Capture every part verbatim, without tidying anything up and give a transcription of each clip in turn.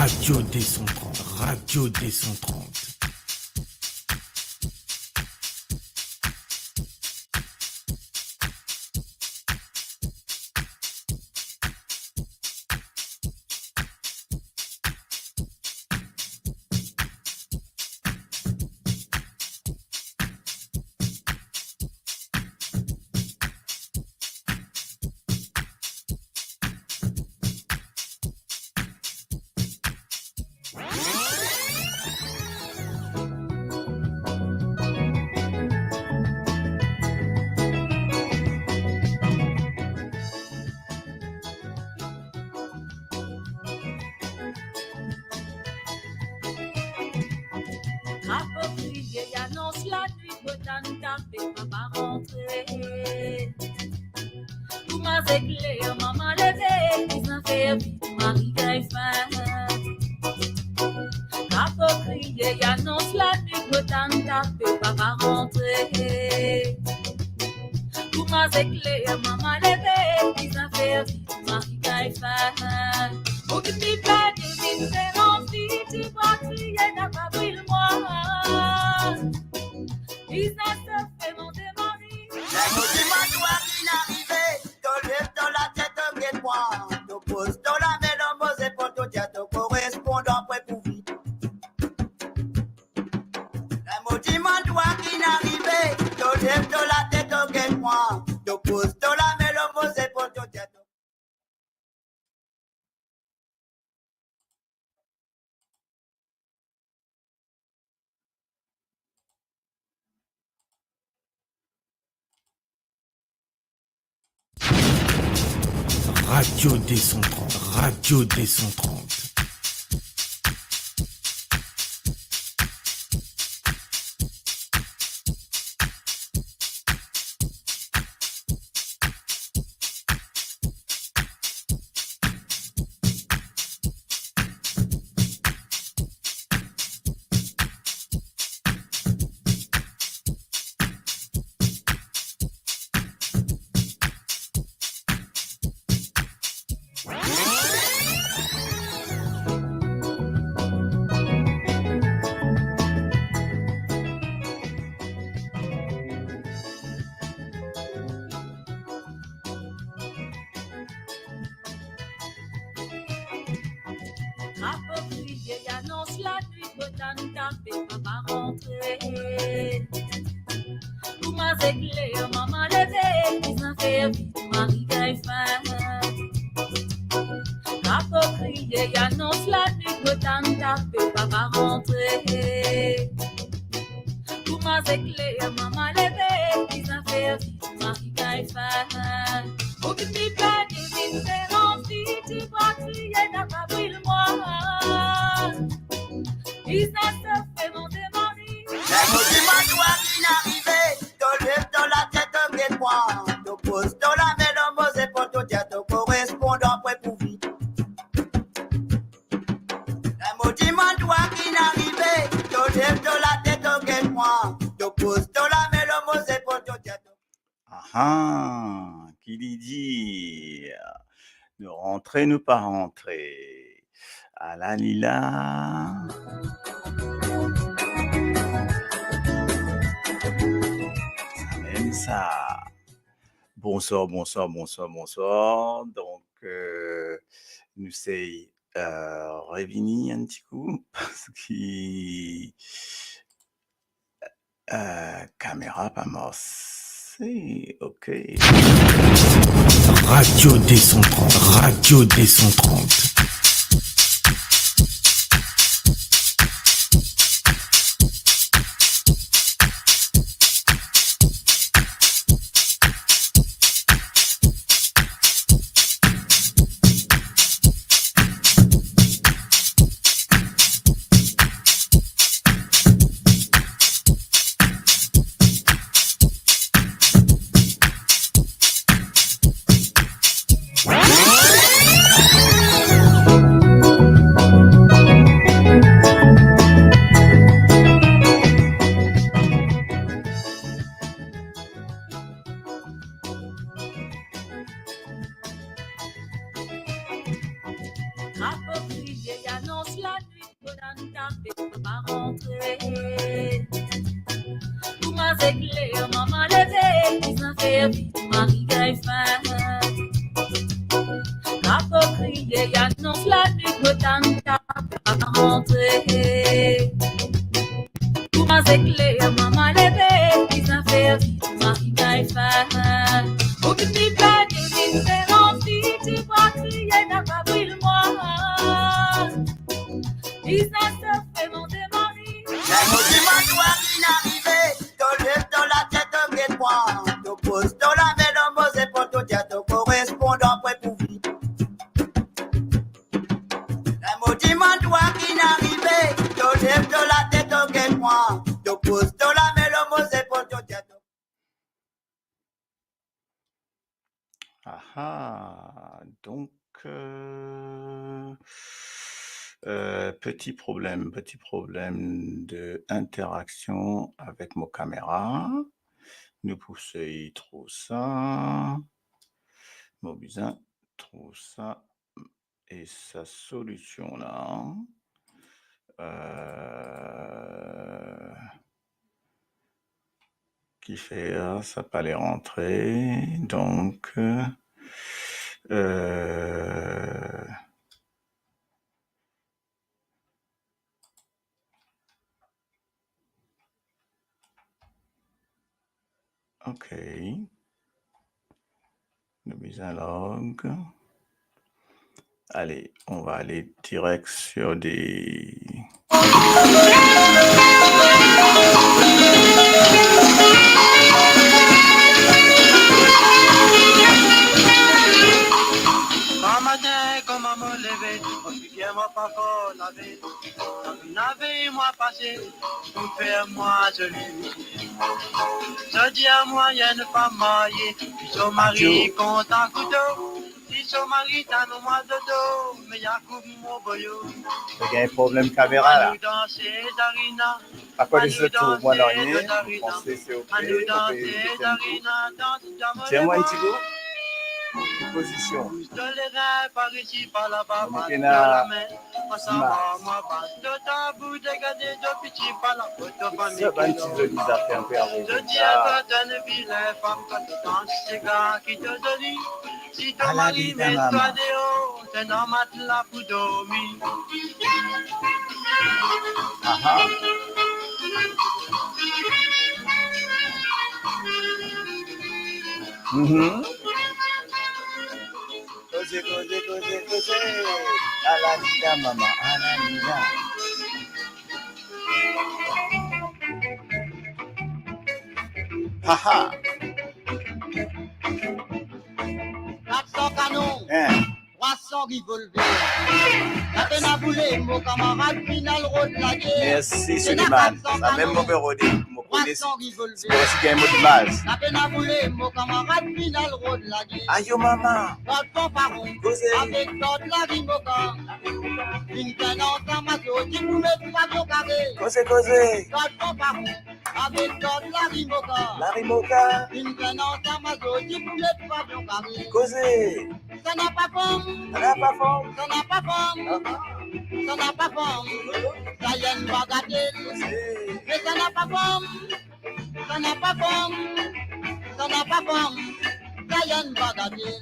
Radio deux cent trente, Radio deux cent trente. Drapo kriye, anons lanwit, botan tape, papa rantre. Kouma zekler, mama leve, bizin fer vit, mari gagn fin. Drapo kriye, anons lanwit, botan tape, papa rantre. Kouma zekler, mama leve, bizin fer vit, mari gagn fin. Ou ki pe pedi, ou ki pe anvi, ti bra kriye, napa bril mwa. Bizin sofe, mande mari. Ler mo dimann twa ki'nn arive, to lev to latet, to get mwa. To poz to lame lor mo zepol, to dir to korespondan pre pou vit. Ler mo dimann twa ki'nn arive, to lev to latet, to get mwa. To poz to lame lor mo zepol, to dir to Radio deux cent trente, Radio deux cent trente. Drapo kriye, anons lanwit, botan tape, papa rantre. Kouma zekler, mama leve, bizin fer vit, mari gagn fin. Drapo kriye, anons lanwit, botan tape, papa rantre. Kouma zekler, mama leve, bizin fer vit, mari gagn fin. Ou ki pe pedi, ou ki pe anvi, ti bra kriye, napa bril mwa. Bizin sofe, mande mari. Ler mo dimann twa ki'nn arive, to lev to latet, to get mwa. To poz to lame lor mo zepol, to dir to korespondan pre pou vit. Ler mo dimann twa ki'nn arive, to lev to latet, to get mwa. To poz to lame lor mo zepol, to dir to... Aha, ki li dir? Nou rantre, nou pa rantre. Ala li la. Samem sa. Bonswar, bonswar, bonswar, bonswar. Donk, euh, nou sey, euh, revini enn ti kou, parski, euh, kamera pa marse. Ok. Radio deux cent trente, Radio deux cent trente. Tou maze kler, mama leve, bizin fer vit, mari gagn fin. Apo kriye, anons lanwit, mo tann pa rantre. Tou maze kler, mama leve, bizin fer vit, mari gagn fin. Ou ki pe pran diferan fi, ti vwa kriye, napa bril mwa. Bizin sofe, mon demari. Ler mo dimann twa ki'nn arive, to lev to latet, to get mwa, to poz to lame lor mo zepol, to dir to korespondan pwe pou vi. Ler mo dimann twa ki'nn arive, to lev to latet, to get mwa, to poz to lame lor mo zepol, to dir to Aha, donk, euh, euh, peti problem, peti problem de interaksion avek mo kamera. Nou pou sey trouv sa. Mo bizin trouv sa. E sa solision la, euh, ki fer sa pa le rantre, donk, euh, Ok. Nou bizin log. Allez, on va aller direct sur des... Gramatin, kouma mo leve, mo figir mo pa for lave. Nave mwa pase pou fer mwa zoli. Zodi a mwayin pa marye, si so mari kontan kouto, si so mari tann mwa dodo, me ya koup mo boyo. Gagn problem kamera la. Anou danse zarina. Akoz zot trouv mwa nanye, mo panse se ok, mo pe get enn bout. Tiens, moi, Itigo, pozision. Mo nek ena zimaz. Sa bann ti zoli zafer anpli avek la. Ala li la mama. Aha. Mhm. Koze, koze, koze, koze. Ala li la mama, ala li la. Haha. Kat san kanon. Hein. Trwa san revolver. Napena boule, mo kamarad finn al rod lager. Mersi, Suleiman. Sa mem mo pe rode, mo kone si, si mo resi gagn mo zimaz. Napena boule, mo kamarad finn al rod lager. Ayo mama. Gard fanfaron. Koze. Avek gard larimoka. Finn gagn ansam, zot ti pou met fason kare. Koze, koze. Gard fanfaron. Avek gard larimoka. Larimoka. Finn gagn ansam, zot ti pou met fason kare. Koze. Sa napa fom. Sa napa fom. Sa napa fom. Ah, ah. Sa napa fom. Sa enn bagatel. Koze. Me sa napa fom. Sa napa fom. Sa napa fom. Sa enn bagatel.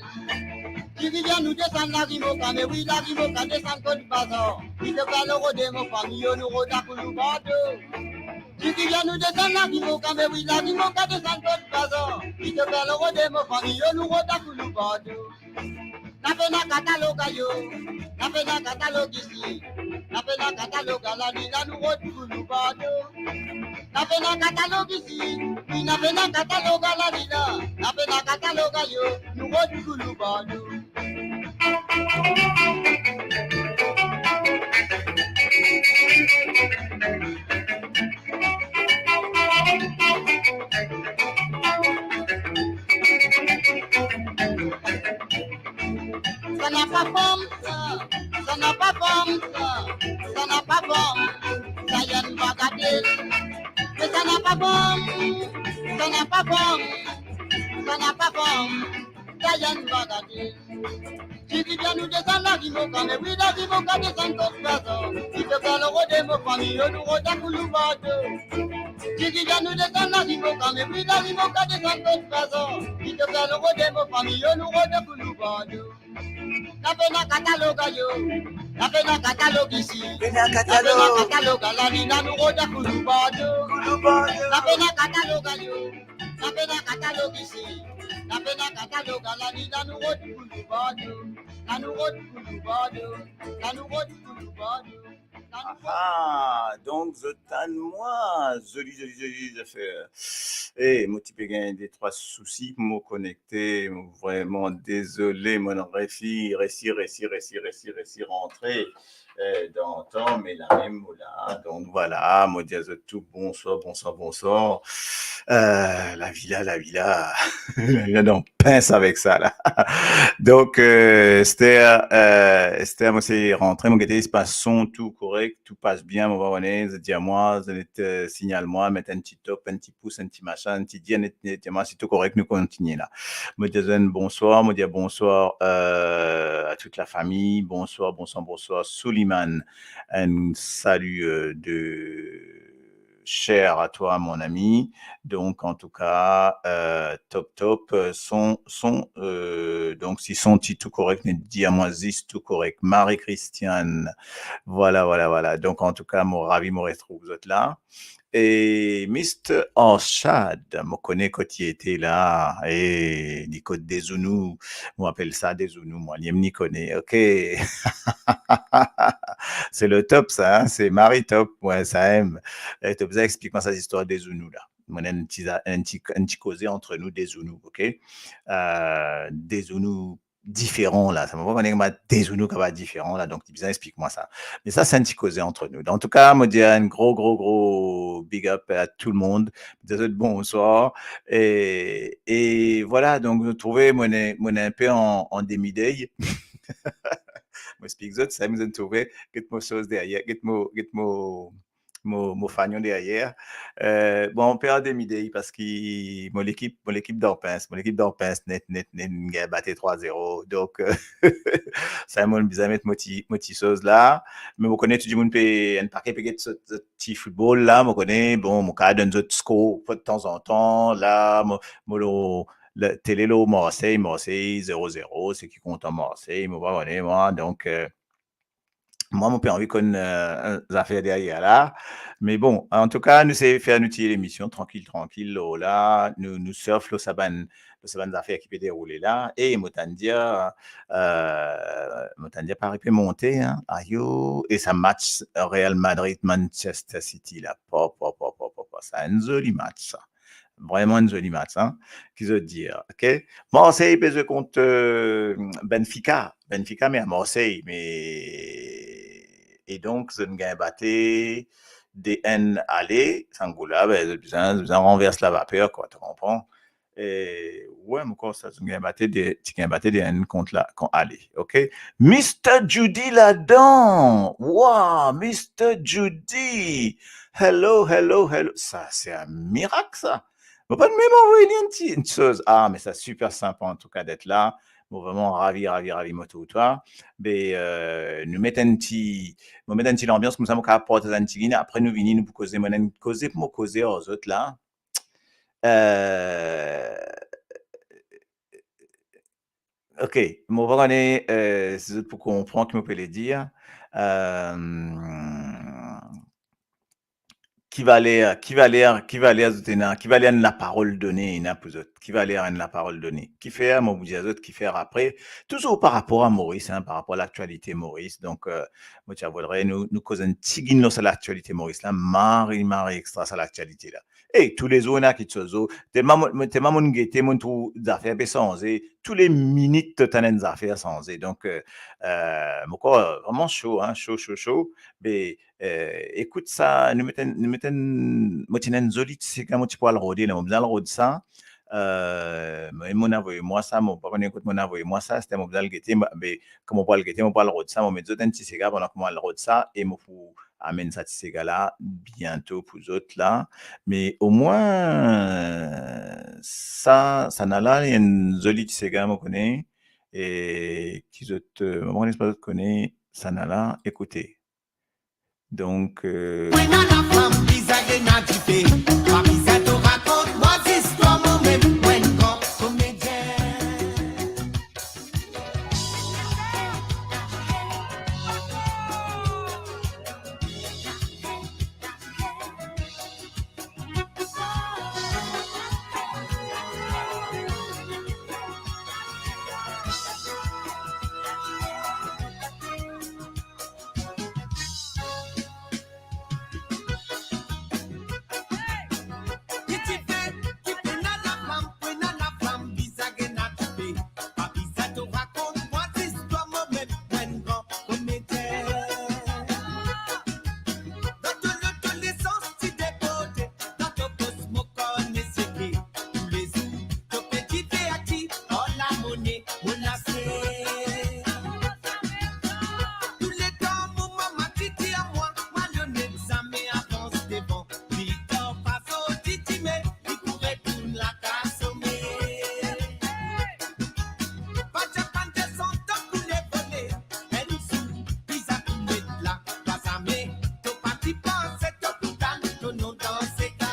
Ti rivier nou desann larimoka, me wi larimoka desann kot bazar. Li ti fer lor rode mo fami yo, nou rod a koulout Bordo. Ti rivier nou desann larimoka, me wi larimoka desann kot bazar. Li ti fer lor rode mo fami yo, nou rod a koulout Bordo. Napena katalog ayo, napena katalog isi, napena katalog ala li la, nou rod koulout Bordo. Napena katalog isi, wi, napena katalog ala li la, napena katalog ayo, nou rod koulout Bordo. Sa napa fom sa, sa napa fom sa, sa napa fom, sa enn bagatel. Me sa napa fom, sa napa fom, sa napa fom. Kayann bagate. Ti ki bien nou desann Lavimoka, me wi Lavimoka desann kot Gaza. Li pe fer loro de mo fami, yo nou rod a Kouloubado. Ti ki bien nou desann Lavimoka, me wi Lavimoka desann kot Gaza. Li pe fer loro de mo fami, yo nou rod a Kouloubado. Na pena kataloga yo, na pena katalog isi. Pena katalog. Na pena kataloga la, li na nou rod a Kouloubado. Kouloubado. Na pena kataloga yo, na pena katalog isi. Na pena kataloga la, li na nou rod Kouloubado. Na nou rod Kouloubado. Na nou rod Kouloubado. Na nou rod. Ah, donc zot tann mwa, zoli, zoli, zoli zafer. Eh, mo ti pe gagn de trwa sousi pou mo konekte, mo vremem dezole, mo resi, resi, resi, resi, resi, resi rantre, eh, dan tan, me lamem mo la. Donc voilà, mo dir a zot tou bonswar, bonswar, bonswar. Eh, lavi la, lavi la, lavi la dan pins avek sa la. Donc, eh, Esther, eh, Esther, mo se rantre, mo gete si pa son tou korek, tou pas bien, mo pa kone, zot dir mwa, zot, eh, signal mwa, met enn ti top, enn ti pous, enn ti masin, enn ti dir, net, net, dir mwa si tou korek, nou kontigne la. Mo dir zot bonswar, mo dir bonswar, eh, a tout lafami, bonswar, bonswar, bonswar, Souliman, un salut, eh, de cher à toi, mon ami. Donc, en tout cas, eh, top, top, eh, son, son, eh, donc, si son ti tou korek, net, dir mwa zis tou korek. Marie-Christiane, voilà, voilà, voilà. Donc, en tout cas, mo ravi, mo retrouv zot la. E Mister Arshad, mo kone kot li ete la, e li kot Dezounou, mo apel sa Dezounou, mwa, li mem li kone, ok. Se le top sa, hein, se Marie Top, mwa, sa mem. E to bizin explik mwa sa zistwar Dezounou la. Mo ena enn ti, enn ti, enn ti koze ant nou Dezounou, ok? Eh, Dezounou diferan la. Sa, mo pa kone kouma Dezounou kapav diferan la, donk li bizin explik mwa sa. Me sa, se enn ti koze ant nou. Antouka, mo dir enn gro, gro, gro big up a tou lemonn. Mo dir zot bonswar. E, e vwala, donk, zot trouve, mo ena, mo ena inpe an, an demi-deuil. Mo explik zot, sa, mo trouve, get mo soz deryer, get mo, get mo, mo, mo fagnon deryer. Eh, bon, mo pe an demi-deuil parski mo lekip, mo lekip dan pins, mo lekip dan pins net, net, net, gagn bate trwa zero. Donk, eh, sa, mo bizin met mo ti, mo ti soz la. Me mo kone tou dimoun pe, enn pake pe get so, so ti football la, mo kone, bon, mo kapav donn zot skor tanzantan. La, mo, mo lor, le, tele lor Marseille, Marseille zero zero, seki kontan Marseille, mo pa kone, mwa. Donk, eh, mwa, mo pe anvi konn, eh, zafer deryer la. Me bon, antouka, nou se fer nou ti lemision trankil, trankil, lor la, nou, nou surf lor sa bann, lor sa bann zafer ki pe deroule la. E mo tann dir, eh, mo tann dir Paris pe monte, hein. Ayo, e sa match Real Madrid, Manchester City la. Pa, pa, pa, pa, pa, pa. Sa enn zoli match, sa. Vreman enn zoli match, hein, ki zot dir, ok? Marseille pe zwe kont, eh, Benfica. Benfica, me a Marseille, me, e donk, zot gagn bate de enn ale, sa kout la, be, zot bizin, zot bizin ranvers lavaper, kwa, to konpran? E, wi, mo krwar sa, zot gagn bate de, ti gagn bate de enn kont la, kont ale, ok? Mister Judy ladan! Wa, Mister Judy! Hello, hello, hello. Sa, se enn mirak, sa. Mo pa mem anvoy li enn ti, enn ti soz. Ah, me sa siper sinpa, antouka, det la. Mo vreman ravi, ravi, ravi, mo trouv twa. Be, eh, nou met enn ti, mo met enn ti lanbians, koumsa mo kapav partaz enn tigit, apre nou vini, nou pou koze, mo ena enn koze pou mo koze ar zot la. Eh, ok, mo pa kone, eh, si zot pou konpran ki mo pe le dir. Eh, ki valer, ki valer, ki valer zot ena, ki valer enn laparol done ena pou zot, ki valer enn laparol done. Kifer, mo pou dir zot kifer apre, touzour par rapor a Moris, hein, par rapor a laktialite Moris. Donk, eh, mo ti a voudre nou, nou koz enn tigit lor sa laktialite Moris la, mari, mari extra sa laktialite la. E toulezour ena kiksoz, telman mo, mo, telman mo gete, mo trouv zafer pe sanze, tou le minit to tann enn zafer sanze. Donk, eh, eh, mo krwar vreman so, hein, so, so, so. Me, eh, ekout sa, nou met enn, nou met enn, mo ti ena enn zoli ti sega, mo ti pou al rode la, mo bizin al rod sa. Eh, mo, mo avoy mwa sa, mo pa kone kot mo avoy mwa sa, sete mo bizin al gete, mo, be, kan mo pou al gete, mo pou al rod sa, mo met zot enn ti sega pandan ki mo al rod sa, e mo pou amenn sa ti sega la biento pou zot la. Me omwin, sa sa, Sanala, li enn zoli ti sega, mo kone, e ki zot, euh, mo kone pa zot kone Sanala, ekoute. Donk, euh, Mwen nana fam, bizin gagn dife, pa bizin to rakont mwa zistwar, mo mem mo enn gran komedien. Ki dife, ki pena laflam, pena laflam, bizin gagn dife. Pa bizin to rakont mwa zistwar, mo mem mo enn gran komedien. Dan to ladolesans ti deborde, dan to bos mo kone seke. Toulezour to pe diverti, or lamone mo lase. Touletan mo mama ti dir mwa, malonet zame avans devan. Li dan fason ti dime, li pou retourn lakaz some. Pa dir bann desantan koule vole, enn zour bizin pou met la, twa zame to pa ti panse to pou tann to non dan sega.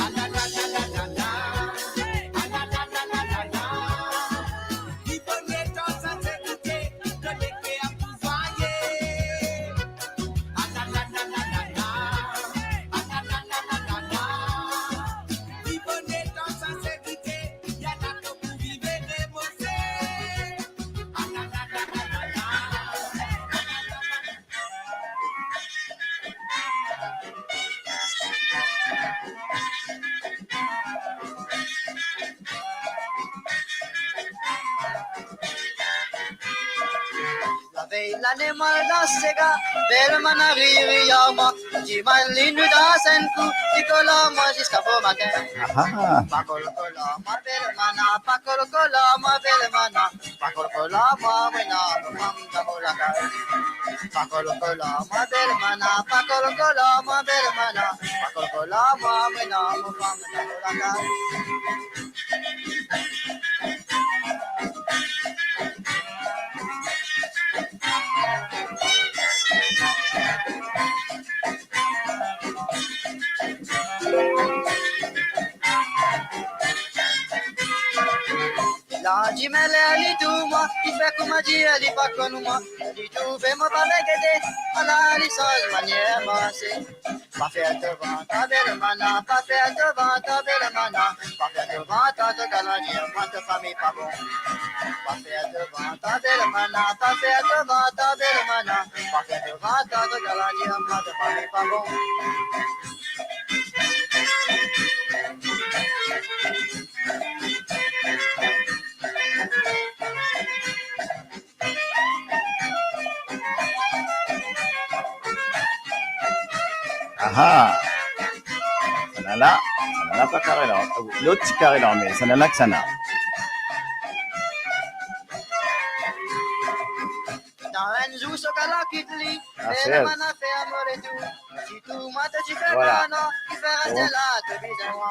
Alalalalala, alalalalala, li boner dan sinserite, to leker pou zwaye. Alalalalala, alalalalala, li boner dan sinserite, ya la to pou viv ere mo ser. Alalalalala. Lavey lane mo al dan sega, bel manna riri ar mwa. Dimann li nou dans enn kou, li kol ar mwa ziska bomatin. Aha. Pa kol kol ar mwa bel manna, pa kol kol ar mwa bel manna. Pa kol kol ar mwa, mo ena mo fam dan mo lakaz. Pa kol kol ar mwa bel manna, pa kol kol ar mwa bel manna. Pa kol kol ar mwa, mo ena mo fam dan mo lakaz. Landime ler li trouv mwa, li fer koumadir li pa konn mwa. Li trouve mo pa pe gete, ala li sanz manier marse. Pa fer to vant ar bel manna, pa fer to vant ar bel manna. Pa fer to vant ar to galandir, mwa to fami pa bon. Pa fer to vant ar bel manna, pa fer to vant ar bel manna. Pa fer to vant ar to galandir, mwa to fami pa bon. Aha. Sanala, Sanala pa kare la. Lot ti kare la, me Sanala ki sana. Dan enn zour so gala kit li, ah, bel manna fer mo retour. Sitou mwa to ti fer, voilà, nana, ki fer aster la to bizin mwa.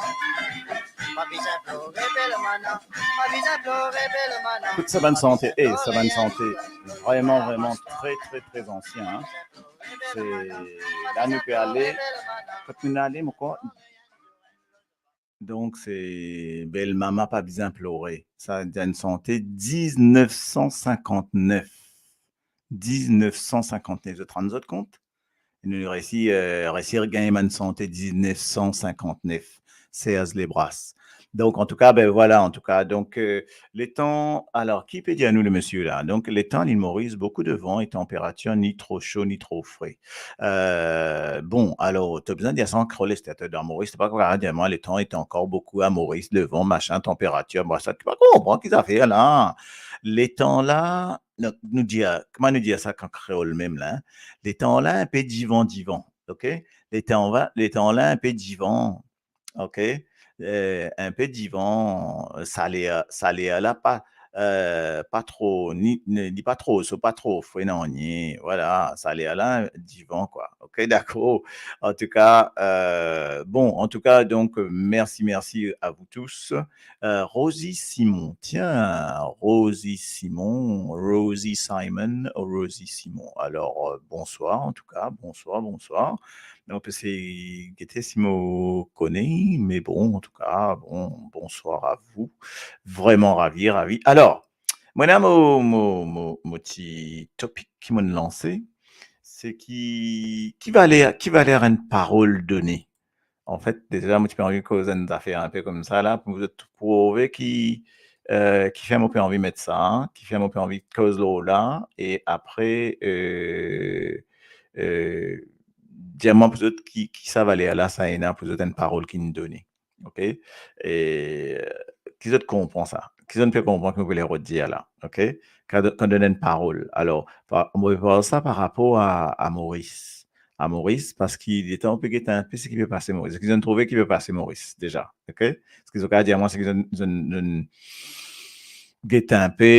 Pa bizin plore bel manna, pa bizin plore bel manna. Ekout sa bann sante, eh, sa bann sante, vreman, vreman tre, tre, tre ansien, hein. Se la nou pe ale, kot nou ale, mo krwar. Donk, se Bel Mama pa bizin plore. Sa, enn sante diznef san sinkant-nef. Diznef san sinkant-nef, zot rann zot kont? Nou resi, eh, resi regagn bann sante diznef san sinkant-nef. Serge Lebras. Donk, antouka, be, vwala, antouka. Donk, eh, letan, alor, ki pe dir nou, le misie la? Donk, letan Lil Moris, beaucoup de vent et température ni trop chaud ni trop frais. Eh, bon, alor, to bizin dir sa an kreol, lerla to dan Moris, to pa kapav dir mwa, le temps est encore beaucoup à Maurice, le vent, machin, température, bon, sa, to pa konpran ki zafer la. Letan la, nou, nou dir, kouma nou dir sa an kreol mem la, hein? Letan la, inpe divan, divan, ok? Letan la, letan la, inpe divan, ok? Eh, inpe divan, saler, saler la pa, euh, pa tro, ni, ni, li pa tro so, pa tro fre, nanye. Vwala, sa ler la divan, kwa. Ok, dakor. Antouka, euh, bon, antouka, donk, mersi, mersi a vou tous. Euh, Rosie Simon, tiens, Rosie Simon, Rosie Simon, Rosie Simon. Alors, euh, bonsoir, antouka, bonsoir, bonsoir. Donk, se gete si mo kone, me bon, antouka, bon, bonsoir a vou. Vreman ravi, ravi. Alors, mwa, mo, mo, mo, mo ti topik ki mo'nn lanse, se ki, ki valer, ki valer enn parol done. Anfet, deza, mo ti pe anvi koz enn zafer inpe koumsa la, pou zot trouve ki, euh, kifer mo pe anvi met sa, kifer mo pe anvi koz lor la, e apre, euh, euh, dir mwa pou zot ki, ki sa valer la sa ena pou zot enn parol ki'nn done. Ok? E, euh, ki zot konpran sa? Ki zot pe konpran ki mo pe le rod dir la? Ok? Kan, kan donn enn parol. Alor, pa, mo pe parl sa par rapor a, a Moris. A Moris, parski letan ou pe get inpe seki pe pase Moris. Eski zot trouve ki pe pase Moris, deza? Ok? Eski zot kapav dir mwa seki zot, zot, zot get inpe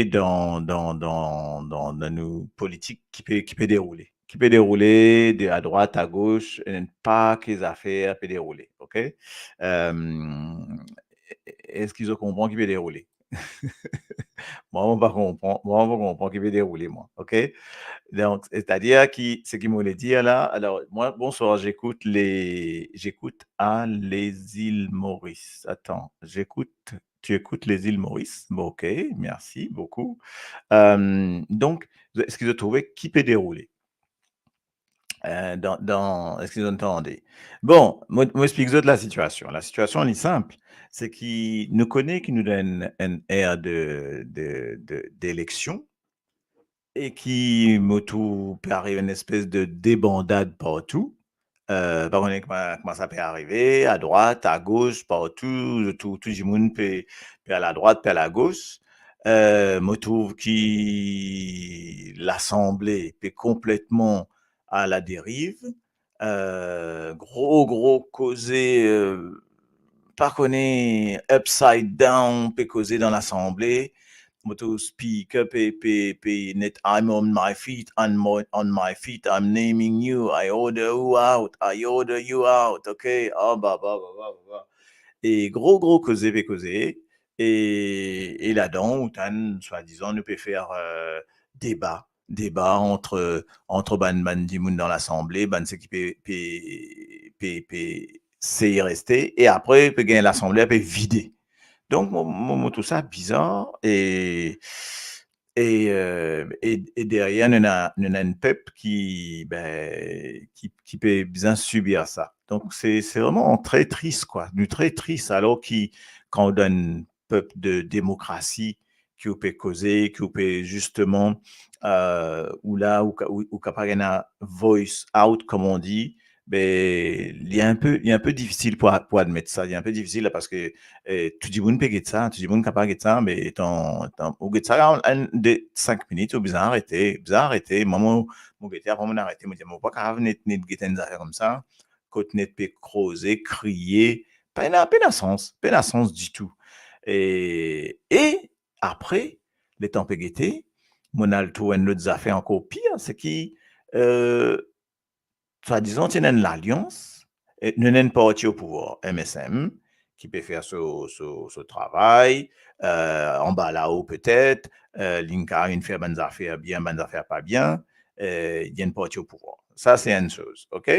dan, dan, dan, dan, dan nou politik ki pe, ki pe deroule? Ki pe deroule de a drwat, a gos, enn pake zafer pe deroule, ok? Euh, eski zot konpran ki pe deroule? Mwa, mo pa konpran, mwa, mo pa konpran ki pe deroule, mwa, ok? Donk, setadir ki, seki mo le dir la, alor, mwa, bonsoir, j'écoute les, j'écoute à les îles Maurice. Attends, j'écoute, tu écoutes les îles Maurice? Bon, ok, merci beaucoup. Euh, donk, eski zot trouve ki pe deroule? Euh, dan, dan, eski zot tande? Bon, mo, mo explik zot lasitiasion. Lasitiasion, li sinp. Se ki nou kone ki nou dan enn, enn er de, de, de, deleksion e ki mo trouv pe ariv enn espes de debandad partou. Euh, pa kone kouma, kouma sa pe arive, a drwat, a gos, partou, tou, tou dimoun pe, pe al a drwat, pe al a gos. Euh, mo trouv ki Lasanble pe konpletman a la deriv. Euh, gro, gro koze, euh, pa kone, upside down, pe koze dan Lasanble. Mo trouv speaker pe, pe, pe net, "I'm on my feet, I'm on, on my feet, I'm naming you, I order you out, I order you out," ok? Ah, ba, ba, ba, ba, ba, ba. E gro, gro koze pe koze. E, e ladan, ou tann, swadizan, nou pe fer, euh, deba, deba ant, ant bann, bann dimoun dan Lasanble, bann seki pe, pe, pe, pe sey reste, e apre, pe gagn Lasanble, pe vide. Donk, mo, mo, mo trouv sa bizar, e, e, euh, e, e deryer, nou ena, nou ena enn pep ki, be, ki, ki pe bizin sibir sa. Donk, se, se vreman tre tris, kwa. Nou tre tris, alor ki, kan ou dan enn pep de demokrasi, ki ou pe koze, ki ou pe zisteman, euh, ou la, ou ka-, ou, ou kapav gagn voice out, comme on dit, be, li inpe, li inpe difisil pou a-, pou admet sa. Li inpe difisil la, parski, eh, tou dimoun pe get sa, tou dimoun kapav get sa, me tan, tan, ou get sa, enn, de, sink minit, ou bizin arete, bizin arete. Mwa, mo, mo gete, apre mo arete, mo dir, mo pa kapav net, net get enn zafer koumsa, kot net pe koze, kriye, pena, pena sans, pena sans ditou. E, e apre, letan pe gete, mo'nn al trouv enn lot zafer ankor pir, se ki, euh, swadizan, ti ena enn lalians, e nou ena enn parti o pouvwar, M S M, ki pe fer so, so, so travay, euh, anba lao petet, euh, li kapav fer bann zafer bien, bann zafer pa bien, euh, li enn parti o pouvwar. Sa, se enn soz, ok?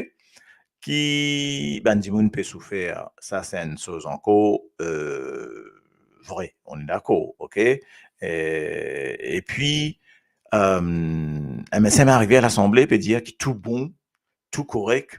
Ki bann dimoun pe soufer, sa, se enn soz ankor, euh, vre, on est d'accord, ok? Euh, epi, euh, M S M arive a Lasanble, pe dir ki tou bon, tou korek,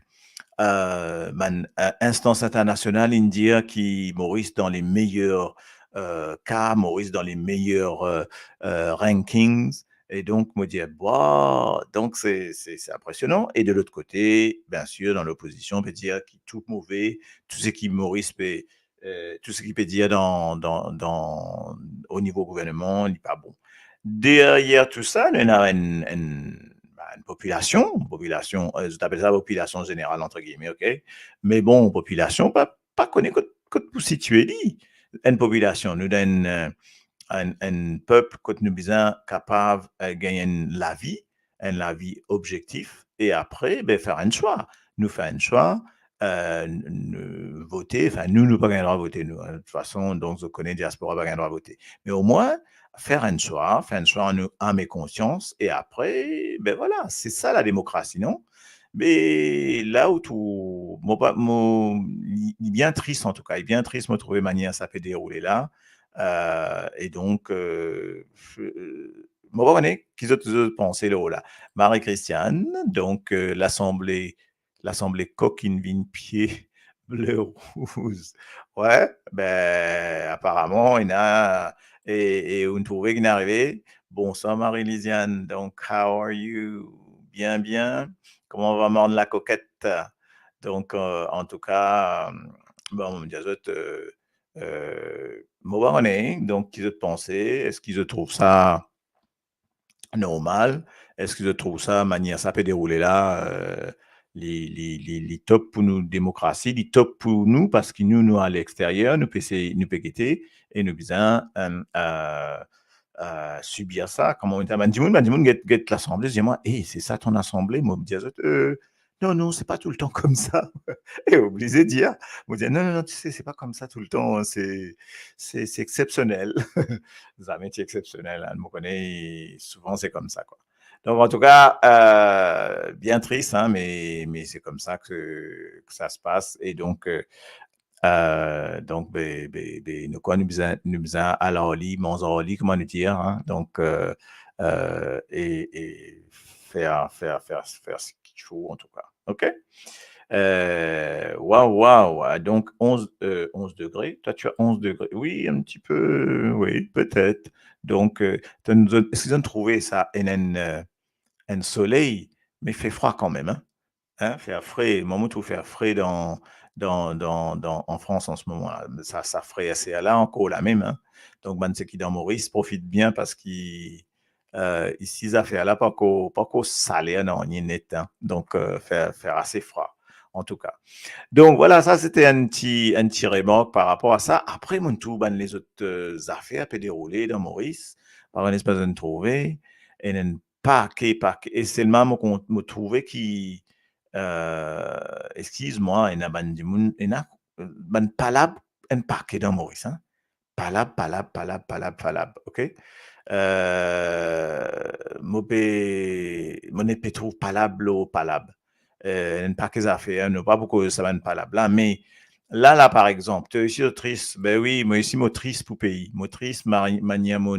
euh, bann, euh, instans internasional inn dir ki Moris dan le meyer, euh, ka, Moris dan le meyer, euh, euh, rankings. E donk, mo dir, "Bwa, donk se, se, se inpresionan." E de lot kote, biensir, dan lopozision, pe dir ki tou move, tou seki Moris pe, euh, tou seki pe dir dan, dan, dan, o nivo gouverneman, li pa bon. Deryer tou sa, nou ena enn, enn, enn popilasion, popilasion, euh, zot apel sa popilasion zeneral, antre gilme, ok? Me bon, popilasion pa, pa kone kot, kot pou sitye li. Enn popilasion, nou dan enn, euh, enn, enn pep kot nou bizin kapav, eh, gagn enn lavi, enn lavi obzektif, e apre, be, fer enn swa. Nou fer enn swa, eh, n-, n-, vote, anfin, nou, nou pa gagn drwa vote, nou, hein. De tout fason, donk, zot kone diaspora pa gagn drwa vote. Me omwin, fer enn swa, fer enn swa an nou, am e konsians, e apre, be, vwala, se sa lademokrasi, non? Me la ou trouv, mo pa, mo, li, li bien tris, antouka, li bien tris, mo trouve manier sa pe deroule la. Eh, e donk, eh, f-, eh, mo pa kone ki zot, zot panse lor la. Marie-Christiane, donk, eh, Lasanble, Lasanble kok inn vinn pie ble rouz. Wi, be, aparaman, ena, e, e ou'nn trouve ki'nn arive. Bonswar Marie-Lisiane, donk, how are you? Bien, bien. Kouma va, morn lakoket? Donk, eh, antouka, eh, bon, mo dir zot, eh, eh, mo pa kone, donk, ki zot panse, eski zot trouv sa normal? Eski zot trouv sa, manier sa pe deroule la, eh, li, li, li, li top pou nou demokrasi, li top pou nou, parski nou, nou aleksteryer, nou pe se-, nou pe gete, e nou bizin, eh, eh, eh, sibir sa. Kouma bann dimoun, bann dimoun get, get Lasanble, dir mwa, "Eh, c'est ça ton assemblée?" Mo dir zot, eh, "Non, non, c'est pas tout le temps comme ça." E oblize dir, mo dir, "Non, non, non, tu sais, c'est pas comme ça tout le temps, hein, c'est, c'est, c'est exceptionnel." Zame ti exceptionnel, hein, mo kone, souvan se koumsa, kwa. Donk, antouka, eh, bien tris, hein, me, me se koumsa ke, ke sa se pas. E donk, eh, eh, donk, be, be, be, nou, kwa, nou bizin, nou bizin al ar li, manz ar li, kouma nou dir, hein. Donk, eh, eh, e, e fer, fer, fer, fer ce qu'il faut, antouka. Ok? Eh, waw, waw, ah, donk onz, eh, onz degre. Toi, tu as onze degrés. Oui, un petit peu, oui, peut-être. Donk, eh, to, zot, eski zot trouve sa enn, enn, eh, enn soley, me fer fre kanmem, hein? Hein, fer fre, mwa mo trouv fer fre dan, dan, dan, dan, an Frans an se moman la. Sa, sa freser la ankor lamem, hein. Donk, bann seki dan Moris, profit bien parski, eh, isi, zafer la pankor, pankor sale, nanye net, hein. Donk, eh, fer, fer ase fre, antouka. Donk, vwala, sa, se ti enn ti, enn ti remark par rapor a sa. Apre, mo'nn trouv bann lezot, eh, zafer pe deroule dan Moris. Par enn espes de trouve, e enn pake, pake. E selman mo kont-, mo trouve ki, eh, eskiz mwa, ena bann dimoun, ena bann palab, enn pake dan Moris, hein. Palab, palab, palab, palab, palab, ok? Eh, mo pe, mo net pe trouv palab lor palab. Eh, enn pake zafer, nou pa pou koz sa bann palab la, me la, la, par exanp, to isi to tris, be wi, mo isi mo tris pou pei, mo tris mari-, manier mo,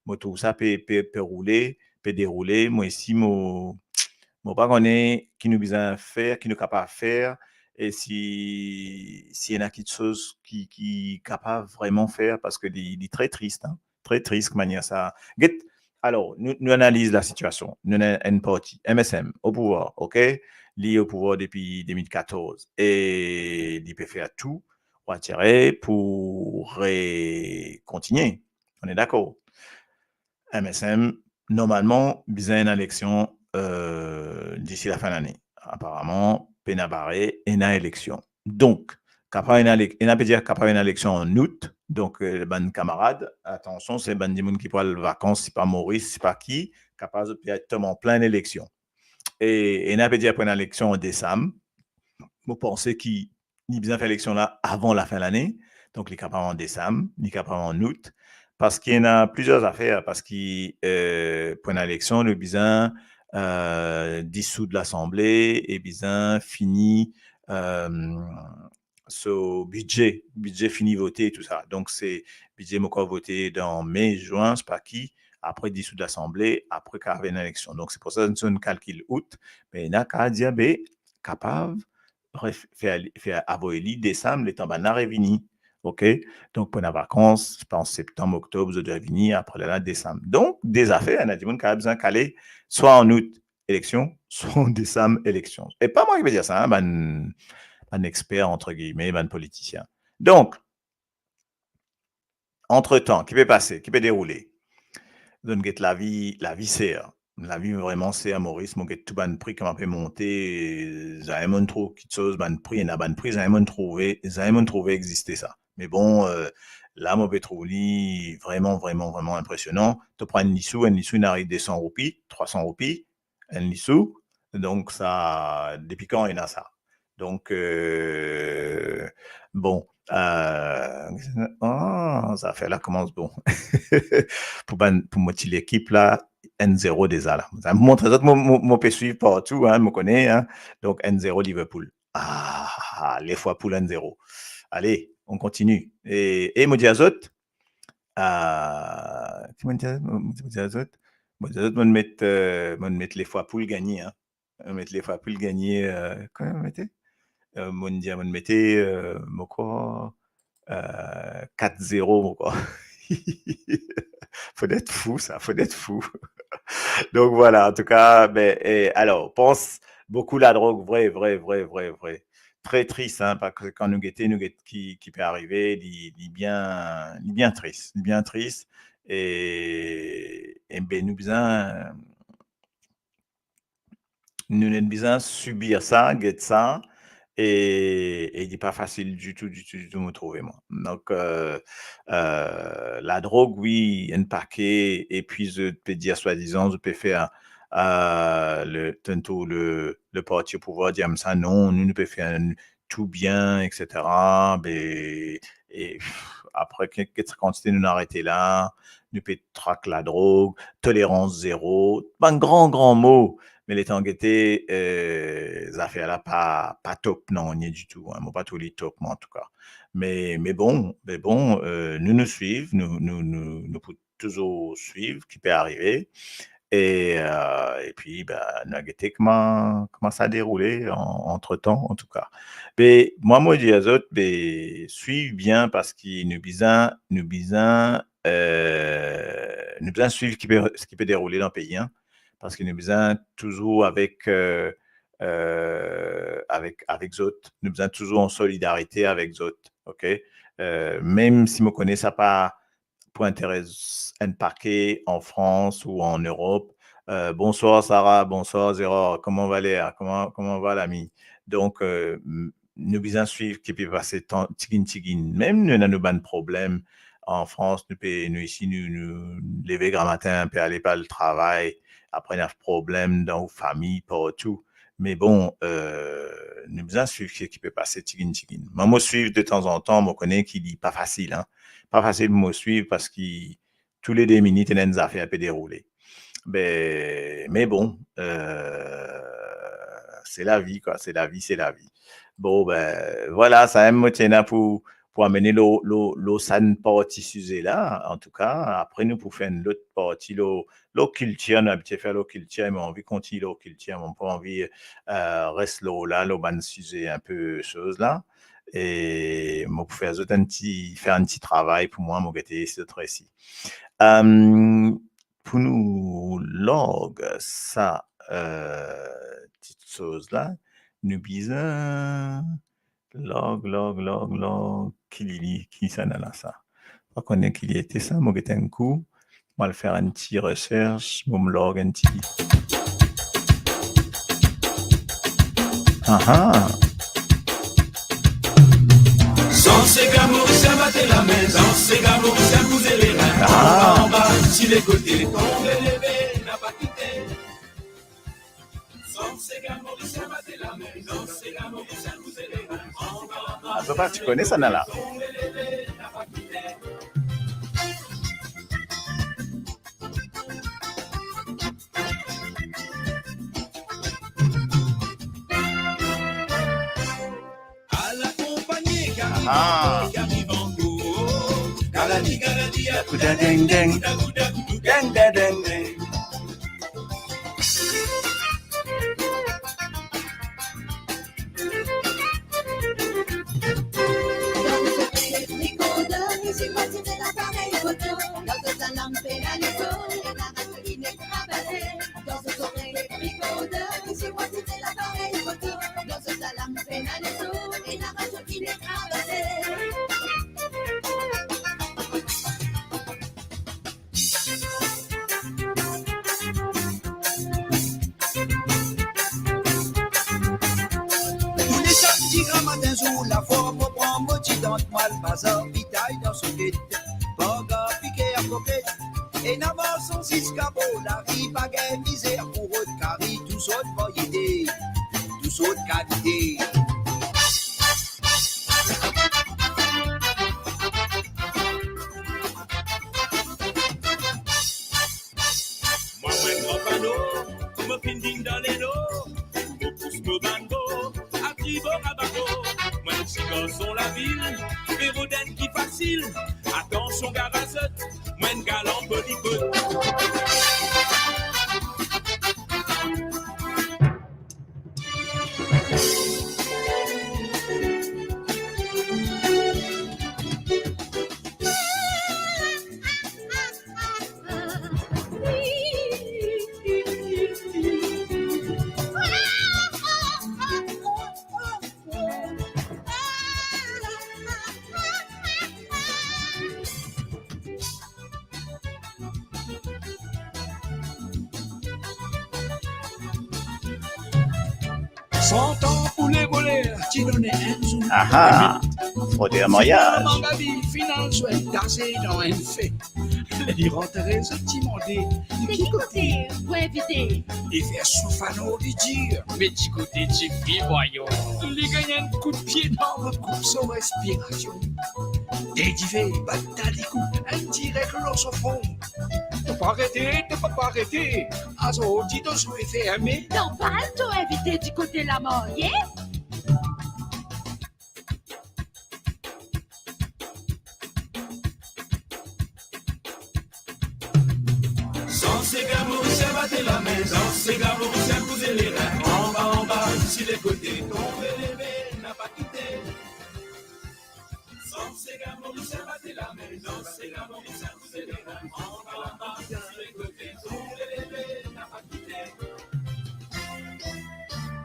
mo trouv sa pe, pe, pe roule, pe deroule, mo isi mo, mo pa kone ki nou bizin fer, ki nou kapav fer, e si, si ena kiksoz ki, ki kapav vreman fer, parski li, li tre tris, hein, tre tris manier sa. Get, alor, nou, nou analiz lasitiasion. Nou ena enn parti, M S M, o pouvwar, ok? Li o pouvwar depi de mil katorz e li pe fer tou, etsetera, pou re-, kontinie. On est d'accord? M S M, normalman, bizin ena eleksion, eh, disi lafin lane. Aparaman, pena pare ena eleksion. Donk, kapav ena elek-, ena pe dir kapav ena eleksion an out. Donk, eh, bann kamarad, atansion, se bann dimoun ki pou al vakans, sipa Moris, sipa ki, kapav zot pe tom an plin eleksion. E ena pe dir pou ena eleksion an desam. Mo panse ki li bizin fer eleksion la avan lafin lane, donk li kapav an desam, li kapav an out, parski ena plizier zafer, parski, eh, pou ena eleksion, nou bizin, eh, disoud Lasanble e bizin fini, eh, so bidze, bidze fini vote, tou sa. Donk, se bidze mo krwar vote dan me, zwin, sipa ki, apre disoud Lasanble, apre kapav ena eleksion. Donk, se pou sa, nou kalkil out, me ena kapav dir, be, kapav ref-, fer, fer avoy li desam, letan bann la revini. Ok? Donk, pou ena vakans, sipa an septam, oktob, zot revini, apre la, desam. Donk, de zafer, ena dimoun kapav bizin kale, swa an out, eleksion, swa an desam, eleksion. E pa mwa ki pe dir sa, hein, bann, bann exper, entre guillemets, bann politisien. Donk, antretan, ki pe pase, ki pe deroule? Zot get lavi, lavi ser. Lavi vreman ser Moris, mo get tou bann pri kouma pe monte, zame mo'nn trouv kiksoz, bann pri, ena bann pri, zame mo'nn trouve, zame mo'nn trouve existe sa. Me bon, euh, la, mo pe trouv li vreman, vreman, vreman inpresionan. To pran enn lisou, enn lisou, inn ariv de san roupi, trwa san roupi, enn lisou. Donk sa, depi kan ena sa? Donk, euh, bon, euh, ah, zafer la koumans bon. Pou bann, pou mo ti lekip la, enn zero deza la. Mo montre zot, mo, mo, mo pe swiv partou, hein, mo kone, hein. Donk, enn zero Liverpool. Ah, Liverpool enn zero. Ale, on continue. E, e mo dir azot, ah, ki mo dir, mo, mo dir azot? Mo dir azot, mo met, euh, mo met Liverpool gagne, hein. Mo met Liverpool gagne, euh, konbien mo mete? Euh, mo dir, mo mete, euh, mo krwar, euh, kat zero, mo krwar. Fode et fou, sa, fode et fou. Donk, vwala, antouka, be, e, alor, pans boukou ladrog, vre, vre, vre, vre, vre. Tre tris, hein, parski kan nou gete, nou get ki, ki pe arive, li, li bien, li bien tris, li bien tris. E, e be, nou bizin, nou, nou bizin sibir sa, get sa, e, e li pa fasil ditou, ditou, ditou, mo trouve, mwa. Donk, euh, euh, ladrog, wi, enn pake, epi zot pe dir, swadizan, zot pe fer, euh, le, tanto le, le parti o pouvwar dir koumsa, non, nou, nou pe fer tou bien, et cetera. Be, e, pff, apre, ki, ki kantite nou arete la, nou pe trak ladrog, tolerans zero, bann gran, gran mo. Me letan gete, eh, zafer la pa, pa top, non, ni ditou, hein. Mo pa trouv li top, mwa, antouka. Me, me bon, me bon, eh, nou, nou swiv, nou, nou, nou, nou pou touzour swiv ki pe arive. E, eh, epi, be, nou a gete kouma, kouma sa deroule an, antretan, antouka. Be, mwa, mo dir azot, be, swiv bien, parski nou bizin, nou bizin, eh, nou bizin swiv ki pe, ki pe deroule dan pei, hein. Parski nou bizin touzour avek, eh, eh, avek, avek zot, nou bizin touzour an solidarite avek zot, ok? Eh, mem si mo kone sa pa pou interes enn pake an Frans ou an Erop, eh, bonswar Sarah, bonswar Gérard, comment va l'air, comment, comment va l'ami? Donk, eh, m-, nou bizin swiv ki pe pase tan-, tiginn, tiginn. Mem nou ena nou bann problem an Frans, nou pe, nou isi, nou, nou leve gramatin, pe ale pa travay, apre ena problem dan ou fami, partou. Me bon, eh, nou bizin swiv seki pe pase tiginn, tiginn. Mwa, mo swiv detanzantan, mo kone ki li pa fasil, hein. Pa fasil pou mo swiv parski tou le de minit, ena enn zafer pe deroule. Be, me bon, eh, se lavi, kwa, se lavi, se lavi. Bon, be, vwala, samem mo ti ena pou, pou amene lor, lor, lor sa enn parti size la, antouka. Apre, nou pou fer enn lot parti lor, lor kiltir, nou abitie fer lor kiltir, mo anvi kontign lor kiltir, mo pa anvi, eh, res lor la, lor bann size inpe soz la. E mo pou fer zot enn ti, fer enn ti travay pou mwa, mo gete si zot resi. Eh, pou nou larg sa, eh, ti soz la, nou bizin larg, larg, larg, larg, ki li, li, kisannla sa? Pa kone ki li ete sa, mo get enn kou, mo al fer enn ti resers, mo larg enn ti. Aha. San sega Morisien, bate lame, san sega Morisien, bouze lerin. Ah. Anba, anba, si le kote, tonbe, leve, napa kite. San sega Morisien, bate lame, san sega Morisien, bouze lerin. Anba, anba, ah, papa, ti kone sa, nala. Ah. Deng, deng, deng. Bazar pitay dan soket, pangar pike a koket. Ena marsan ziska bor lari, pa gagn mizer pou rod kari, tou sort variete, tou sort kalite. Mwa, mwa enn gran pano, mo finn vinn dan Leno, mo pous mo bann bo, a tribor a babo. Mwa enn ti garson lavil, pe rod enn ki fasil. Atansion, gar a zot, mwa enn galan bolikot. Santan pou le voler, ti donn enn zour. Aha, froder maryaz. Final, mangabi, final, swet, dase dan enn fe. Li rantre, zot ti mande, ki kote ou invite? Li fer souf, alor li dir, me ti kote tifi, vwayon. Li gagn enn kout pie dan rod, koup so respirasion. De dife, bat talikou, enn direk lor so fron. To pa rete, to pa, pa rete. Azordi to zwe ferme. Dan bal to invite di kote lamarye. San sega Morisien, bate lame, san sega Morisien, bouze lerin, anba, anba, isi lekote, tonbe, leve, napa kite. San sega Morisien, bate lame, san sega Morisien, bouze lerin, anba, anba, isi lekote, tonbe, leve, napa kite.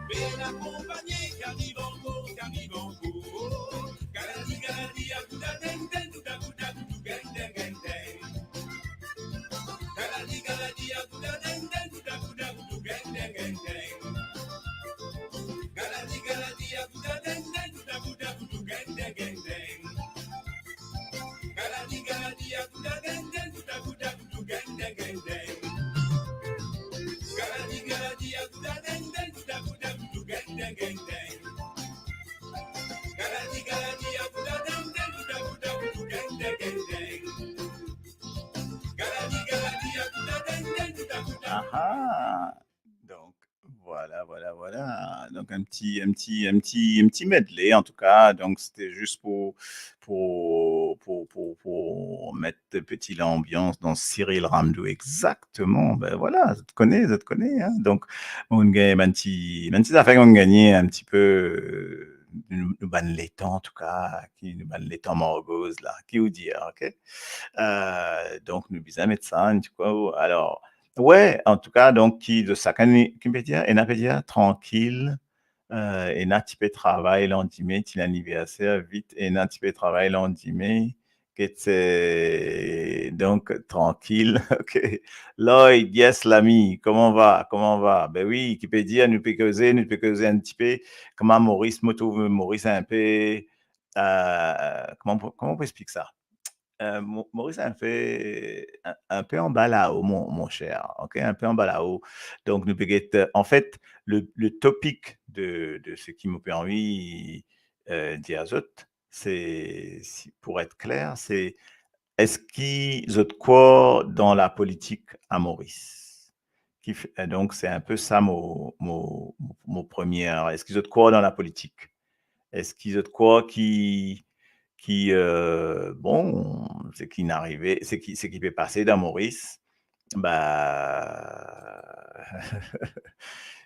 Bena konpanie, ki ariv ankor, ki ariv ankor. Galadi, galadi, agouda, deng, deng, gouda, gouda, goudou, geng, deng, geng, deng. Galadi, galadi, agouda, deng, deng, gouda, gouda, goudou, geng, deng, geng, deng. Galadi, galadi, agouda, deng, deng, gouda, gouda, goudou, geng, deng, geng, deng. Galadi, galadi, agouda, deng, deng, gouda, gouda, goudou, geng, deng, geng, deng. Galadi, galadi, agouda, deng, deng, gouda, gouda, goudou, geng, deng, geng, deng. Galadi, galadi, agouda, deng, deng, gouda, gouda, goudou, geng, deng, geng, deng. Galadi, galadi, agouda, deng, deng, gouda, gouda. Aha. Donc, voilà, voilà, voilà. Donc, un petit, un petit, un petit, un petit medley, en tout cas. Donc, c'était juste pour, pour, pour, pour, pour mettre de petite ambiance dans Cyril Ramdou. Exactement. Ben voilà, zot kone, zot kone, hein. Donc, nou gagn bann ti, bann ti zafer nou gagn un petit peu, euh, nou, nou bann letan, an tou ka, ki nou bann letan margoz la, ki ou dir, ok? Euh, donk, nou bizin met sa, enn ti kou. Alor, we, an tou ka, donk, ki, de sakenn, ki pe dir, ena pe dir, trankil, euh, ena ti pe travay landime, ti laniverser, vit, ena ti pe travay landime, Get, euh, donk, trankil, ok. Lloyd, yes, lami, comment va, comment va? Ben wi, ki pe dir, nou pe koze, nou pe koze enn ti pe, kouma Moris, mo trouv Moris inpe, euh, kouma, kouma pou explik sa? Euh, Mo-, Moris inpe, in, inpe anba lao, mon, mon cher, ok? Inpe anba lao. Donk, nou pe get, euh, an fet, le, le topik de, de seki mo pe anvi, euh, dir zot, se, si, pour être clair, se eski zot krwar dan lapolitik a Moris? Ki f-, euh, donk, se inpe sa mo, mo, mo, mo premie, eski zot krwar dan lapolitik? Eski zot krwar ki, ki, euh, bon, seki inn arive, seki, seki pe pase dan Moris, ba,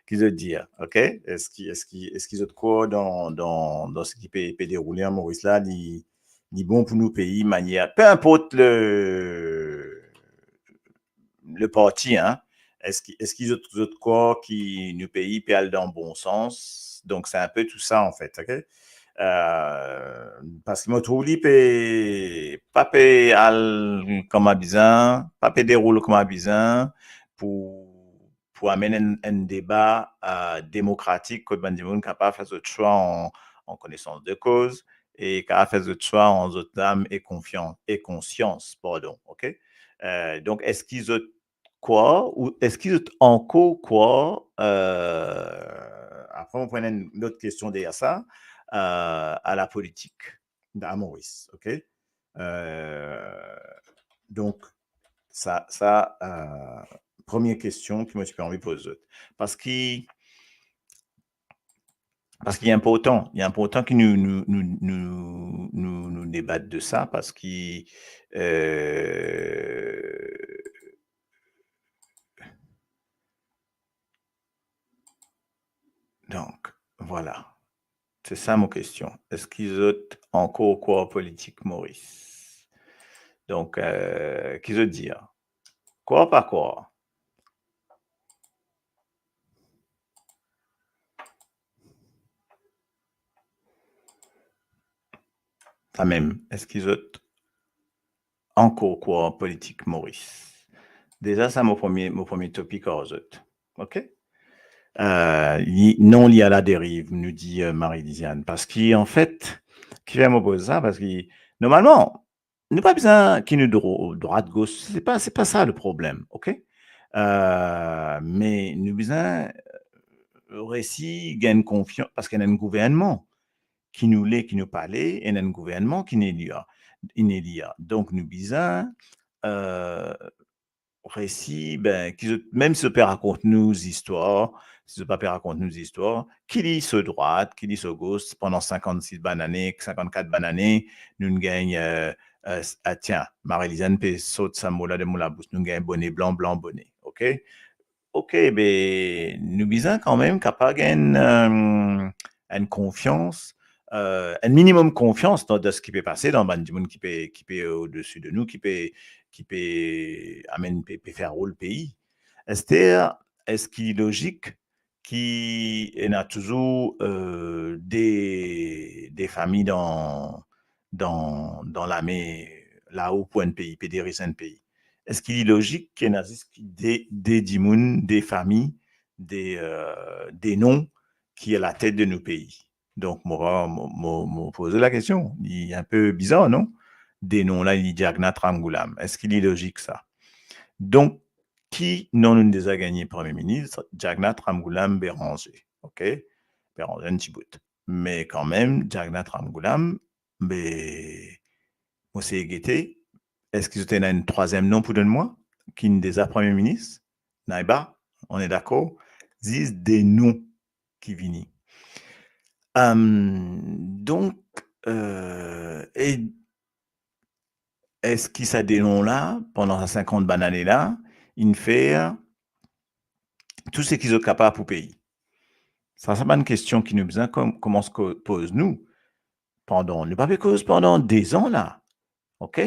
ki zot dir, ok? Eski, eski, eski zot krwar dan, dan, dan seki pe, pe deroule an Moris la, li, li bon pou nou pei, manier, pe inport le, le parti, hein? Eski, eski zot, zot krwar ki nou pei pe al dan bon sans? Donk, se inpe tou sa, an fet, ok? Euh, parski mo trouv li pe, pa pe al kouma bizin, pa pe deroul kouma bizin pou, pou amenn enn, enn deba, euh, demokratik kot bann dimoun kapav fer zot swa an, an konesans de koz, e kapav fer zot swa an zot nam e konfian-, e konsians, pardon, ok? Euh, donk, eski zot krwar ou eski zot ankor krwar, euh, apre, mo pran enn lot kestion deryer sa, euh, a la politik a Moris, ok? Euh, donk, sa, sa, euh, premie kestion ki mo ti pe anvi poz zot. Parski, parski li inportan, li inportan ki nou, nou, nou, nou, nou, nou debat de sa, parski, euh, donk, vwala. Se sa mo kestion. Eski zot ankor krwar politik Moris? Donk, euh, ki zot dir? Krwar pa krwar? Sa mem, eski zot ankor krwar politik Moris? Deza, sa mo premie, mo premie topik ar zot. Ok? Euh, li, non, li a la deriv, nou dir, euh, Marie-Lisiane. Parski, anfet, kifer mo poz sa? Parski, normalman, nou pa bizin ki nou dro-, drwat, gos, se pa, se pa sa le problem, ok? Euh, me nou bizin, euh, resi gagn konfians, parski ena enn gouvernman, ki nou le, ki nou pa le, ena enn gouvernman ki inn elir, inn elir. Donk, nou bizin, euh, resi, ben, ki zot, mem si zot pe rakont nou zistwar, si zot pa pe rakont nou zistwar, ki li so drwat, ki li so gos, pandan sinkannsis bann ane, sinkannkat bann ane, nou'nn gagn, euh, euh, s-, ah, tiens, Marie-Lisiane pe sort sa mo la de mo labous, nou'nn gagn bone blan, blan bone, ok? Ok, be, nou bizin kanmem kapav gagn, euh, enn konfians, euh, enn minimem konfians dan, dan seki pe pase, dan bann dimoun ki pe, ki pe odesi de nou, ki pe, ki pe amenn, pe, pe fer roul pei. Aster, eski li lozik ki ena touzour, euh, de, de fami dan, dan, dan lame lao pou enn pei, pe diraz enn pei? Eski li lozik ki ena zis ki de, de dimoun, de fami, de, euh, de non ki a latet de nou pei? Donk, mo, mo, mo, mo poz la kestion. Li inpe bizar, non? De non la, li Jagannath Ramgoolam. Eski li lozik sa? Donk, ki non nou deza gagne premie minis? Jagannath Ramgoolam Beranger. Ok? Beranger enn ti bout. Me kanmem, Jagannath Ramgoolam, be, mo sey gete, eski zot ena enn trwaziem non pou donn mwa, ki inn deza premie minis? Napa, on est d'accord? Zis de non ki vini. Euh, donk, euh, e eski sa de non la, pandan sa sinkant bann ane la, inn fer tou seki zot kapav pou pei? Sa, sa bann kestion ki nou bizin kom-, koumans ko-, poz nou. Pandan, nou pa pe koz pandan dezan la, ok?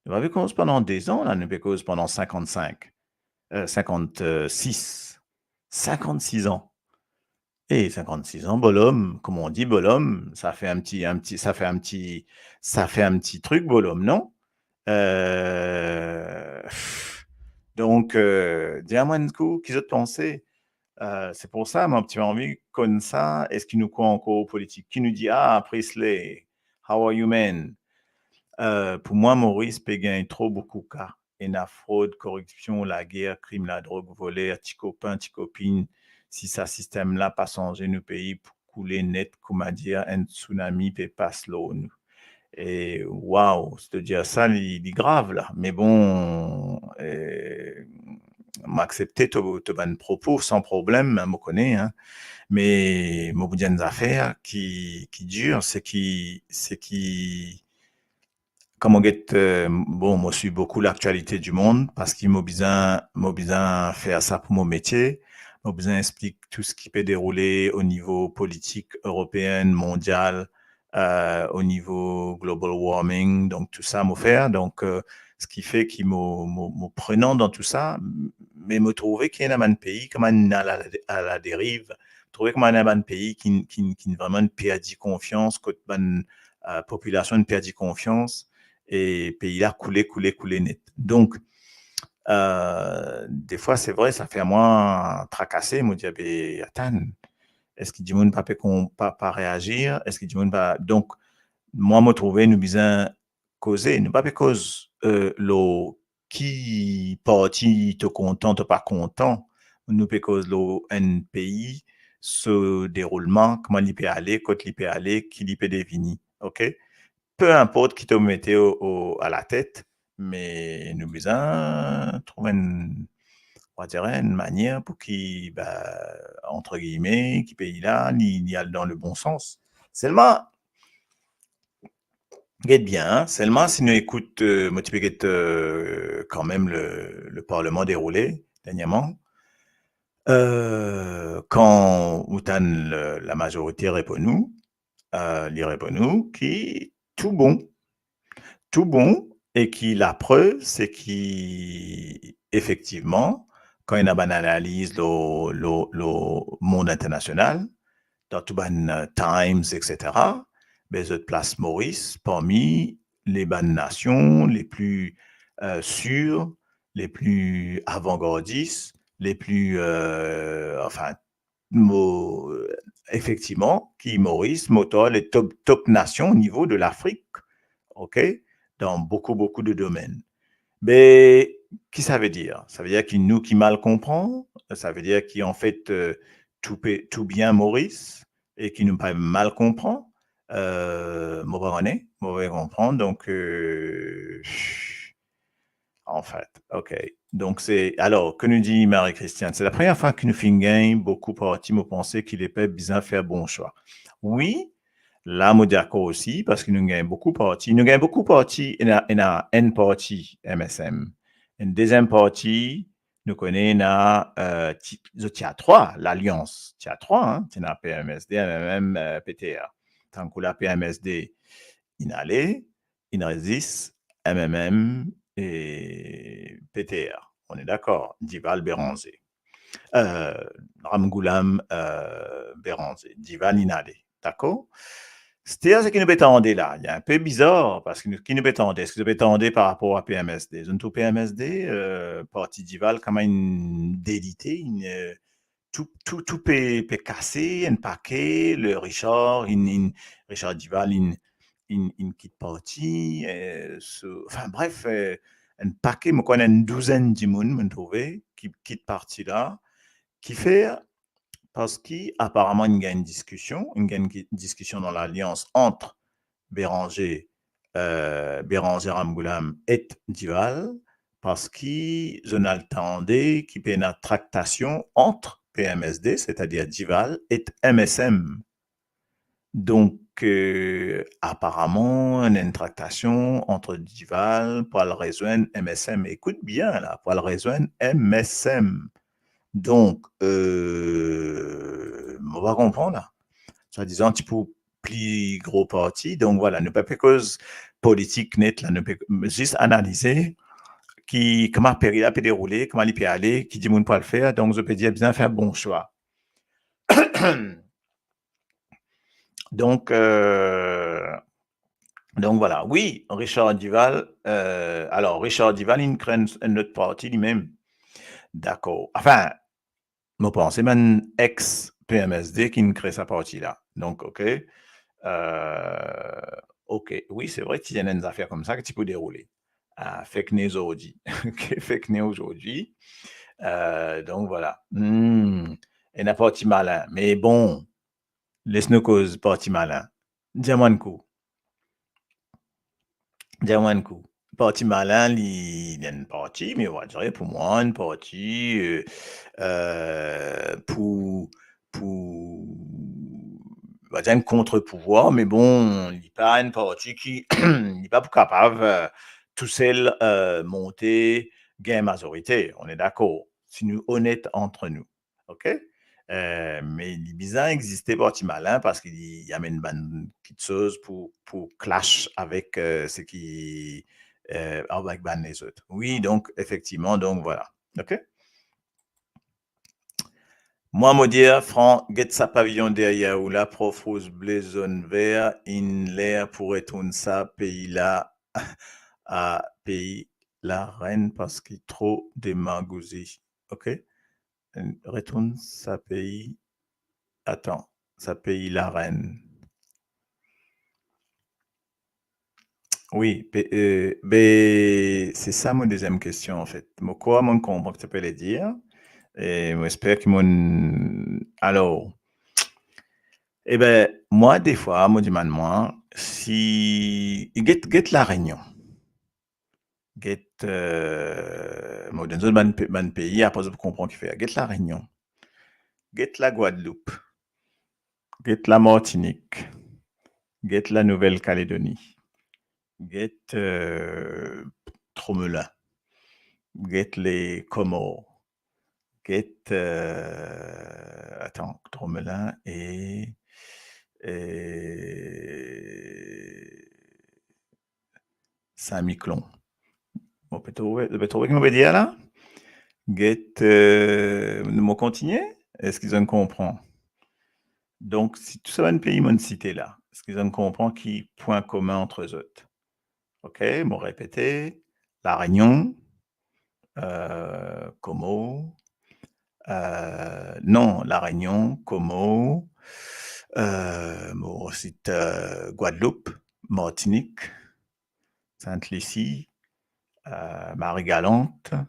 Nou pa pe koz pandan dezan la, nou pe koz pandan sinkannsink, euh, sinkannsis, sinkannsis an. E sinkannsis an, bolom, kouma on di, bolom, sa fer enn ti, enn ti, sa fer enn ti, sa fer enn ti trik, bolom, non? Euh, donk, euh, dir mwa enn kou, ki zot panse? Euh, se pou sa, mo ti anvi konn sa, eski nou krwar ankor politik? Ki nou dir, ah, Prisley, how are you, man? Euh, pou mwa, Moris pe gagn tro boukou ka. Ena frod, koripsion, lager, krim, ladrog, voler, ti kopin, ti kopinn. Si sa sistem la pa sanze, nou pei pou koule net, kouma dir, enn tsunami pe pas lor nou. E, waw, setadir sa, li, li grav la. Me bon, eh, mo aksepte to, to bann propo san problem, mo kone, hein. Me mo pou dir enn zafer ki, ki dir, se ki, se ki, kan mo get, euh, bon, mo swiv boukou laktialite di mond, parski mo bizin, mo bizin fer sa pou mo metie. Mo bizin explik tou seki pe deroule o nivo politik eropeen, mondial, euh, o nivo global warming, donk tou sa mo fer. Donk, euh, seki fer ki mo, mo, mo prenan dan tou sa, me mo trouve ki ena bann pei kouma inn a la, a la deriv, trouve kouma ena bann pei ki, ki, ki vreman perdi konfians, kot bann, euh, popilasion perdi konfians, e pei la koule, koule, koule net. Donk, euh, defwa, se vre, sa fer mwa trakase, mo dir, be, atann, eski dimoun pa pe kon-, pa, pa reazir? Eski dimoun pa, donk, Mwa, mo trouve nou bizin koze, nou pa pe koz, eh, lor ki parti to kontan, to pa kontan. Nou pe koz lor enn pei, so deroulman, kouma li pe ale, kot li pe ale, ki li pe devini, ok? Pe inport ki to mete o, o, alatet, me nou bizin trouv enn, on va dire, enn manier pou ki, ba, entre guillemets, ki pei la, li, li al dan le bon sans. Selman, get bien, hein, selman si nou ekout, eh, mo ti pe get, eh, kanmem le, le parleman deroule dernièrman, eh, kan ou tann le, lamazorite reponn ou, eh, li reponn ou ki tou bon. Tou bon, e ki laprev, se ki efektivman, kan ena bann analiz lor, lor, lor mond internasional, dan tou bann, eh, Times, et cetera, be zot plas Moris parmi le bann nasion le pli, eh, sir, le pli avangardis, le pli, eh, anfin, mo, efektivman, ki Moris, mo trouv le top, top nasion o nivo de Lafrik, ok, dan boukou, boukou de domenn. Be, ki sa ve dir? Sa ve dir ki nou ki mal konpran? Sa ve dir ki, anfet, eh, tou pe, tou bien Moris e ki nou pa mal konpran? Eh, mo pa kone, mo pa konpran, donk, eh, anfet, ok. Donk, se, alor, ki nou dir, Marie-Christiane, se lapremier fwa ki nou finn gagn boukou parti, mo panse ki lepep bizin fer bon swa. Wi, la, mo dakor osi, parski nou gagn boukou parti. Nou gagn boukou parti, ena, ena enn parti, M S M. Enn deziem parti, nou kone ena, eh, ti, zot ti a trwa, lalians, ti a trwa, hein, ti ena P M S D, M M M, eh, P T R. Tankou la P M S D inn ale, inn res zis M M M e P T R. On est d'accord, Duval, Bérenger. Eh, Ramgoolam, eh, Bérenger. Duval inn ale, dakor? Setir seki nou pe tande la, li inpe bizar, parski nou, ki nou pe tande? Eski nou pe tande par rapor a P M S D? Zot trouv P M S D, eh, parti Duval, kouma inn delite, inn, eh, tou, tou, tou pe, pe kase, enn pake, le Richard, inn, inn, Richard Duval, inn, inn, inn kit parti, eh, so, anfin bref, eh, enn pake, mo konn enn douzenn dimoun, mo trouve, ki kit parti la, kifer, parski aparaman inn gagn diskision, inn gagn ki-, diskision dan lalians ant Bérenger, eh, Bérenger, Ramgoolam et Duval, parski zot inn al tande ki pena traktasion ant P M S D, setadir Duval, et M S M. Donk, eh, aparaman, ena enn traktasion ant Duval pou al rezwenn M S M. Ekout bien la, pou al rezwenn M S M. Donk, eh, mo pa konpran la. Swadizan ti pou pli gro parti. Donk, vwala, nou pa pe koz politik net la, nou pe zis analize ki, kouma pei la pe deroule, kouma li pe ale, ki dimoun pou al fer. Donk, zot pe dir bizin fer bon swa. Donk, eh, donk, vwala. Wi, Richard Duval, eh, alor, Richard Duval, inn kre enn, enn lot parti, limem. Dakor. Anfin, mo panse bann ex P M S D ki'nn kre sa parti la. Donk, ok. Eh, ok. Wi, se vre, ti ena enn zafer koumsa ki ti pou deroule. Ah, fake news zordi. Ok, fake news zordi. Eh, donk, vwala. Hmm. Ena parti malin. Me bon, les nou koz parti malin. Dir mwa enn kou. Dir mwa enn kou. Parti malin, li, li enn parti, me on va dire pou mwa, enn parti, eh, eh, pou, pou, on va dire enn contre-pouvoir, me bon, li pa enn parti ki, li pa pou kapav, eh, tousel, eh, monte, gagn mazorite. On est d'accord. Si nou onet ant nou. Ok? Eh, me li bizin existe parti malin parski li, li amenn bann kitsoz pou, pou clash avek, eh, seki, eh, avek bann lezot. Wi, donk, efektivman, donk, vwala. Ok? Mwa, mo dir, Fran, get sa paviyon deryer ou la, prof, rouz, ble, zonn, ver, inn ler pou retourn sa pei la, a pei larenn, parski tro demagouzi. Ok? Retourn sa pei, atan, sa pei larenn. Wi, pe, eh, be, se sa mo deziem kestion, anfet. Mo krwar mo konpran ki to pe le dir, e mo esper ki mo, alor, ebe, mwa, defwa, mo dimann mwa, si, get, get La Réunion. Get, eh, mo donn zot bann pe-, bann pei, apre zot pou konpran kifer. Get La Réunion. Get la Gwadloup. Get la Martinique. Get la Nouvelle-Calédonie. Get, eh, Tromelin. Get les Comores. Get, eh, attends, Tromelin e, e Saint-Miquelon. Mo pe trouve, mo pe trouve ki mo pe dir la. Get, eh, mo kontigne? Eski zot konpran? Donk, si tou sa bann pei mo site la, eski zot konpran ki pwin komin ant zot? Ok, mo repete, La Réunion, eh, Komor, eh, non, La Réunion, Komor, eh, mo sit, eh, Gwadloup, Martinik, Sint-Lisi, eh, Marigalante,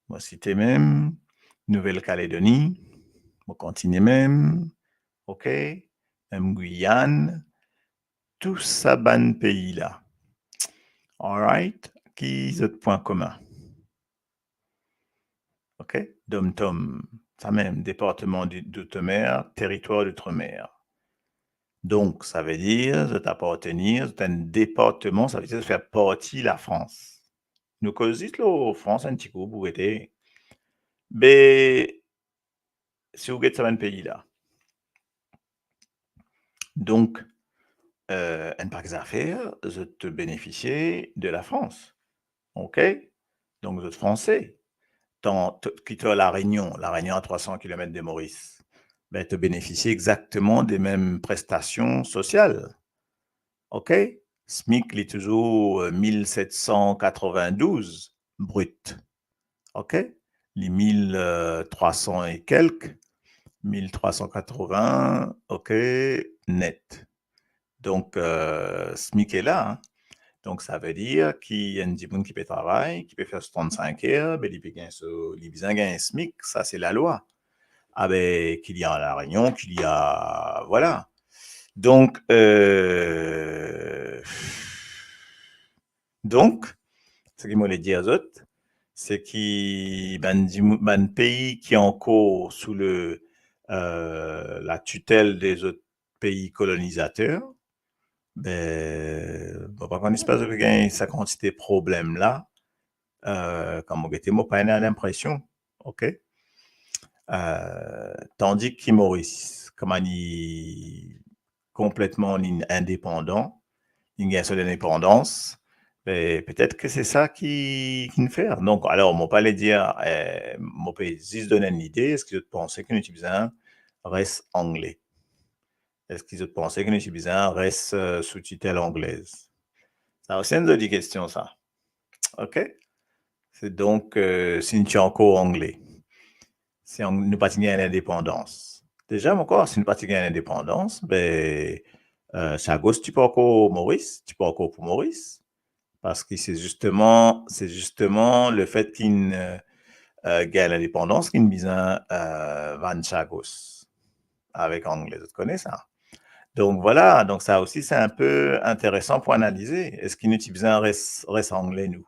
mo site mem, Nouvel-Kaledoni, mo kontigne mem, ok, mem Gwiyann, tou sa bann pei la. Alright, ki zot pwin komin? Ok, DOM-TOM, sa mem, Département du, d'Outre-mer, Territoire d'Outre-mer. Donk, savedir, zot apartenir, zot enn departman, savedir zot fer parti Lafrans. Nou koz zis lor Frans enn ti kou pou gete. Be, si ou get sa bann pei la. Donk, eh, enn pakete zafer, zot benefisie de Lafrans. Ok? Donk, zot franse. Tan, t-, ki to La Réunion, La Réunion a trwa san kilomet de Moris. Be, to benefisie exakteman de mem prestasion sosial. Ok? SMIC, li touzour, eh, mil set san katrovin-douz brit. Ok? Li mil trwa san e kelk, mil trwa san katrovin, ok, net. Donk, eh, SMIC e la, hein. Donk, savedir ki enn dimoun ki pe travay, ki pe fer so trant-sink er, be, li pe gagn so, li bizin gagn SMIC, sa se lalwa. Ah be, ki li a La Réunion, ki li a, vwala. Donk, eh, donk, seki mo le dir zot, se ki bann dimou-, bann pei ki ankor sou le, eh, la titel de zot pei kolonizater, be, mo pa konn si pa zot pe gagn sa kantite problem la, eh, kan mo gete, mo pa ena linpresion, ok? Eh, tandi ki Moris, kouma li konpletman li indepandan, li gagn so lindepandans, be, petet ki se sa ki, ki'nn fer. Donk, alor, mo pa le dir, eh, mo pe zis donn enn lide, eski zot panse ki nou ti bizin res angle? Eski zot panse ki nou ti bizin res, eh, sou titel anglez? Sa osi enn zoli kestion, sa. Ok? Se donk, eh, si nou ti ankor angle, si an-, nou pa ti gagn lindepandans. Deza, mo krwar, si nou pa ti gagn lindepandans, be, eh, Chagos ti pou ankor Moris, ti pou ankor pou Moris. Parski se zisteman, se zisteman lefet ki'nn, eh, eh, gagn lindepandans ki'nn bizin, eh, vann Chagos avek angle, zot kone sa. Donk, vwala, donk sa osi se inpe interesan pou analize. Eski nou ti bizin res, res angle, nou?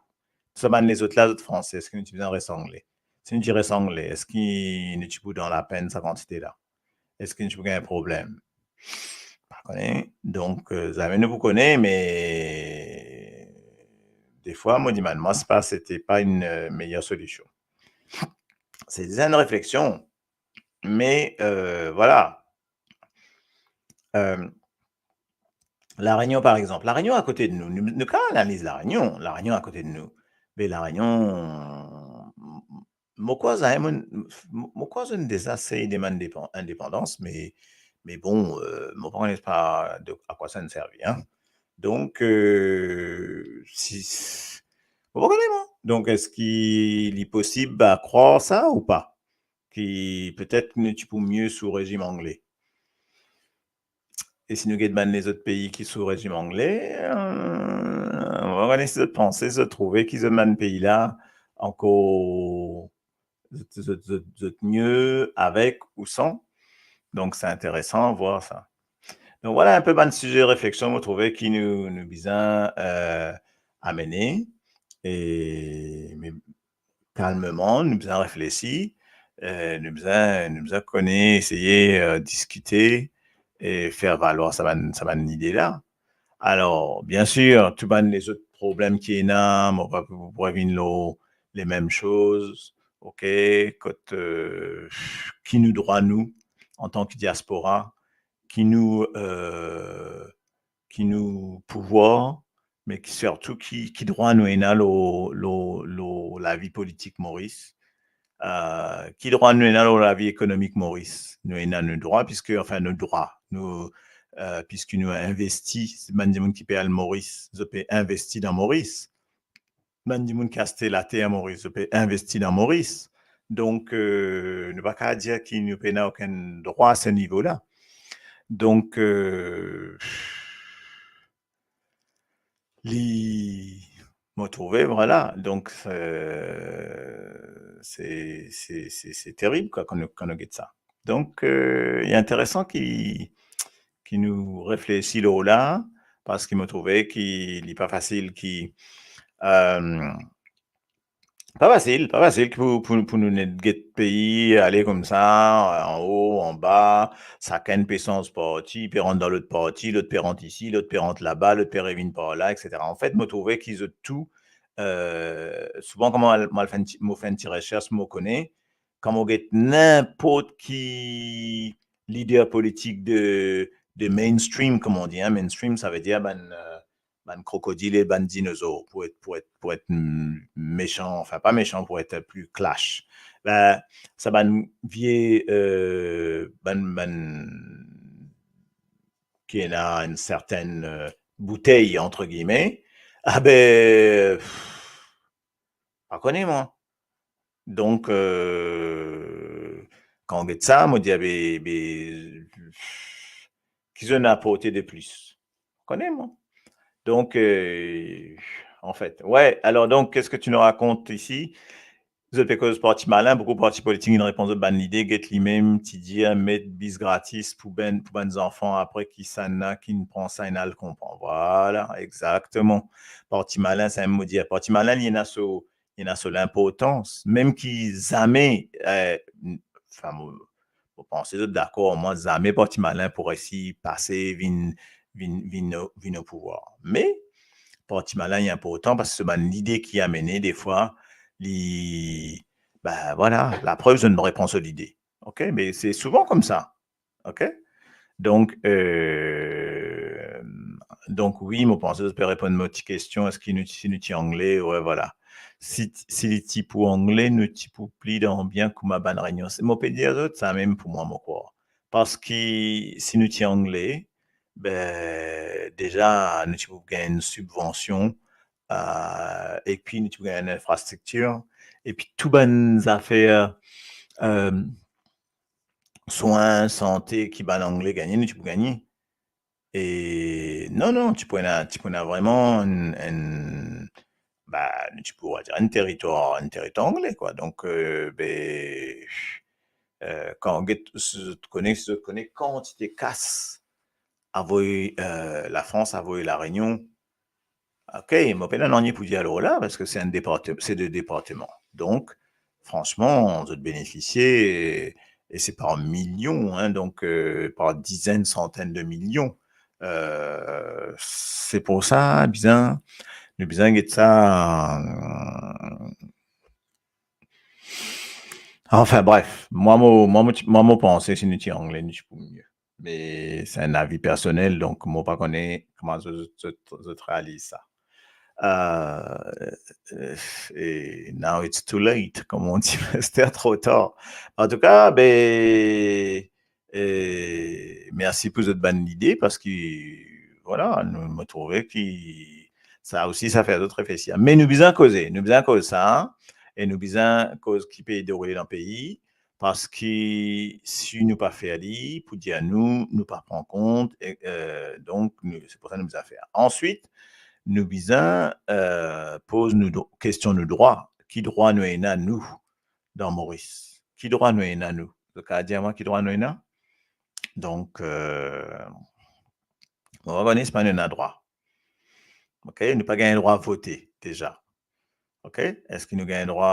Tou sa bann lezot la, zot franse, eski nou ti bizin res angle? Si nou ti res angle, eski nou ti pou dan lapenn sa kantite la? Eski nou ti pou gagn problem? Pa kone. Donk, eh, zame nou pou kone, me defwa, mo dimann mwa, se pa, se te pa enn, eh, meyer solision. Se zis enn refleksion, me, eh, vwala. Eh, La Réunion, par exanp. La Réunion akote de nou. Nou, nou kav analiz La Réunion. La Réunion akote de nou. Me La Réunion, mo krwar zame, mo, mo, mo krwar zot inn deza sey demann depan-, indepandans, me, me bon, eh, mo pa kone pa de, a kwa sa inn servi, hein. Donk, eh, si, mo pa kone, mwa. Donk, eski li posib a krwar sa ou pa? Ki petet nou ti pou mie sou rezim angle. E si nou get bann lezot pei ki sou rezim angle, eh, Kone si zot panse, zot trouve ki zot bann pei la ankor zot, zot, zot, zot mie avek ou san. Donk, se interesan vwar sa. Donk, vwala inpe bann size refleksion mo trouve ki nou, nou bizin, eh, amene. E, me kalmeman, nou bizin reflesi, eh, nou bizin, nou bizin kone, eseye, eh, diskite e fer valwar sa bann, sa bann lide la. Alor, bien sir, tou bann lezot problem ki ena, mo pa pou, pou revinn lor lemem soz, ok, kot, eh, ki nou drwa nou, antan ki diaspora, ki nou, eh, ki nou pouvwar, me ki sirtou ki, ki drwa nou ena lor, lor, lor lavi politik Moris, eh, ki drwa nou ena lor lavi ekonomik Moris. Nou ena nou drwa, piske, anfin, nou drwa, nou, eh, piske nou investi, bann dimoun ki pe al Moris, zot pe investi dan Moris. Bann dimoun ki aste later Moris, zot pe investi dan Moris. Donk, eh, nou pa kav dir ki nou pena okenn drwa a se nivo la. Donk, eh, li, mo trouve, vwala, donk, eh, se, se, se, se terib, kwa, kan nou, kan nou get sa. Donk, eh, li interesan ki, ki nou reflesi lor la, parski mo trouve ki li pa fasil ki, eh, pa fasil, pa fasil ki pou, pou, pou nou net get pei ale koumsa, anlo, anba, sakenn pe sanz parti, pe rant dan lot parti, lot pe rant isi, lot pe rant laba, lot pe revinn par la, et cetera. Anfet, mo trouve ki zot tou, eh, souvan, kan mo al, mo al fer enn ti, mo fer enn ti resers, mo kone, kan mo get ninport ki lider politik de, de mainstream, kouma on dir, hein, mainstream, savedir bann, eh, bann krokodil e bann dinozor, pou et, pou et, pou et, mm, mesan, anfin, pa mesan, pou et pli clash. Be, sa bann vie, eh, bann, bann ki ena enn sertenn, eh, boutey, antre gilme, ah be, pff, pa kone mwa. Donk, eh, kan get sa, mo dir, be, be, ki zot ena aporte de plis? Kone mwa. Donk, eh, anfet, we, alor, donk, qu'est-ce que tu nous racontes ici? Zot pe koz parti malin, boukou parti politik inn reponn zot bann lide, get limem ti dir met bis gratis pou bann, pou bann zanfan, apre kisannla ki'nn pran sa, inn al konpran. Vwala, exakteman. Parti malin, sa mem mo dir. Parti malin, li ena so, li ena so linportans, mem ki zame, eh, n-, anfin, mo, mo panse zot dakor, mwa, zame parti malin pou resi pase, vinn, vinn, vinn o, vinn o pouvwar. Me parti malin, li inportan parski so bann lide ki amene, defwa, li, be, vwala, laprev, zot inn reponn so lide. Ok, me se souvan koumsa. Ok? Donk, eh, donk wi, mo panse zot pe reponn mo ti kestion, eski nou, si nou ti angle, we, vwala. Si, si li ti pou angle, nou ti pou pli dan bien kouma bann Reynion. Se, mo pe dir zot sa mem pou mwa, mo krwar. Parski si nou ti angle, be, deza, nou ti pou gagn enn sibvansion, eh, epi nou ti pou gagn enn infrastriktir, epi tou bann zafer, eh, swin, sante ki bann Angle gagne, nou ti pou gagne. E non, non, ti pou ena, ti pou ena vreman enn, enn, be, nou ti pou, on va dire, enn teritwar, enn teritwar angle, kwa. Donk, eh, be, eh, kan get, si zot kone, si zot kone kantite kas avoy, eh, Lafrans avoy La Reynion, ok, mo pena nanye pou dir lor la, parski se enn departe-, se de departeman. Donk, fransman, zot benefisie, e, e se par milion, hein, donk, eh, par dizenn, santenn de milion. Eh, se pou sa, bizin, nou bizin get sa, anfin, bref, mwa mo, mwa mo ti, mwa mo panse si nou ti angle, nou ti pou mie. Me se enn avi personel, donk mo pa kone kouma zot, zot, zot realiz sa. Eh, e now it's too late, kouma on dir, se tro tar. Antouka, be, eh, mersi pou zot bann lide, parski, vwala, nou, mo trouve ki sa osi, sa fer zot reflesir. Me nou bizin koze, nou bizin koz sa, e nou bizin koz ki pe deroule dan pei, parski si nou pa fer li, pou dir nou, nou pa pran kont, e, eh, donk, nou, se pou sa nou bizin fer. Answit, nou bizin, eh, poz nou dro-, kestion nou drwa. Ki drwa nou ena, nou, dan Moris? Ki drwa nou ena, nou? Zot kapav dir mwa ki drwa nou ena? Donk, eh, mo pa kone si nou ena drwa. Ok? Nou pa gagn drwa vote, deza. Ok? Eski nou gagn drwa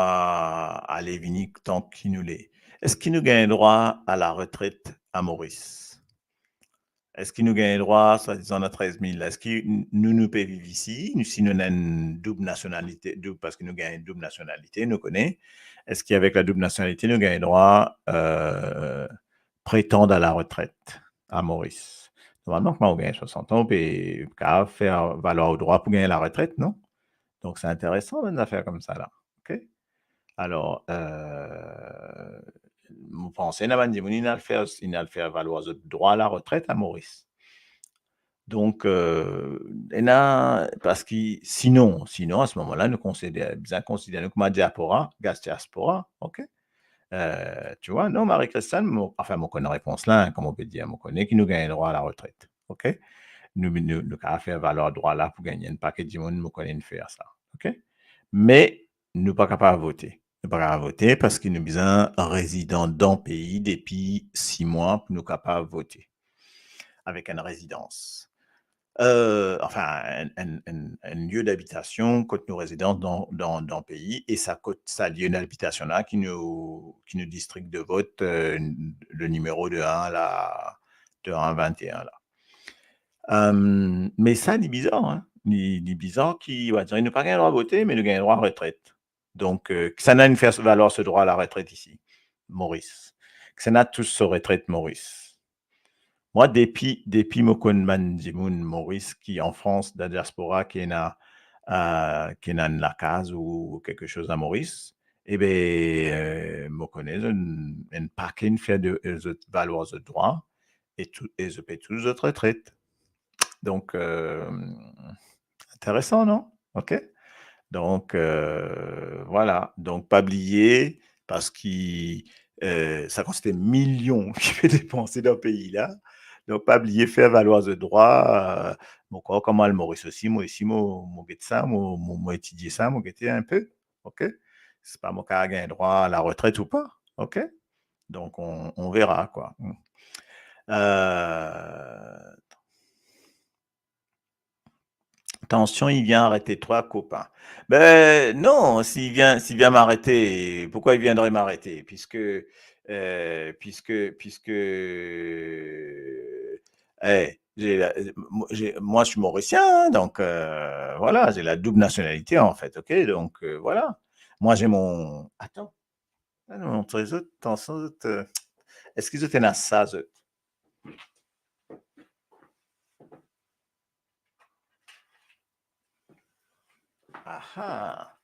ale vini tan ki nou le? Eski nou gagn drwa a laretret a Moris? Eski nou gagn drwa, swadizan, a trez mil? Eski n-, nou, nou pe viv isi, nou, si nou ena enn doub nasionalite, doub, parski nou gagn doub nasionalite, nou kone, eski avek la doub nasionalite, nou gagn drwa, eh, pretann a laretret a Moris? Normalman, kan ou gagn swasant an, ou pe kapav fer valoir ou drwa pou gagn laretret, non? Donk, se interesan, bann zafer koumsa la. Ok? Alor, eh, mo panse ena bann dimoun, inn al fer, inn al fer valoir zot drwa laretret a Moris. Donk, eh, ena, parski sinon, sinon, a se moman la, nou konsider, bizin konsider nou kouma diaspora, gas diaspora, ok? Eh, tu vois, non, Marie-Christiane, mo, anfin, mo konn repons la, kouma ou pe dir, mo kone ki nou gagn drwa a laretret, ok? Nou, nou, nou kapav fer valoir drwa la pou gagn enn paket dimoun, mo kone inn fer sa, ok? Me nou pa kapav vote. Nou pa kapav vote parski nou bizin rezidan dan pei depi sis mwa pou nou kapav vote avek enn rezidans. Eh, anfin, enn, enn, enn, enn lie dabitasion kot nou rezidan dan, dan, dan pei, e sa kot sa lie dabitasion la ki nou, ki nou distrik de vot, eh, le nimero de enn la, de enn a vinte et un la. Eh, me sa, li bizar, hein. Li, li bizar ki, on va dire, nou pa gagn drwa vote, me nou gagn drwa retret. Donk, eh, kisannla inn fer valoir so drwa laretret isi, Moris? Kisannla tous so retret Moris? Mwa, depi, depi mo konn bann dimoun Moris ki an Frans, dan diaspora, ki ena, eh, ki ena enn lakaz ou kiksoz a Moris, ebe, eh, mo kone zot enn, enn paket inn fer de, eh, zot valoir zot drwa, e tou, e zot pe tous zot retret. Donk, eh, interesan, non? Ok? Donk, eh, vwala. Donk, pa bliye, parski, eh, sa kantite milion ki pe depanse dan pei la. Donk, pa bliye fer valoir zot drwa. Eh, mo krwar kan mo al Moris osi, mo isi, mo, mo get sa, mo, mo, mo etidie sa, mo gete enpe. Ok? Se pa mo kapav gagn drwa a laretret ou pa. Ok? Donk, on, on verra, kwa. Hmm. Eh, Attention, il vient arrêter toi, copain. Ben non, s'il vient, s'il vient m'arrêter, pourquoi il viendrait m'arrêter? Puisque, euh, puisque, puisque, eh, j'ai la, moi, j'ai, moi, je suis mauricien, hein, donc, euh, voilà, j'ai la double nationalité, en fait, ok? Donc, euh, voilà. Moi, j'ai mon, attends. Ah non, montre zot, attention, zot, euh, eski zot ena sa, zot? Aha.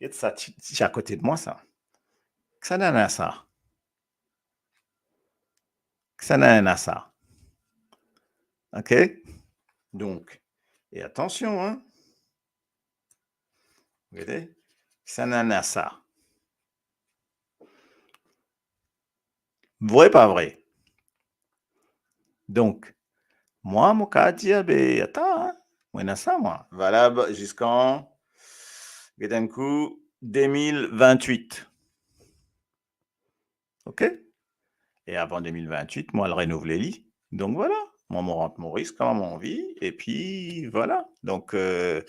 Get sa ti, ti akote de mwa, sa. Kisannla ena sa? Kisannla ena sa? Ok? Donk, e atansion, hein? Gete? Kisannla ena sa? Vre, pa vre? Donk, mwa, mo kapav dir, be, atann, hein, mo ena sa, mwa. Valab ziska, get enn kou, de mil vintwit. Ok? E avan de mil vintwit, mo al renouvle li. Donk, vwala. Mwa, mo rant Moris kan mo anvi, epi vwala. Donk, euh,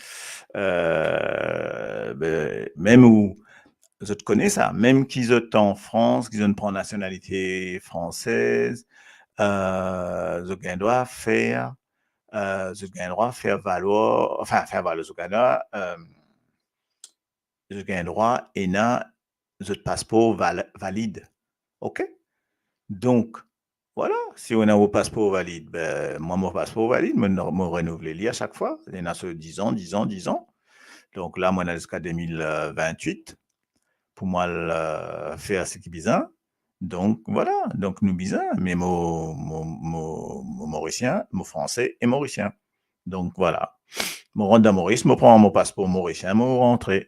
euh, be, mem ou, zot kone sa, mem ki zot an Frans, ki zot pran nasionalite fransez, euh, zot gagn drwa fer, euh, zot gagn drwa fer valoir, anfin, fer valoir, zot gagn drwa, euh, zot gagn drwa ena zot paspor val-, valid. Ok? Donk, vwala, si ou ena ou paspor valid, be, mwa, mo paspor valid, mo, mo renouvle li a sak fwa. Li ena so diz an, diz an, diz an. Donk la, mo ena ziska de mil vintwit pou mwa al, euh, fer seki bizin. Donk, vwala. Donk, nou bizin, me mo, mo, mo, mo morisien, mo franse e morisien. Donk, vwala. Mo rant dan Moris, mo pran mo paspor morisien, mo rantre.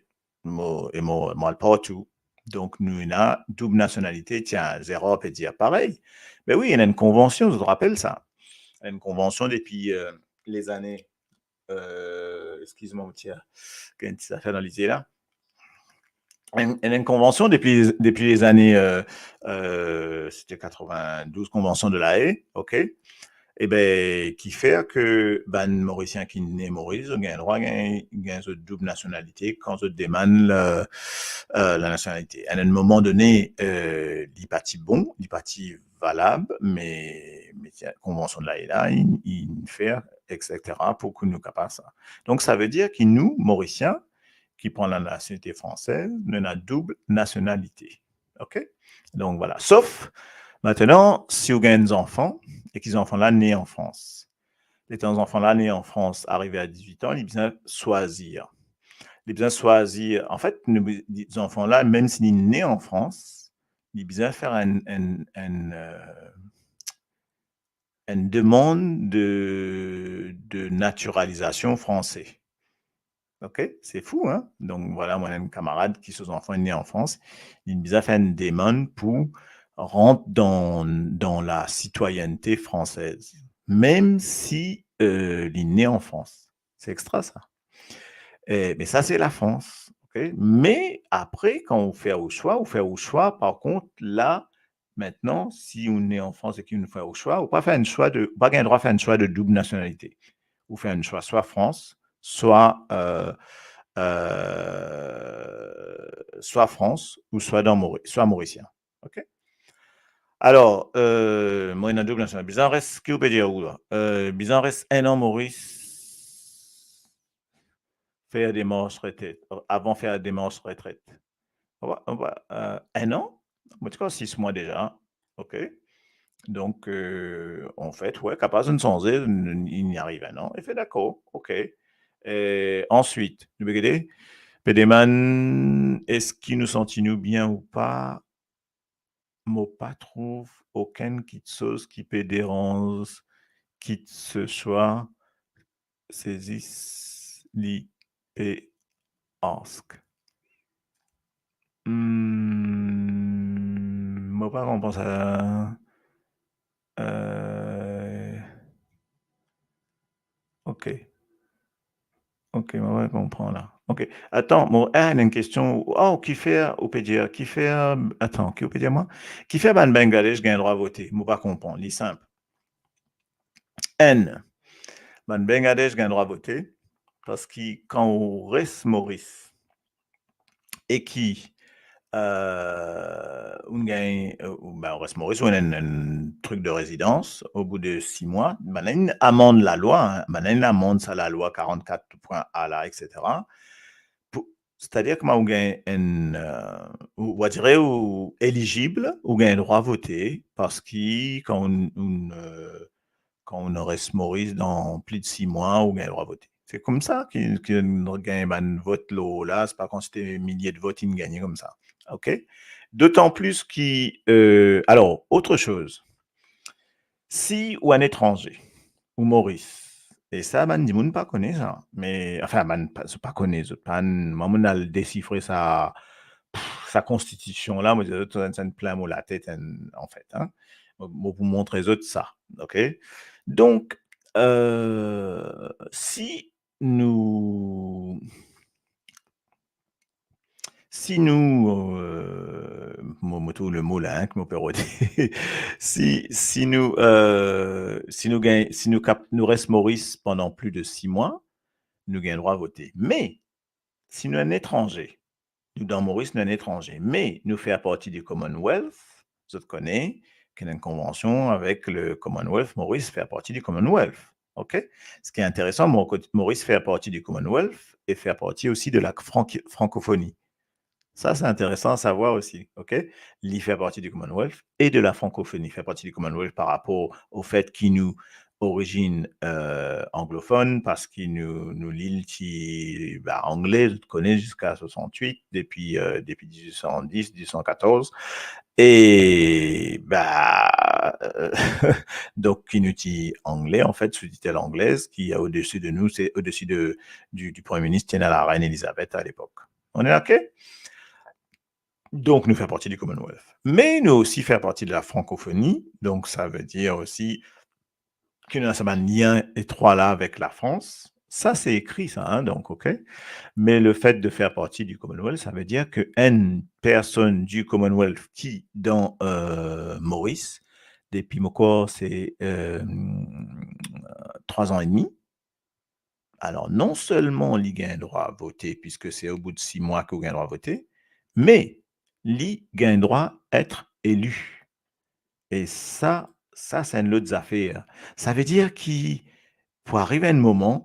Mo, e mo, mo al partou. Donk, nou ena doub nasionalite. Tiens, Zeror pe dir parey. Be wi, ena enn konvansion, zot rapel sa? Enn konvansion depi, euh, lezane euh, excuse-moi, mon ti, euh, gagn ti zafer dan lizie la. Enn, enn, enn konvansion depi, depi lezane, euh, euh, c'était quatre-vingt-douze, konvansion de La Haye, ok? Ebe, ki fer ke bann Morisien ki ne Moris, zot gagn drwa gagn, gagn zot doub nasionalite kan zot demann, euh, euh, la nasionalite. A enn moman done, euh, li pa ti bon, li pa ti valab, me, me ti, konvansion de La Haye la, li, li fer, et cetera, pou ke nou kapav sa. Donk, sa ve dir ki nou, Morisien, ki pran la nasionalite fransez, nou ena doub nasionalite. Ok? Donk, vwala. Sof, aster, si ou gagn zanfan, e ki zanfan la ne an Frans. Letan zanfan la ne an Frans, arive a dizwit an, li bizin swazir. Li bizin swazir. Anfet, nou, zanfan la, mem si li ne an Frans, li bizin fer enn, enn, enn, euh, enn demann de, de naturalizasion franse. Ok? Se fou, hein? Donk, vwala, mwa, enn kamarad ki so zanfan ne an Frans, li bizin fer enn demann pou rant dan, dan la sitwayennte fransez, mem si, euh, li ne an Frans. Se extra, sa. Eh, me sa, se Lafrans, ok? Me apre, kan ou fer ou swa, ou fer ou swa, par kont, la, aster, si ou ne an Frans e ki ou fer ou swa, ou pa fer enn swa de, ou pa gagn drwa fer enn swa de doub nasionalite. Ou fer enn swa, swa Frans, swa, euh, euh, swa Frans, ou swa dan Mori-, swa Morisien. Ok? Alor, euh, mwa, ena doub nasionalite. Bizin res, ki ou pe dir ou la? Euh, bizin res enn an Moris, fer demars retret, avan fer demars retret. Ou va, ou va, euh, enn an? Mo ti krwar sis mwa deza. Ok? Donk, euh, anfet, wi, kapav zot inn sanze, n-, inn ariv enn an. E fer dakor. Ok. E answit, nou pe gete, pe demann, eski nou santi nou bien ou pa? Mo pa trouv okenn kitsoz ki pe deranz kiseswa, se zis li pe ask. Hmm, mo pa konpran sa. Euh, ok. Ok, mo pa konpran la. Ok. Atann, mo, ah, ena enn kestion. Oh, kifer, ou pe dir, kifer, atann, ki ou pe dir mwa? Kifer bann Bangladesh gagn drwa vote? Mo pa konpran, li sinp. Enn, bann Bangladesh gagn drwa vote, parski kan ou res Moris, e ki, euh, ou gagn, euh, ou, ben, ou res Moris, ou ena enn, enn trik de rezidans, o bout de sis mwa, bann la inn amann lalwa, hein, bann la inn amann sa lalwa karant-kat pwin A la, et cetera. Pou, setadir kouma ou gagn enn, euh, ou, ou, on va dire, ou elizib, ou gagn drwa vote, parski kan ou, ou, euh, kan ou res Moris dan plis de sis mwa, ou gagn drwa vote. Se koumsa ki, ki nou gagn bann vot lor la, se pa kantite milie de vot inn gagne koumsa. Ok? Dotan plis ki, euh, alor, autre chose, si ou enn etranze, ou Moris, e sa, bann dimoun pa kone sa, me, anfin, bann pa, zot pa kone, zot pa, mwa, mo'nn al desifre sa, pff, sa konstitision la, mo dir zot, sa, sa plin mo latet, an, anfet, hein. Mo, mo pou montre zot sa, ok? Donk, euh, si nou, si nou, euh, mo, mo trouv lemo la, hein, ki mo pe rode. Si, si nou, euh, si nou gagn, si nou kap, nou res Moris pandan plis de sis mwa, nou gagn drwa vote. Me, si nou enn etranze, nou dan Moris, nou enn etranze, me nou fer parti di Commonwealth, zot kone ki ena enn konvansion avek le Commonwealth, Moris fer parti di Commonwealth. Ok? Seki interesan, Mo-, Moris fer parti di Commonwealth e fer parti osi de la frank-, frankofoni. Sa, se interesan a savwar osi, ok? Li fer parti di Commonwealth e de la frankofoni, fer parti di Commonwealth par rapor o fet ki nou orizinn, euh, anglofonn, parski nou, nou lil ti, ba, angle, zot kone, ziska swasannwit, depi, euh, depi diz-wit san dis, diz-wit san katorz. E, ba, euh, donk, ki nou ti angle, anfet, sou titel anglez, ki odesi de nou, se odesi de, di, di Premie Minis, ti ena larenn Elizabeth a lepok. On est ok? Donk, nou fer parti di Commonwealth. Me nou osi fer parti de la frankofoni, donk sa ve dir osi ki nou ena sa bann lien etrwa la avek Lafrans, Ça, c'est écrit, ça, hein, donc, ok. Mais le fait de faire partie du Commonwealth, ça veut dire que une personne du Commonwealth qui, dans euh, Maurice, depuis mon corps, c'est euh, trois ans et demi, alors non seulement li gagn drwa vote, puisque c'est au bout de six mois que ou gagn drwa vote, mais li gagn drwa être élu. E sa, sa, c'est une autre affaire. Ça veut dire ki pou ariv enn moman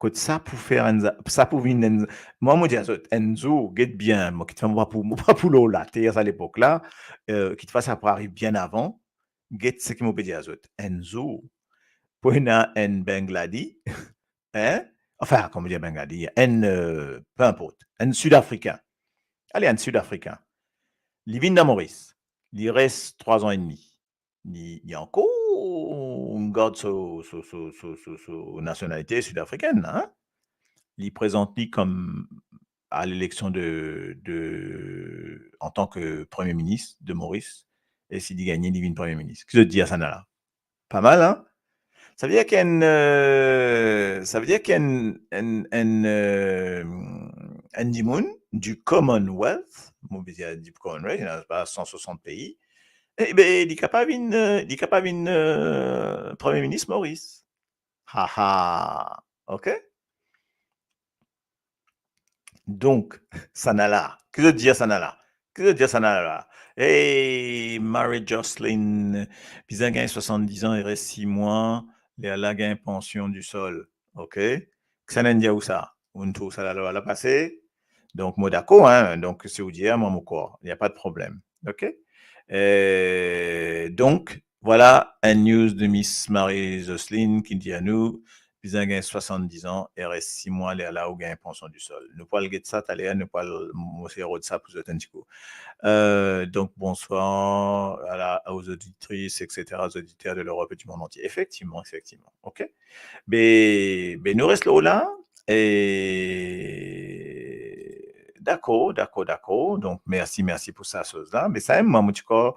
kot sa pou fer enn za-, sa pou vinn enn, mwa, mo dir zot, enn zour, get bien, mo, kitfwa mo pa pou, mo pa pou lor later sa lepok la, euh, kitfwa sa pou ariv bien avan, get seki mo pe dir zot, enn zour, pou ena enn Bengali, hein? Enfin, kouma dir Bengali, enn, euh, peu importe, enn Sidafrikin. Ale, enn Sidafrikin. Li vinn dan Moris. Li res trwa zan edmi. Li, li ankor gard so, so, so, so, so, so nasionalite sidafrikin, hein? Li prezant li kom a leleksion de, de, antan ke premie minis de Moris, e si li gagne, li vinn premie minis. Ki zot dir sa la? Pas mal, hein? Ça veut dire qu'il y a une, euh, ça veut dire qu'il y a une, une, une, euh, une dimoun du Commonwealth, mo pe dir du Commonwealth, il n'y a pas cent soixante pays, eh ben, li kapav vinn, euh, li kapav vinn, euh, premie minis Moris. Ha ha, ok? Donk, sa la, ki zot dir sa la? Ki zot dir sa la? Hey, Marie Jocelyn, bizin gagn swasann-diz an e res sis mwa, lerla gagn pansion di sol. Ok? Kisannla inn dir ou sa? Ou'nn trouv sa lalwa la pase? Donk, mo dakor, hein. Donk, si ou dir, mwa, mo krwar. Il n'y a pas de problème. Ok? Euh, donk, vwala enn news de Miss Marie Jocelyn ki dir anou, bizin gagn swasann-diz an e res sis mwa, lerla ou gagn pansion di sol. Nou pou al get sa taler, nou pou al, mo sey rod sa pou zot enn ti kou. Euh, donk, bonsoir à la, aux auditrices, et cetera, aux auditeurs de l'Europe et du monde entier. Effectivement, effectivement. Ok? Be, be nou res lor la, e dakor, dakor, dakor. Donk, mersi, mersi pou sa soz la. Me samem, mwa, mo ti krwar,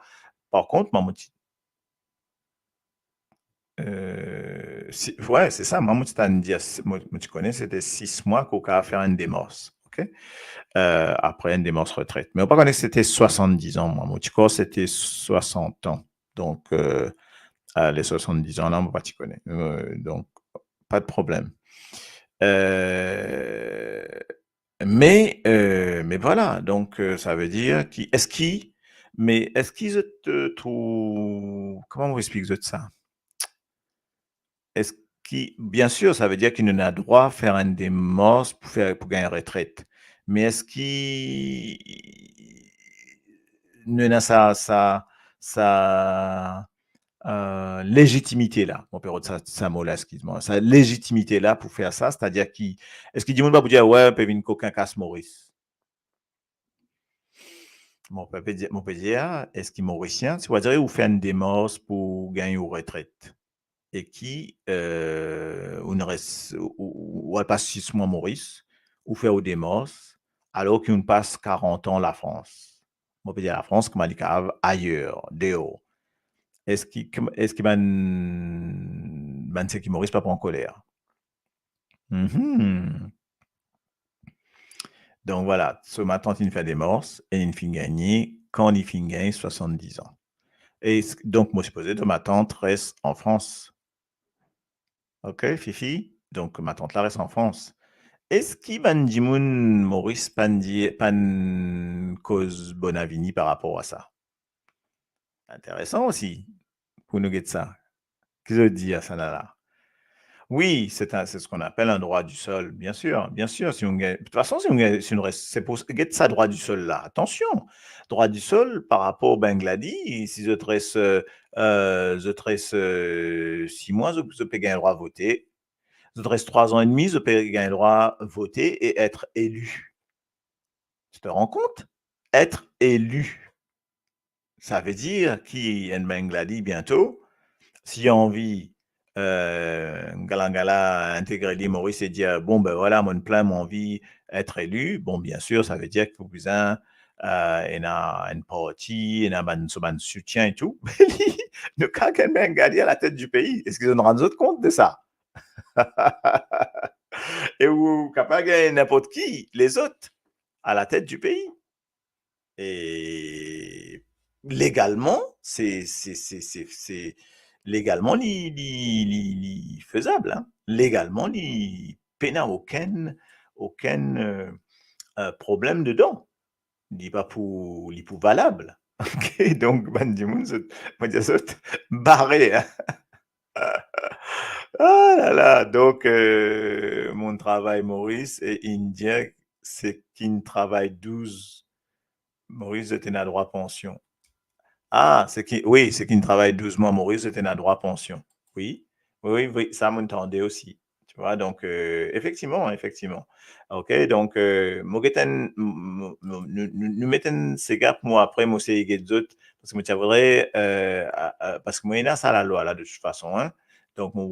par kont, mwa, mo ti, euh, si, ouais, c'est ça. Mwa, mo ti tann dir, mo, mo ti kone, sete sis mwa ki ou kapav fer enn demars, ok? Euh, apre enn demars retret. Me mo pa kone sete swasann-diz an, mwa. Mo ti krwar sete swasant an. Donk, euh, a, le swasann-diz an la, mo pa ti kone. Euh, donk, pas de problème. Euh, me, euh, me vwala, donk, euh, sa ve dir ki, eski, me eski zot, euh, trouv, kouma mo explik zot sa? Eski, bien sir, sa ve dir ki nou ena drwa fer enn demars pou fer, pou gagn retret. Me eski nou ena sa, sa, sa, euh, lezitimite la, mo pe rod sa, sa mo la, eskiz mwa, sa lezitimite la pou fer sa, setadir ki, eski dimoun pa pou dir, "We, pe vinn kokin kas Moris"? Mo pe, pe dir, mo pe dir, eski Morisien, si, on va dire, ou fer enn demars pou gagn ou retret, e ki, euh, ou ena res, ou, ou, ou al pas sis mwa Moris, ou fer ou demars, alor ki ou pas karant an Lafrans. Mo pe dir Lafrans, kouma li kapav ayer, deor. Eski, eski bann, bann seki Moris pa pran koler? Mhm. Donk, vwala, so matant inn fer demars e inn finn gagne, kan li finn gagn swasann-diz an. E s-, donk, mo sipoze to matant res an Frans. Ok, Fifi? Donk, matant la res an Frans. Eski bann dimoun Moris pa'nn dir, pa'nn koz bonavini par rapor a sa? Interesan osi pou nou get sa. Ki zot dir sa la? Oui, c'est un, c'est ce qu'on appelle un droit du sol, bien sûr, bien sûr. Si ou gagn, de toute façon, si ou gagn, si ou res, c'est pour, get sa droit du sol la. Attention, droit du sol par rapor Bengali, si zot res, euh, euh, zot res, euh, sis mwa, zot, zot pe gagn drwa vote. Zot res trwa zan edmi, zot pe gagn drwa vote e être élu. Tu te rends compte? Être élu. Sa ve dir ki enn Bengali biento, si li anvi, euh, gala gala integre li Moris e dir, "Bon, ben vwala, mo plin, mo anvi être élu." Bon, bien sir, sa ve dir ki pou bizin, euh, ena enn parti, ena bann, so bann soutien e tou. Nou kav gagn Bengali a la tête du pays. Eski zot rann zot kont de sa? E ou kapav gagn ninport ki, lezot, a la tet di pei. E legalman, se, se, se, se, se, legalman, li, li, li, li fezab, hein. Legalman, li pena okenn, okenn, euh, euh, problem dedan. Li pa pou, li pou valab. Ok, donk, bann dimoun, zot, mo dir zot, bare, hein. Ah la la, donk, euh, mo travay Moris e Indien, seki'nn travay douz, Moris, zot ena drwa pansion. Ah, seki, wi, seki'nn travay douz mwa, Moris, zot ena drwa pansion. Wi, wi, wi, wi, sa mo'nn tande osi. Tu vois, donk, euh, efektivman, efektivman. Ok, donk, euh, mo gete, m-, m-, m-, nou, nou, nou met enn sega pou mwa, apre mo sey get zot, parski mo ti a vre, euh, a, a, parski mo ena sa lalwa la de tout fason, hein. Donk, mo,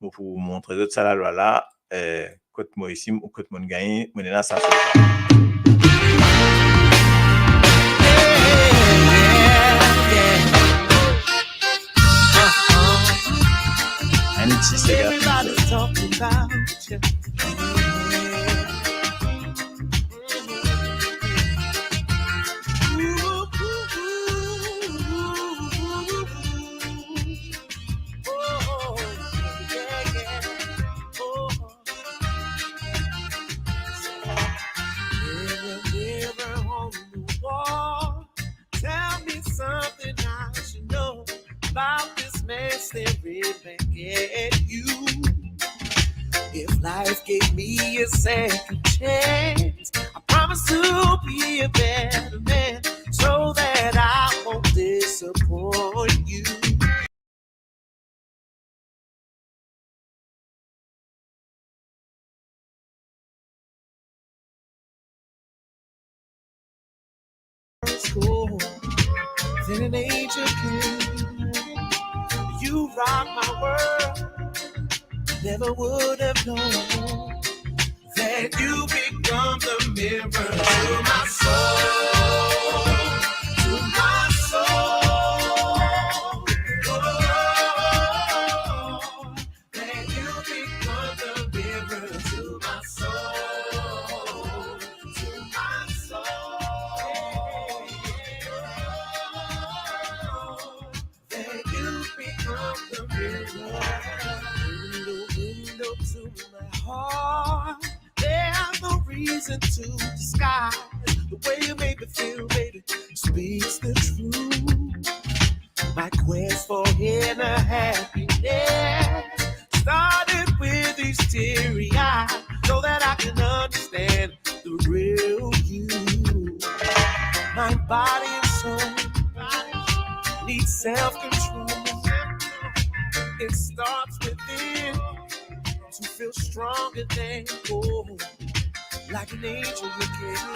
mo pou montre zot sa lalwa la, euh, kot mo isi, kot mo'nn gagn, mo ena sa sega. Enn ti sega. Everybody talking about you. Oh, yeah, yeah. Oh. Mirror, mirror on the wall, tell me something I should know about this man staring back at you. If life gave me a second chance, I promise to be a better man so that I won't disappoint you. School, then an angel came. You rock my world. Never would have known that you become the mirror to my soul, to my soul. Oh, that you become the mirror to my soul, to my soul. That you become the mirror. Window, window to my heart. There's no reason to disguise the way you make me feel, baby. Speaks the truth. My quest for inner happiness started with these teary eyes, so that I can understand the real you. My body and soul needs self-control. It starts within to feel stronger than gold, like an angel you came.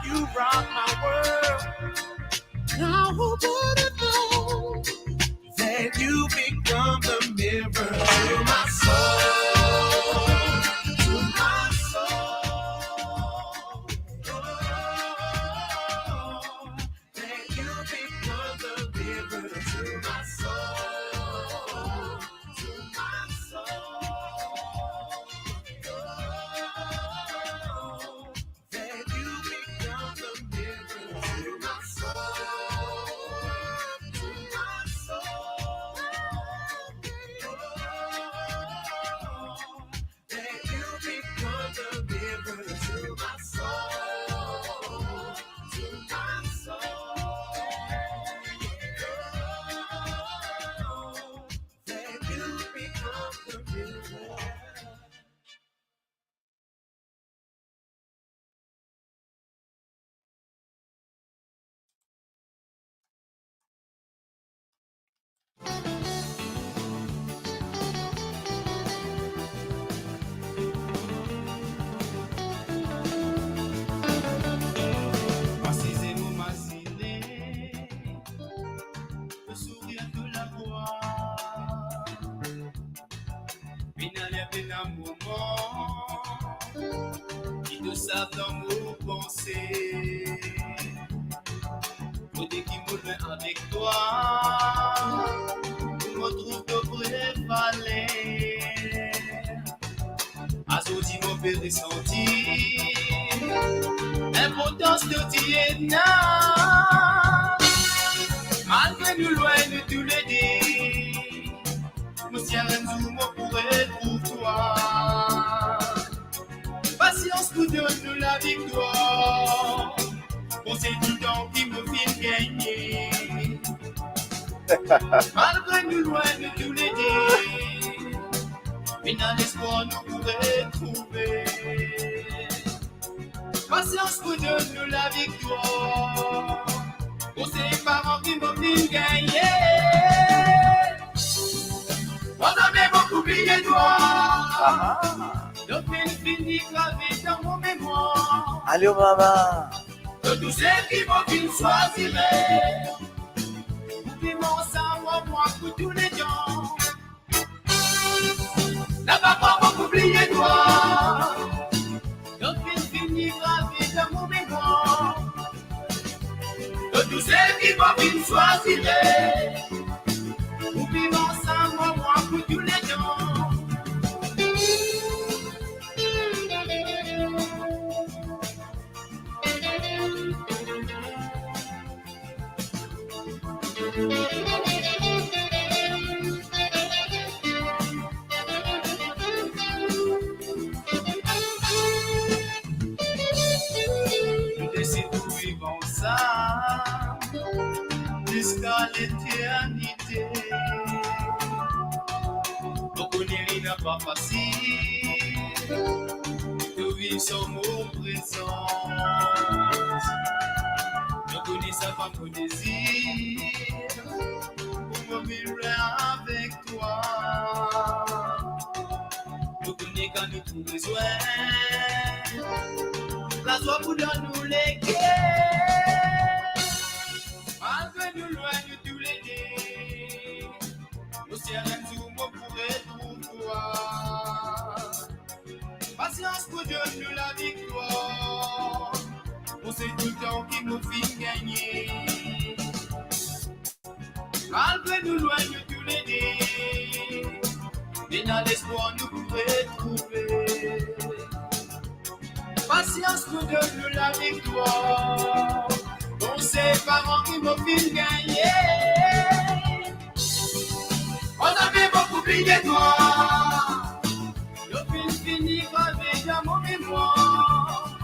You rock my world. Now who would have known that you become the mirror to my soul, to my soul? Oh, that you become the mirror to my soul, to my soul. Oh, that you become the mirror to my soul, to my soul. That you become the mirror to my soul, to my soul. That you become the mirror. Asize mo mazine, le sourire de la joie. Finn ale apena moman ki to sav dan mo panse. Kote ki mo lwin avek twa, pou mo trouv to vre valer. Santi inportans to ti ena. Malgre nou lwin nou toulede, mo sir enn zour mo pou retrouv twa. Pasians pou donn nou laviktwar, bon se toutan ki mo finn gagne. Malgre nou lwin nou toulede, ena lespwar nou pou retrouve. Pasians pou donn nou laviktwar, bon se paran ki mo finn gagne. Mo zame mo pou bliye twa. Ah. To finn fini grave dan mo memwar. Alo, mama. To tou sel ki mo finn swazire. Pou viv ansam mwa pou touletan. Napa mwa mo pou bliye twa. To finn fini grave dan mo memwar. To tou sel ki mo finn swazire. Pou viv ansam mwa pou touletan. Nou desid pou viv ansam ziska leternite. Mo kone li napa fasil, to viv san mo prezans. Mo kone sa pa mo dezir, pou mo viv avek twa. Mo kone kan nou pou bezwin, lazwa pou dan nou leker. Malgre nou lwin nou toulede, mo sir enn zour mo pou retrouv twa. Pasians pou donn nou laviktwar, bon se toutan ki mo finn gagne. Malgre nou lwin nou toulede, ena lespwar nou pou retrouve. Pasians pou donn nou laviktwar, bon se paran ki mo finn gagne. Mo zame mo pou bliye twa. To finn fini grave dan mo memwar.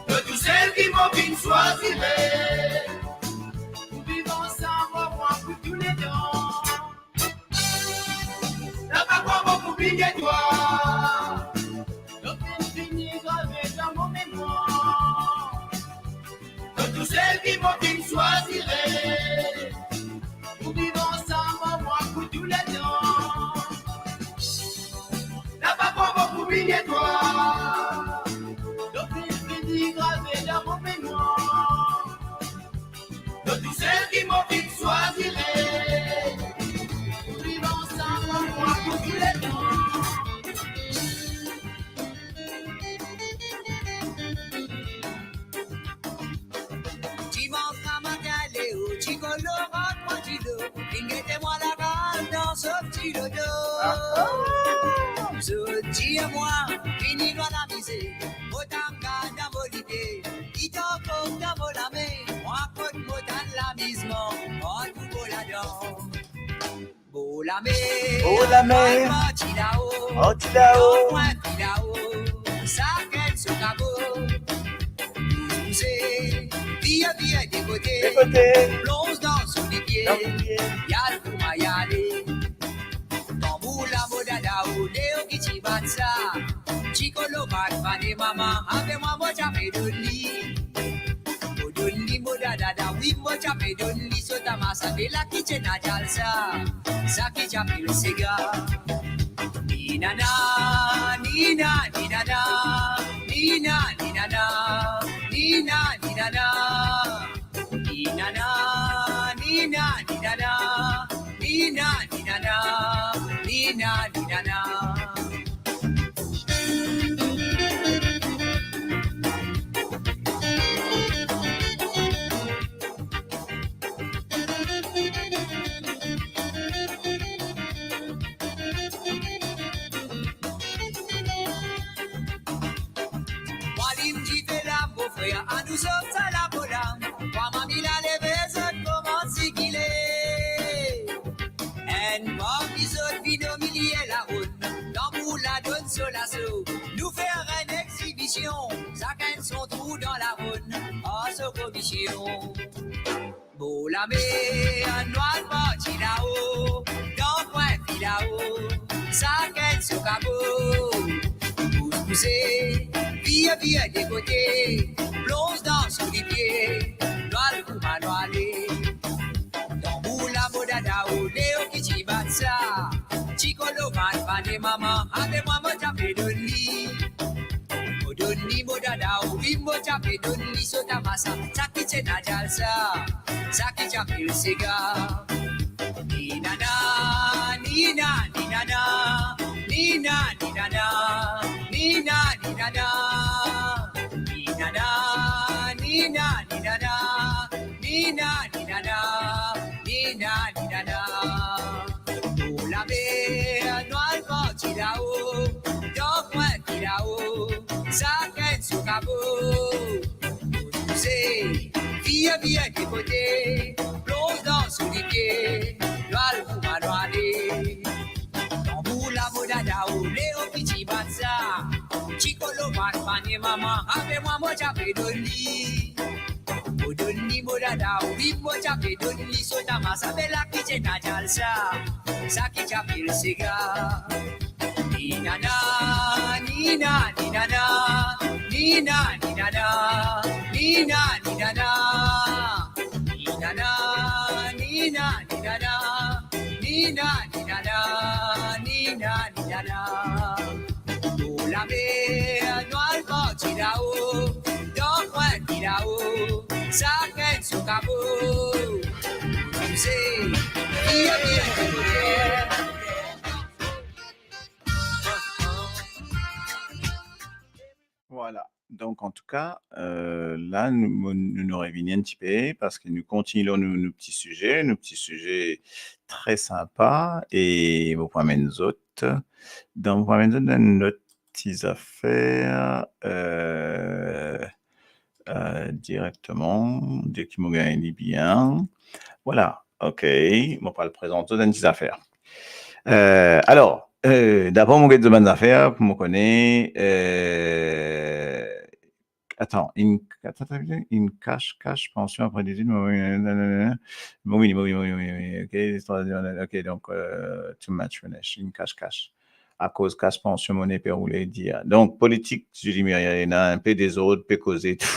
To tou sel ki mo finn swazire. Pou viv ansam mwa pou touletan. Napa mwa mo pou bliye twa. To finn fini grave dan mo memwar. To tou sel ki mo finn swazire. Pou viv ansam mwa pou touletan. Napa mwa mo pou bliye twa. To finn fini grave dan mo memwar. To tou sel ki mo finn swazire. Pou viv ansam mwa pou touletan. Ti manka matin leo, ti kolo rant mwa dilo, vinn gete mwa lakaz dan so ti loto. Ah, ah. Zot dir mwa, vini nou al amize, mo tann gard dan mo lipie, gitar kok dan mo lame, mwa kot mo tann lamizman, ann pou mo ladan. Bor lame, bor lame, parti lao, parti lao, dan pwin filao, sakenn so kabo. Touzour se vire, vire de kote, de kote, plonz dan so lipie, dan lipie, al kouma ale. Tanbour la mo dada, o leo ki ti bat sa. Ti kolo bat fane mama, ave mwa mo ti ape donn li. Mo donn li mo dada, wi mo ti ape donn li so tamasa, be la ki ti ena jalsa, sa ki ti apel sega. Ni nana, ni na, ni nana, ni na, ni nana, ni na, ni nana. Ni nana, ni nana, ni na, ni nana, ni na, ni nana. Inn dife la, mo frer, anou sot sa lapo la. Twa mami la leve, zot koumans sigile. Enn parmi zot vinn omilie laronn, tanbour la donn so laso. Nou fer enn exibision, sakenn son trou dan laronn, ar so komision. Bor lamer, nou al parti lao, dan kwin filao, sakenn so kabo. Pous pouse, vir vir de kote, plonz dan so lipie, nou al kouma nou ale. Tanbour la mo dada o, Leo ki ti bat sa, ti kolo vann vann e mama, ave mwa mo ti ape donn li. Mo donn li mo dada, wi mo ti ape donn li so tamasa, sa ki ti ena djal sa, sa ki ti apel sega. Ni nana, ni na, ni nana, ni na, ni nana, ni na, ni nana. Ni nana, ni na, ni nana, ni na, ni nana, ni na, ni nana. Bor lamer, nou al parti lao, dan kwin filao, sakenn so kabo. Pous pouse, vir vir de kote, plonz dan so lipie, nou al kouma nou ale. Tanbour la mo dada o, Leo ki ti bat sa, ti kolo vann vann e mama, ave mwa mo ti ape donn li. Mo donn li mo dada, wi mo ti ape donn li so tamasa, be la ki ti ena djal sa, sa ki ti apel sega. Ni nana, ni na, ni nana, ni na, ni nana, ni na, ni nana. Ni nana, ni na, ni nana, ni na, ni nana, ni na, ni nana. Bor lamer, nou al parti lao, dan kwin filao, sakenn so kabo. Pouse, vir vir de kote. Voilà. Donc, en tout cas, euh, la, nou, nou, nou revini enn tipe, parski nou kontigne lor nou, nou ti size, nou ti size tre sinpa, e mo pou amenn zot, donk, mo pou amenn zot dan enn lot ti zafer, euh, euh, direkteman, de ki mo gagn li bien. Voilà, ok, mo pou al prezant zot enn ti zafer. Euh, alor, euh, dabor mo get zot bann zafer, pou mo kone, euh, atan, inn, atan, atan, inn kas, kas, pansion apre dizwit, mo, mo, mo, ok, listwar, ok, donk, euh, too much finish, inn kas, kas. Akoz kas pansion, mo nepli pe oule dir. Donk, politik, Julie Muriel, ena enpe dezord, pe koze tou.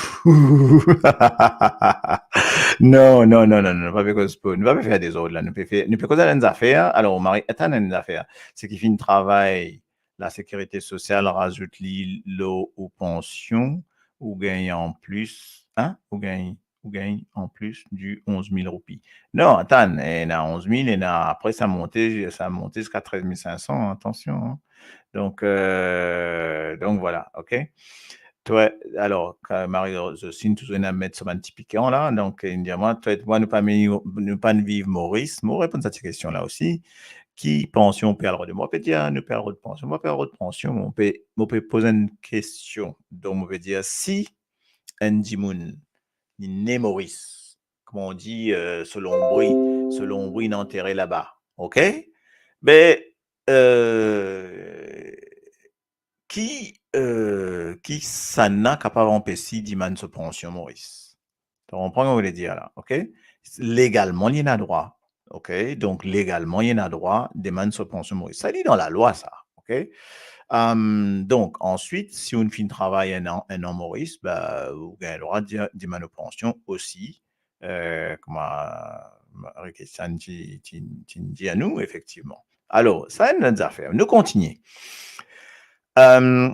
Non, non, non, non, non, pa pe koz pou, nou pa pe fer dezord la, nou pe fer, nou pe koz enn zafer, alor, Marie, atann enn zafer, seki finn travay, lasekirite sosial razout li lor ou pansion, ou gagn anplis, hein, ou gagn, ou gagn anplis di onz mil roupi. Non, atann, ena onz mil, ena, apre sa monte, sa monte ziska trez mil sink san, atansion, hein. Donk, euh, donk voilà, ok. Twa, alor, ka-, Marie-Josine touzour ena met so bann ti pikan la, donk, inn dir mwa, twa ek mwa, nou pa mi-, nou pa viv Moris. Mo reponn sa ti kestion la osi. Ki pansion ou pe al rod? Mo pe dir, nou pe al rod pansion. Mo pe al rod pansion, mo pe, mo pe poz enn kestion. Donk, mo pe dir, si enn dimoun, li ne Moris, kouma on di, euh, so lonbri, so lonbri inn antere laba, ok? Be, euh, ki, euh, kisannla kapav anpes li demann so pansion Moris? To konpran ki mo vle dir la, ok? Legalman, li ena drwa, ok? Donk, legalman, li ena drwa demann so pansion Moris. Sa li dan lalwa, sa, ok? Hum, donk, answit, si ou finn travay enn an, enn an Moris, ba, ou gagn drwa di-, demann ou pansion osi, euh, kouma Marie-Christiane ti, ti, ti dir nou, efektivman. Alor, sa enn lot zafer. Nou kontigne. Euh,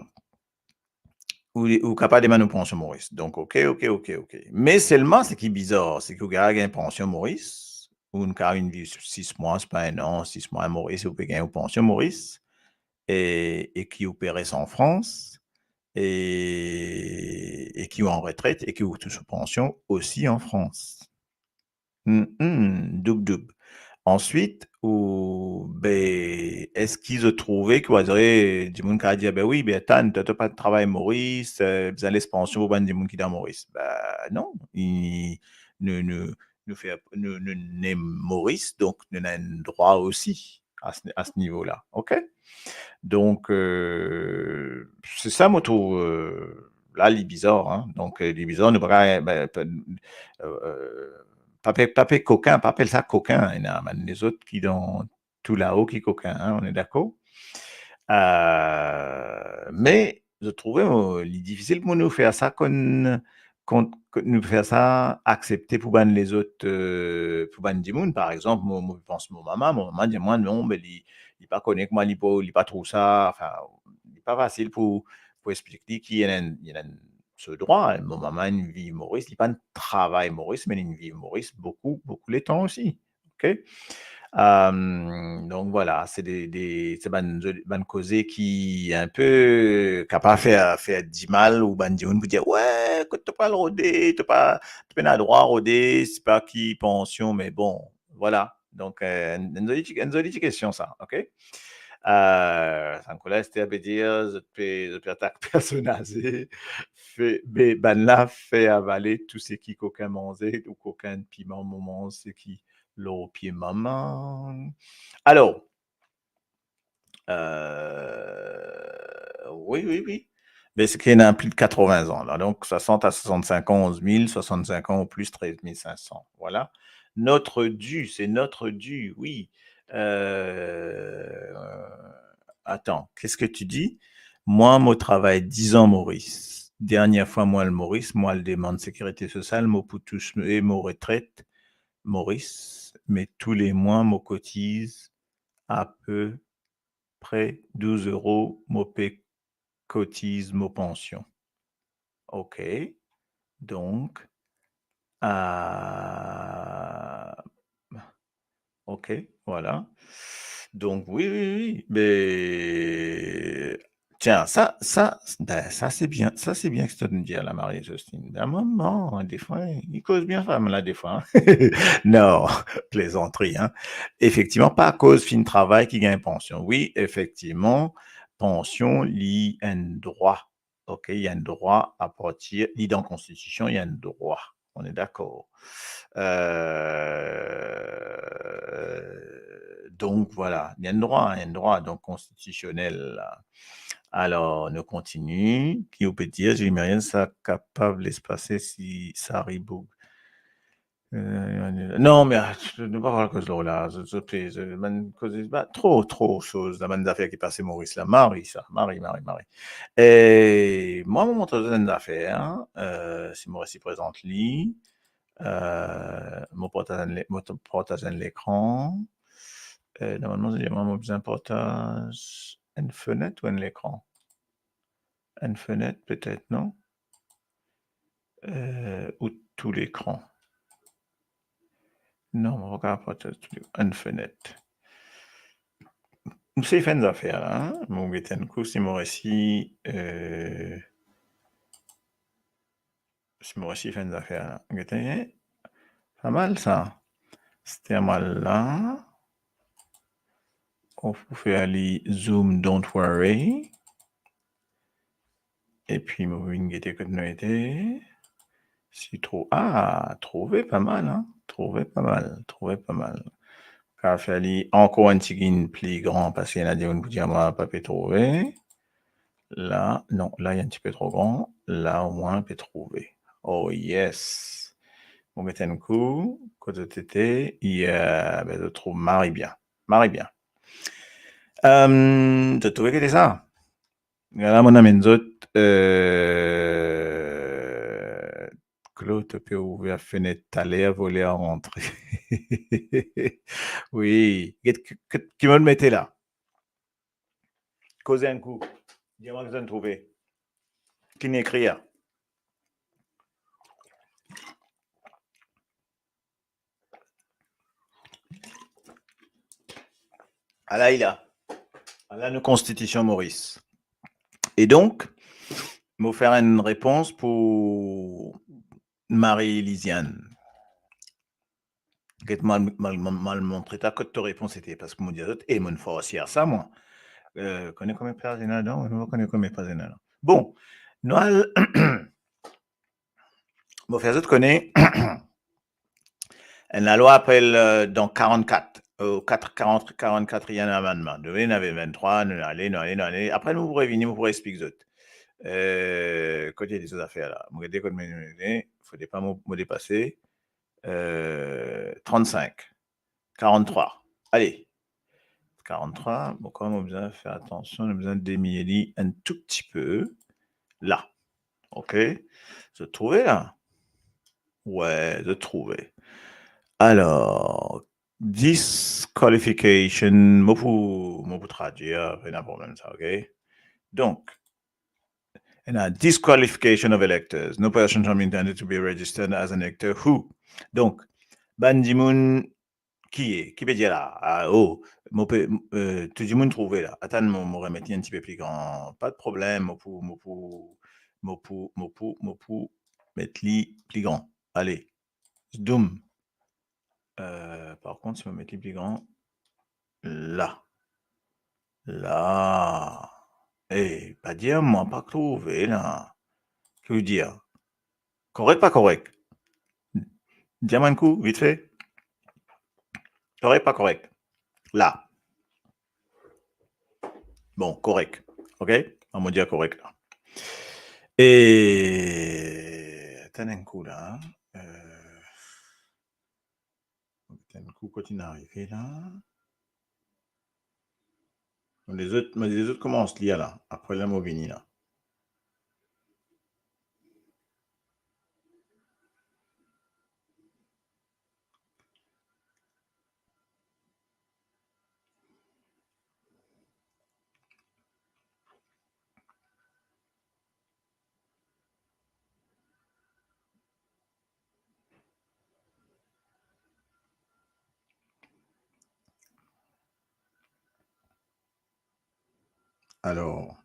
ou, ou kapav demann ou pansion Moris. Donk, ok, ok, ok, ok. Me selman, seki bizar, seki ou kapav gagn pansion Moris, ou kapav vinn viv sis mwa, sepa enn an, sis mwa Moris, ou pe gagn ou pansion Moris, e, e ki ou pe res an Frans, e, e ki ou an retret, e ki ou tous ou pansion osi an Frans. Hmm, hmm, doub, doub. Answit, ou, be, eski zot trouve ki, ou a dir, dimoun kapav dir, be wi, be atann, to, to pa travay Moris, eh, bizin les pansion pou bann dimoun ki dan Moris? Be non, i, nou, nou, nou fer, nou, nou ne Moris, donk nou ena enn drwa osi a se, a se nivo la, ok? Donk, eh, se sa mo trouv, eh, la, li bizar, hein. Donk, eh, li bizar, nou pa, be, pe, eh, eh, pa pe, pa pe kokin, pa apel sa kokin, ena bann lezot ki dan tou lao ki kokin, hein, on est d'accord? Eh, me, zot trouve, eh, li difisil pou nou fer sa, kan, kan, kan nou fer sa aksepte pou bann lezot, eh, pou bann dimoun. Par exanp, mo, mo pans mo mama, mo mama dir mwa, non, be li, li pa kone kouma li pou, li pa trouv sa, anfin, li pa fasil pou, pou explik li ki ena, ena so drwa. Mo mama inn viv Moris, li pa'nn travay Moris, me linn viv Moris boukou, boukou letan osi. Ok? Eh, donk vwala, se de, de, se bann, bann koze ki inpe kapav fer, fer dimal, ou bann dimoun pou dir, we, kot to pral rode, to pa, to pena drwa rode, se pa ki pansion, me bon, vwala. Donk, eh, enn, enn zoli ti, enn zoli ti kestion sa, ok? Eh, sann koler Esther pe dir, zot pe, zot pe atak personn aze, fe, be, bannla fer avale tou seki kokin manze, ou kokin piman, mo manz seki lor pie mama. Alor, eh, wi, wi, wi. Be, seki ena plis de katrevin an la. Donk, swasant a swasannsink an, onz mil, swasannsink an ou plis, trez mil sink san. Vwala. Notre dû, c'est notre dû, wi. Eh, attends, qu'est-ce que tu dis? Mwa, mo travay diz an Moris. Dernie fwa mo al Moris, mo al demann sekirite sosial, mo pou touse mo retret Moris, me toulemwa mo kotiz apepre douz euro, mo pe kotiz mo pansion. Ok. Donk, ah, ok, vwala. Donk, wi, wi, wi. Be, tiens, sa, sa, be, sa se bien, sa se bien ki to dir la, Marie-Justine. Be, mama, defwa, li koz bien, fam la, defwa, hein. Non, plezantri, hein. Efektivman, pa akoz finn travay ki gagn pansion. Wi, efektivman, pansion, li enn drwa. Ok, li enn drwa apartir, li dan konstitision, li enn drwa. On est d'accord. Euh, donk, vwala, li enn drwa, enn drwa, donk, konstitisionel. Alor, nou kontini. Ki ou pe dir, Julie Merienne, sa kapav les pase si Sariboug. Euh, non, me, ah, nou pa pral koz lor la, zot, zot pe, zot, bann koze, ba, tro, tro soz, la, bann zafer ki pase Moris la, mari sa, mari, mari, mari. E mwa, mo montre zot enn zafer, hein, euh, si mo resi prezant li, euh, mo partaz enn le-, mo partaz enn lekran. Euh, normalman, zot dir mwa mo bizin partaz enn fenet ou enn lekran? Enn fenet, petet, non? Euh, ou tou lekran? Non, mo pa kapav partaz tou le-, enn fenet. Mo sey fer enn zafer la, hein? Mo gete enn kou si mo resi, euh, si mo resi fer enn zafer la. Gete, hein? Pa mal sa. Sete mal la. Ou pou fer li zoom, don't worry. Epi mo vinn gete kot nou ete. Si trou-, ah, trouve pa mal, hein? Trouve pa mal, trouve pa mal. Kapav fer li ankor enn tigit pli gran, parski ena dimoun pou dir mwa pa pe trouve. La, non, la, li enn tipe tro gran. La, omwin, pe trouve. Oh, yes. Mo get enn kou, kot zot ete, yeah, be, zot trouv mari bien. Mari bien. Euh, to trouve ki ete sa? Ala, mo amenn zot, euh, Claude, to pe ouver fenet taler, voler rantre. Wi, get ki, ki, ki mo mete la? Koz enn kou. Dir mwa ki zot trouve. Ki'nn ekrir? Ala li la. Ala nou konstitision Moris. E donk, mo fer enn repons pou Marie Lisiane. Get mal, mal, mal, mal montre ta kot to repons ete, parski mo dir zot, e, mo finn farsir sa, mwa. Eh, kone konbien paz ena ladan? Mo pa kone konbien paz ena ladan. Bon, nou al, mo fer zot kone, enn lalwa apel, eh, dan karannkat, eh, kat-, karant, karannkatrienn amannman. Donk, ena vinn-trwa, nou ale, nou ale, nou ale. Apre, nou pou revini, mo pou explik zot. Eh, kot ete zafer la? Mo gete kot mo, fode pa mo, mo depase. Eh, trannsink, karanntrwa. Ale. Karanntrwa, bon, kan mem mo bizin fer atansion, mo bizin demir li enn tou tipe. La. Ok? Zot trouve la? Wi, zot trouve. Alor, disqualification, mo pou, mo pou tradwir, pena problem sa, ok? Donk, ena disqualification of electors. No person shall be entitled to be registered as an elector who. Donk, bann dimoun ki, ki pe dir la, ah, oh, mo pe, eh, tou dimoun trouve la. Atann, mo, mo remet li enn tipe pli gran. Pa de problem, mo pou, mo pou, mo pou, mo pou, mo pou met li pli gran. Ale, zoom. Eh, par kont, si mo met li pli gran, la. La. Eh, pa dir mwa pa trouve la. Ki ou dir? Korek, pa korek? Dir mwa enn kou, vitfe. Korek, pa korek? La. Bon, korek. Ok? An mo dir korek la. E, atann enn kou la. Eh, atann enn kou, kot inn arive la. Bon, lezot, mo lezot koumans lir la. Apre la, mo vini la. Alor,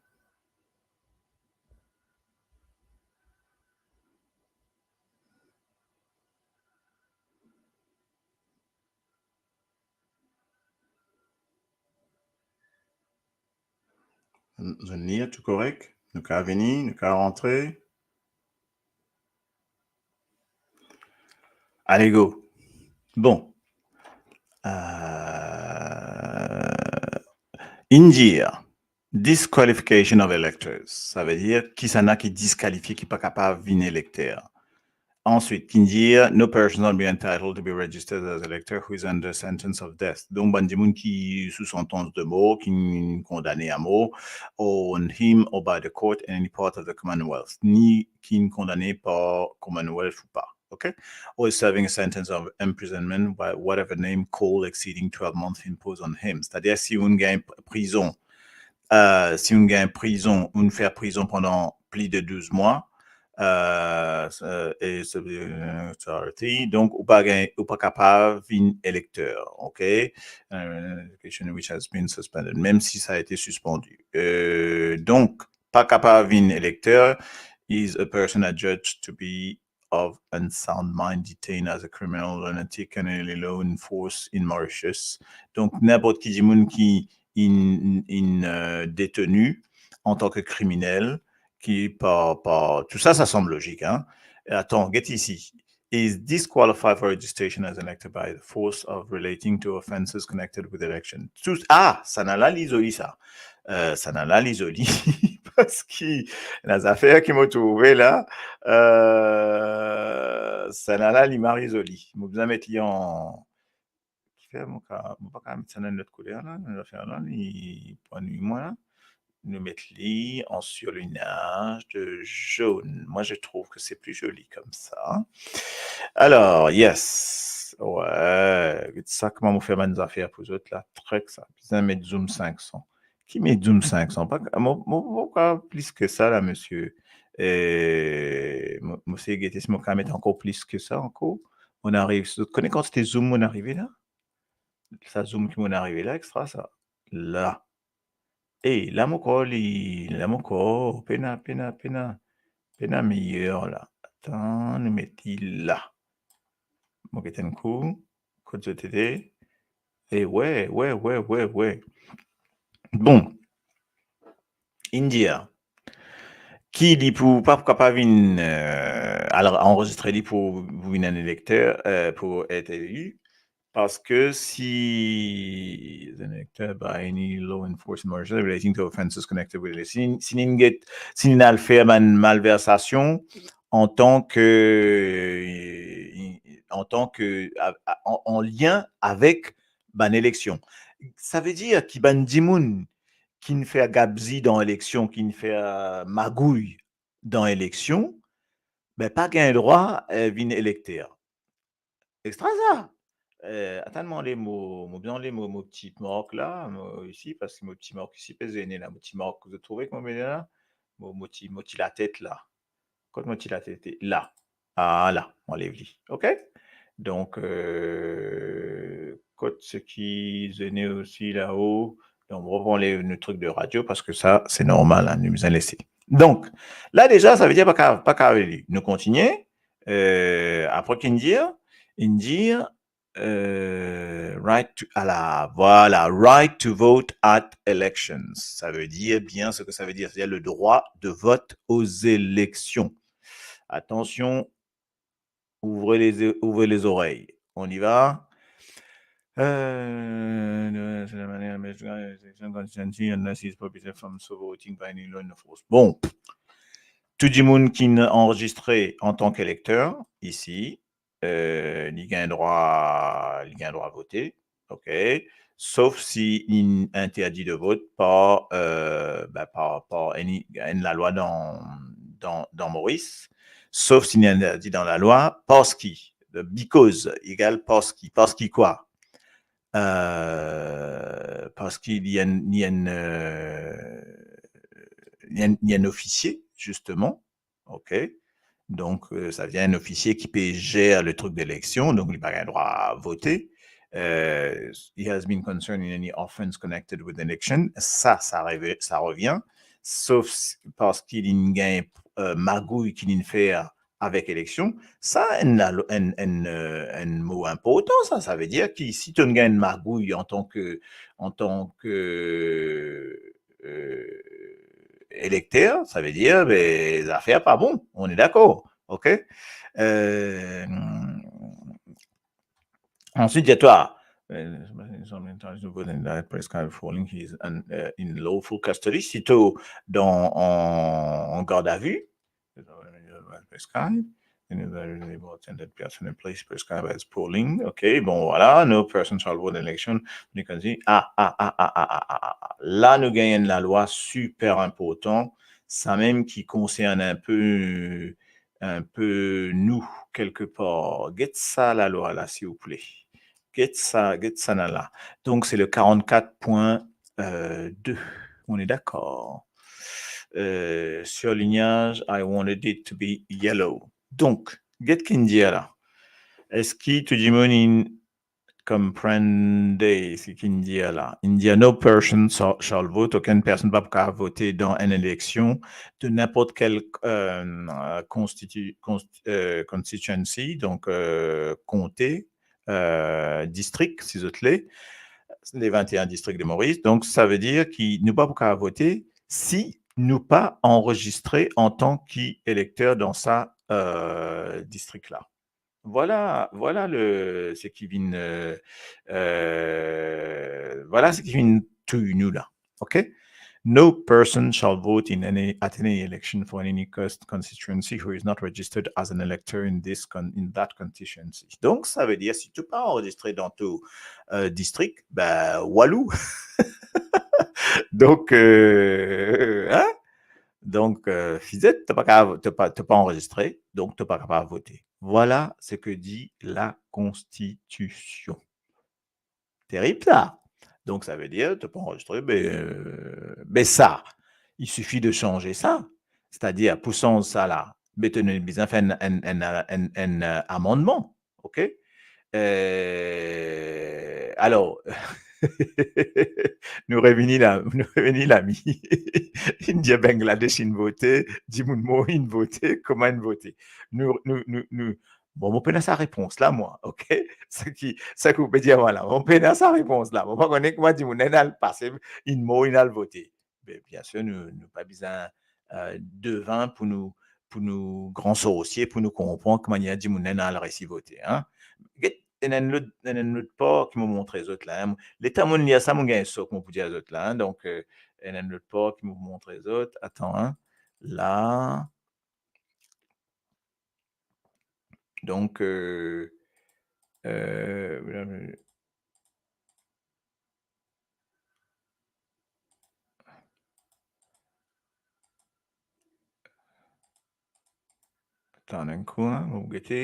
zot inn lir, tou korek? Nou kapav vini, nou kapav rantre. Ale, go. Bon. Euh, inn dir, disqualification of electors. Savedir, kisannla ki diskalifie, ki pa kapav vinn elekter. Answit, inn dir, no person shall be entitled to be registered as elector who is under sentence of death. Donk, bann dimoun ki sou santans de mor, ki kondane a mor, or on him or by the court in any part of the Commonwealth, ni ki kondane par Commonwealth ou pa, ok? Or is serving a sentence of imprisonment by whatever name called exceeding twelve months imposed on him. Setadir, si ou gagn prizon, euh, si ou gagn prizon, ou fer prizon pandan plis de douz mwa, euh, euh, e se, euh, authority, donk ou pa gagn, ou pa kapav vinn elekter, ok? Euh, education which has been suspended, mem si sa été sispandi. Euh, donk, pa kapav vinn elekter is a person adjudged to be of unsound mind detained as a criminal lunatic and illegally in force in Mauritius. Donk, ninport ki dimoun ki inn, inn, euh, deteni antan ki kriminel, ki par, par, tou sa, sa sanm lozik, hein. Atann, get isi. Is disqualified for registration as an elector by the force of relating to offences connected with election. Tou, ah, sannla li zoli sa. Euh, sannla li zoli, parski ena zafer ki mo trouve la, euh, sannla li mari zoli. Mo bizin met li an, kifer mo ka, mo pa kapav met sa dan enn lot kouler la, zafer la, li pou anwiy mwa la. Nou met li en surlignage de jaune. Moi, je trouve que c'est plus joli comme ça. Alors, yes. Ouais, sa kouma mo fer bann zafer pou zot la, trek sa. Bizin met zoom sink san. Ki met zoom sink san? Pa, mo, mo, mo pa plis ki sa la, misie. E mo, mo sey gete si mo kapav met ankor plis ki sa ankor. Mo arive, zot kone kantite zoom mo arive la? Sa zoom ki mo arive la, extra sa. La. E la mo krwar li, la mo krwar, pena, pena, pena, pena meyer la. Atann, nou met li la. Mo get enn kou. Kot zot ete? E we, we, we, we, we. Bon. India. Ki li pou pa, pou kapav vinn, euh, al anrezistre li pou, pou vinn enn elekter, euh, pou et eli. Parski si an elekter by any law enforcement measures relating to offenses connected with, si, si li get, si li al fer bann malversasion antan ke, antan ke, a, a, an, an lien avek bann eleksion. Savedir ki bann dimoun ki'nn fer gabzi dan eleksion, ki'nn fer magouy dan eleksion, be, pa gagn drwa, eh, vinn elekter. Extra sa. Eh, atann, mo anle mo, mo bizin anle mo, mo ti mark la, mo, isi, parski mo ti mark isi pe zene la, mo ti mark, zot trouve kouma mo ete la? Mo, mo ti, mo ti latet la. Kot mo ti latet? La. Ah, la, mo anlev li. Ok? Donk, euh, kot seki zene osi lao, donk, mo repran le, le trik de radio, parski sa, se normal, hein, nou bizin lese. Donk, la deza, savedir pa kapav, pa kapav eli. Nou kontinie, euh, apre ki'nn dir, inn dir, euh, right to, ala, vwala, right to vote at elections. Savedir bien seki savedir, savedir le droit de vote aux élections. Atansion, ouvrez les, ouvrez les oreilles. On y va. Euh, c'est la manière, mais je gagne l'élection constituante, unless he's prohibited from so voting by any law in force. Bon, tou dimoun ki'nn anrezistre antan ki elekter isi, euh, li gagn drwa, li gagn drwa vote, ok, sof si li interdi de vot par, euh, ben, par, par enn, enn lalwa dan, dan, dan Moris, sof si li interdi dan lalwa, parski, because, egal parski, parski kwa? Euh, parski li enn, li enn, euh, li enn, li enn ofisie, zisteman, ok? Donk, euh, savedir enn ofisie ki pe zer le trik de eleksion, donk li pa gagn drwa vote. Euh, he has been concerned in any offense connected with election. Sa, sa reve-, sa revien. Sof si, parski li'nn gagn, euh, magouy ki li'nn fer avek eleksion. Sa, enn lalo-, enn, enn, euh, enn mo inportan, sa. Savedir ki si to'nn gagn magouy antan ki, antan ki, euh, elekter, savedir, be, zafer pa bon. On est d'accord, ok? Euh, answit, dir twa, euh, prescribed polling, he is un, euh, in lawful custody, si to dan, an, an garde à vue, prescribed, and is available attended person in place prescribed as polling. Ok, bon, vwala, no person shall vote in election. Nou konn dir, ah, ah, ah. La, nou gagn enn lalwa siper inportan, sa mem ki konsern inpe, inpe nou, kelkepar. Get sa lalwa la, silvouple. Get sa, get sa la. Donk, se le quarante-quatre point deux. On est d'accord. Euh, surlignage, I wanted it to be yellow. Donk, get ki'nn dir la. Eski tou dimoun inn konpran seki inn dir la? Inn dir, no person shall, shall vote, okenn personn pa pou kapav vote dan enn eleksion de ninport kel, euh, constitu-, const-, euh, constituency, donk, euh, konte, euh, distrik, si zot le, le vingt et un distrik de Moris. Donk, savedir ki nou pa pou kapav vote si nou pa anrezistre antan ki elekter dan sa, euh, distrik la. Vwala, vwala le, seki vinn, euh, euh, vwala seki vinn touy nou la. Ok? No person shall vote in any, at any election for any cons-, constituency who is not registered as an elector in this con-, in that constituency. Donk, savedir, si to pa anrezistre dan to, euh, distrik, be, walou. Donk, euh, hein? Donk, euh, fizet, to pa kapav, to pa, to pa anrezistre, donk to pa kapav vote. Vwala seki dir Lakonstitision. Terib sa. Donk, savedir, to pa anrezistre, be, euh, be sa, il suffit de changer ça. Setadir, pou sanz sa la, be to ena bizin fer enn, enn, enn, enn, enn, euh, amannman. Ok? Euh, alor, nou revini la, nou revini la, mi. India, Bangladesh, inn vote, dimoun mor, inn vote, kouma inn vote? Nou, nou, nou, nou, Bon, mo pena sa repons la, mwa, ok? Seki, seki ou pe dir mwa la, mo pena sa repons la. Mo pa kone kouma dimoun inn al pase, inn mor, inn al vote. Be, biensir, nou, nou pa bizin, eh, devin pou nou, pou nou gran sorsie, pou nou konpran ki manier dimoun inn al resi vote, hein? Get, ena enn lot, ena enn lot par ki mo montre zot la, hein. Letan mo lir sa, mo gagn so ki mo pou dir zot la, hein. Donk, eh, ena enn lot par ki mo montre zot. Atann, hein. La. Donk, eh, eh, atann enn kou, hein, mo gete.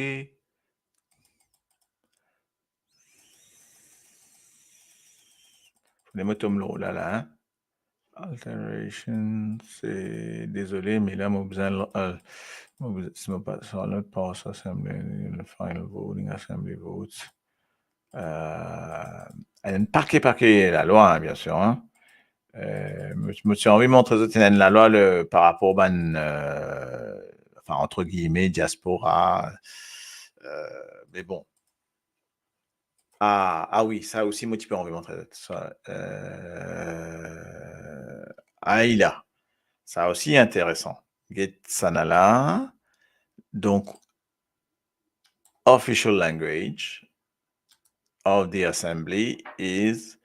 Fode mo tom lor la, la, hein. Alteration, se, dezole, me la, mo bizin, eh, mo bizin, si mo pa, so lot par sa, assembly, final voting, assembly votes. Eh, enn pake, pake lalwa, hein, biensir, hein. Eh, mo, mo ti anvi montre zot enn lalwa le, par rapor bann, eh, anfin, entre guillemets, diaspora. Eh, me bon. Ah, ah wi, sa osi, mo ti pe anvi montre zot sa. Eh, ayo la. Sa osi interesan. Get sa la. Donk, official language of the assembly is,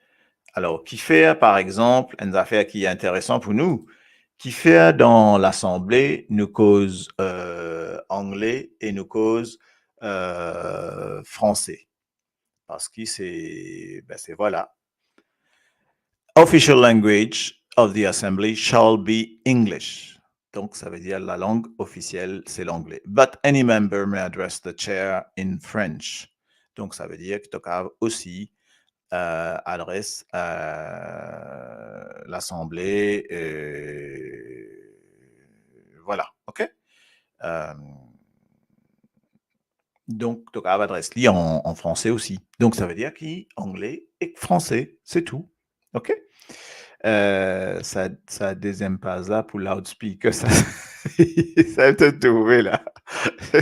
alor, kifer, par exanp, enn zafer ki interesan pou nou, kifer dan Lasanble nou koz, eh, angle e nou koz, eh, franse? Parski se, be, se, vwala. Official language of the assembly shall be English. Donk, sa ve dir lalang ofisiel, se langle. But any member may address the chair in French. Donk, sa ve dir ki to kapav osi, eh, adres, eh, Lasanble, eh, vwala, ok? Eh, donk, to kapav adres li an, an franse osi. Donk, sa ve dir ki angle ek franse, se tou. Ok? Eh, sa, sa deziem paz la pou loudspeaker, sa, sa mo trouve la.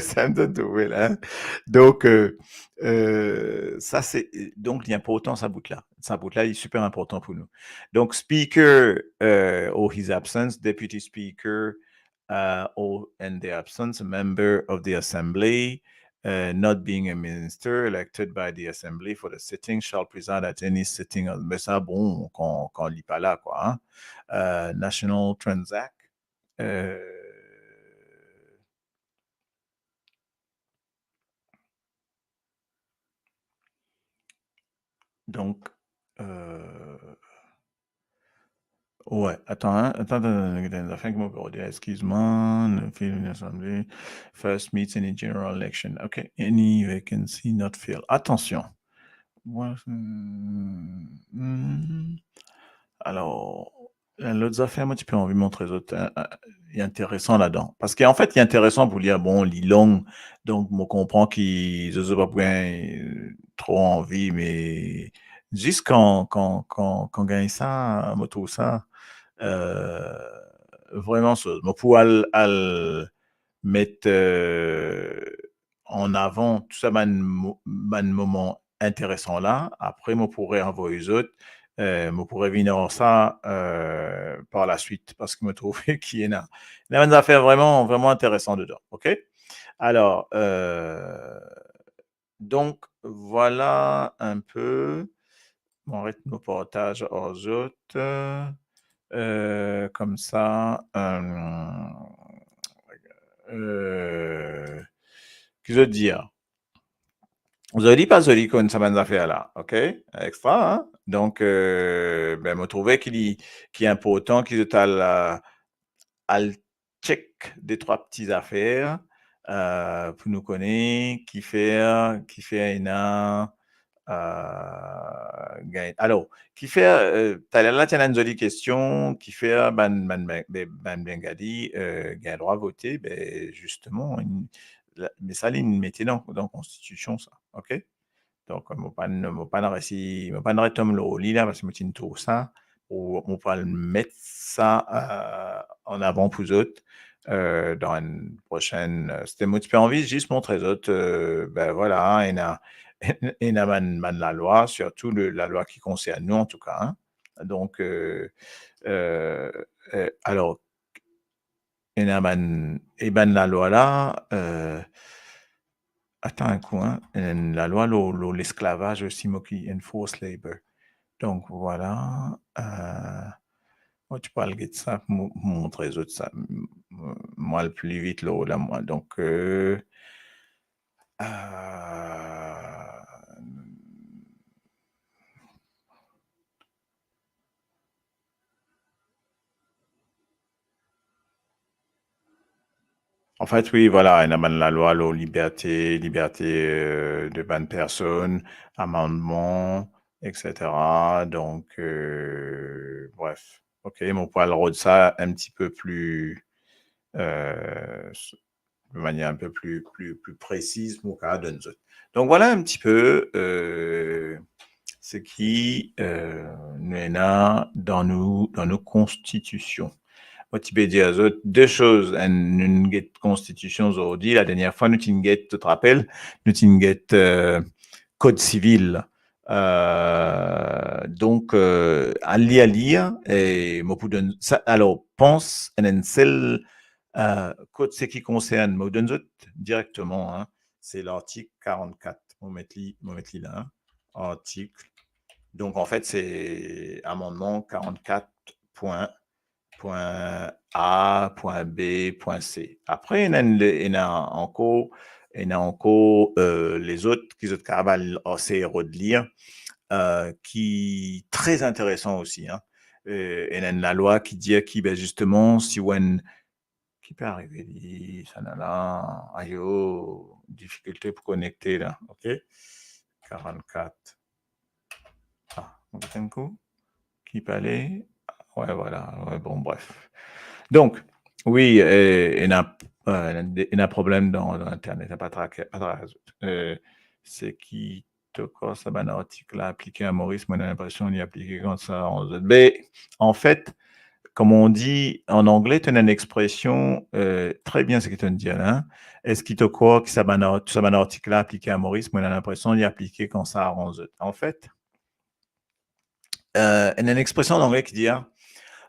Sa mo trouve la, hein. Donk, eh, eh, sa se, donk, li inportan, sa bout la. Sa bout la, li siper inportan pou nou. Donk, speaker, eh, or his absence, deputy speaker, uh, or in the absence, a member of the assembly, uh, not being a minister elected by the assembly for the sitting shall preside at any sitting of, me sa, bon, kan, kan li pa la, kwa, hein. Uh, National Transact, uh, donk, euh, ouais, atann, hein, atann, atann, atann, atann, atann, kouma pou dir, eskiz mwa, nou finn vinn asanble, first meets any general election. Ok, any vacancy not filled. Atansion. Mwa, hmm, alor, enn lot zafer, mo ti pe anvi montre zot, eh, eh, li interesan ladan. Parski, anfet, li interesan pou lir, bon, li long, donk, mo konpran ki zot, zot pa pou gagn tro anvi, me zis kan, kan, kan, kan gagn sa, mo trouv sa, eh, vreman soz. Mo pou al, al met, eh, an avan tou sa bann mo-, bann moman interesan la. Apre, mo pou reanvoy zot, eh, mo pou revinn ar sa, eh, par laswit, parski mo trouve ki ena, ena bann zafer vreman, vreman interesan dedan, ok? Alor, eh, donk, vwala inpe. Mo aret mo partaz ar zot. Eh, koumsa, eh, eh, ki zot dir? Zoli pa zoli konn sa bann zafer la, ok? Extra, hein? Donk, eh, be, mo trouve ki li, ki inportan ki zot al, eh, al check de trwa pti zafer, eh, pou nou kone kifer, kifer ena, eh, gagn-, alor, kifer, eh, taler la ti ena enn zoli kestion, kifer bann, bann, bann, bann Bengali, eh, gagn drwa vote, be, zisteman, inn, la, me sa, li inn mete dan, dan konstitision sa, ok? Donk, mo pa'nn, mo pa'nn resi, mo pa'nn retom lor li la, parski mo ti trouv sa, pou, mo pou al met sa, eh, an avan pou zot, euh, dan enn prosenn, euh, sete mo ti pe anvi zis montre zot, euh, ben vwala, ena, ena bann, bann lalwa, sirtou le, lalwa ki konsern nou, antouka, hein. Donk, euh, euh, euh, alor, ena bann, e bann lalwa la, euh, atann enn kou, hein, enn lalwa lor, lor lesklavaz osi, mo ki enn forced labor. Donk, vwala, euh, mo ti pou al get sa, mo, mo montre zot sa, m-, m-, mo al pli vit lor la, mwa. Donk, euh, euh, Anfet, wi, vwala, ena bann lalwa lor liberte, liberte, euh, de bann personn, amannman, et cetera. Donk, euh, bref. Ok, mo pou al rod sa enn ti pe pli, euh, s-, de manier enn pe pli, pli, pli presiz, mo kapav donn zot. Donk, vwala enn ti pe, euh, seki, euh, nou ena dan nou, dan nou konstitision. Mo ti pe dir zot de soz, enn, nou get konstitision zordi, ladernie fwa nou ti get, to rapel, nou ti get, euh, kod sivil. Euh, donk, euh, al lir, al lir, e mo pou donn sa. Alor, pans enn, enn sel, euh, kot seki konsern, mo donn zot direkteman, hein, se lartik karant-kat. Mo met li, mo met li la, hein. Artik. Donk, anfet, se amannman karant-kat pwin, pwin A, pwin B, pwin C. Apre, ena, ena ankor, ena ankor, euh, lezot ki zot kapav al ase rod lir, euh, ki tre interesan osi, hein. Euh, ena enn lalwa ki dir ki, ben, zisteman, si ou enn, ki pe arive li, sa la, ayo, difikilte pou konekte la, ok? Karant-kat. Ah, mo get enn kou. Ki pale? Wi, vwala. Wi, bon, bref. Donk, wi, eh, ena, eh, ena problem dan, dan internet, pa tra-, pa tra-, eh, seki to krwar sa bann artik la aplike a Moris, mo ena linpresion li aplike kan sa aranz zot. Be, anfet, kouma on di an angle, to ena enn expresion, eh, tre bien seki to dir la, hein. Eski to krwar ki sa bann ar-, sa bann artik la aplike a Moris? Mo ena linpresion li aplike kan sa aranz zot. Anfet, eh, ena enn expresion an angle ki dir,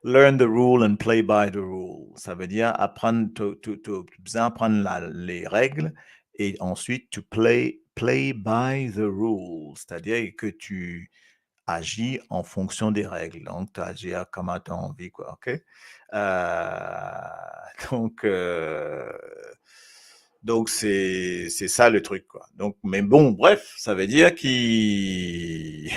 "Learn the rule and play by the rule." Savedir aprann, to, to, to bizin aprann la, les règles et ensuite to play, play by the rules. C'est-à-dire que tu agis en fonction des règles. Donc, tu agis à, comme tu as envie, quoi, ok? Euh, donc, euh, donc, c'est, c'est ça le truc, quoi. Donc, mais bon, bref, savedir ki,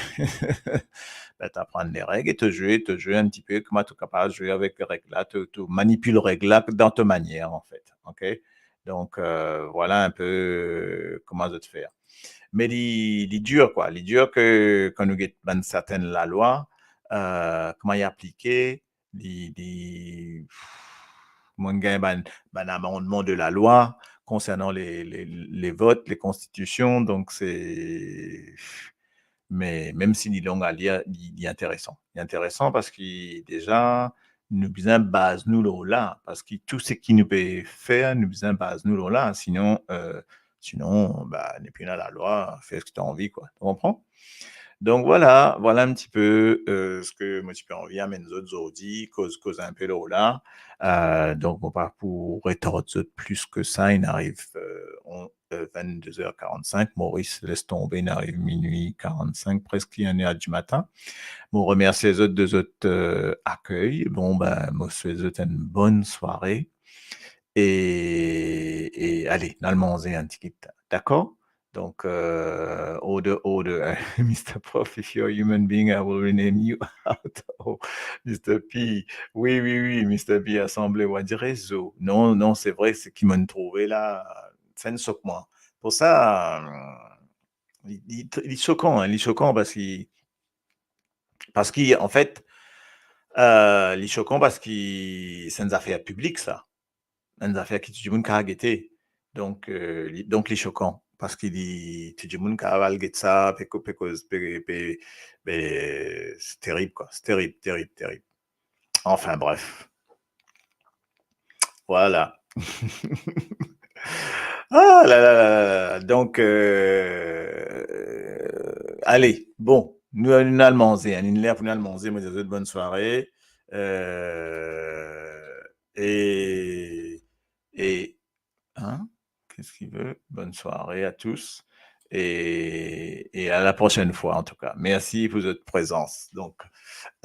ben, t'apprennes les règles et tu joues, tu joues un petit peu comme tu es capable de jouer avec les règles là, tu, tu manipules les règles là dans ta manière, en fait, ok? Donk, euh, vwala enn pe kouma zot fer. Me li, li dir, kwa. Li dir ke kan nou get bann sertenn lalwa, euh, kouma li aplike, li, li, mo gagn bann, bann amandman de lalwa konsernan le, le, le vot, le konstitision, donk se, me mem si li long a lir, li, li interesan. Li interesan parski deza, nou bizin baz nou lor la, parski tou seki nou pe fer, nou bizin baz nou lor la, sinon, euh, sinon, ba, nepli ena lalwa, fer seki to anvi, kwa. To konpran? Donk, vwala, vwala enn ti pe, euh, seki mo ti pe anvi amenn zot zordi, koz, koz enn pe lor la. Euh, donk, mo pa pou retard zot plis ki sa, inn ariv, euh, on, euh, vingt-deux heures quarante-cinq, Moris les tonbe, inn ariv minui karant-sink, preski enn er dimatin. Mo remersie zot de zot, euh, akey. Bon, ben, mo swet zot enn bonn sware. E, e ale, nou al manze enn tigit, dakor? Donk, euh, order, order. Mister Prof, if you're a human being, I will rename you out. Oh, Mister P. Wi, wi, wi, Mister P, asanble, ou a dir rezo. Non, non, se vre, seki mo'nn trouve la, sa inn sok mwa. Pou sa, euh, li, li, li sokan, hein, li sokan parski, parski, anfet, euh, li sokan parski se enn zafer piblik, sa. Enn zafer ki tou dimoun kapav gete. Donk, euh, li, donk li sokan. Parski li, tou dimoun kapav al get sa, pe ko-, pe koz, pe, pe, pe, se terib, kwa. Se terib, terib, terib. Anfin, bref. Vwala. Ah la la la la la. Donk, euh, ale, bon, nou, nou al manze, hein. Linn ler pou nou al manze, mo dir zot bonn sware. Euh, e, e, hein, qu'est-ce qu'il veut? Bonne soirée à tous. Et, et à la prochaine fois, en tout cas. Merci pour votre présence. Donk,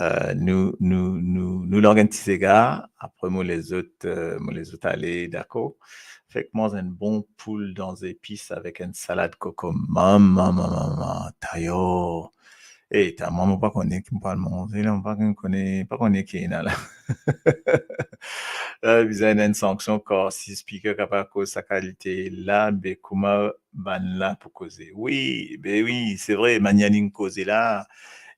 euh, nou, nou, nou, nou larg enn ti sega, apre mo les zot, euh, mo les zot ale, dakor? Fek manz enn bon poul dan zepis avek enn salad kokomber. Mama, mama, mama, tayo. E, ta, mwa, mo pa kone ki mo pral manze la, mo pa kone, pa kone ki ena la. La, bizin ena enn sanksion, kar si speaker kapav koz sa kalite la, be kouma bannla pou koze? Wi, be wi, se vre, manier linn koze la,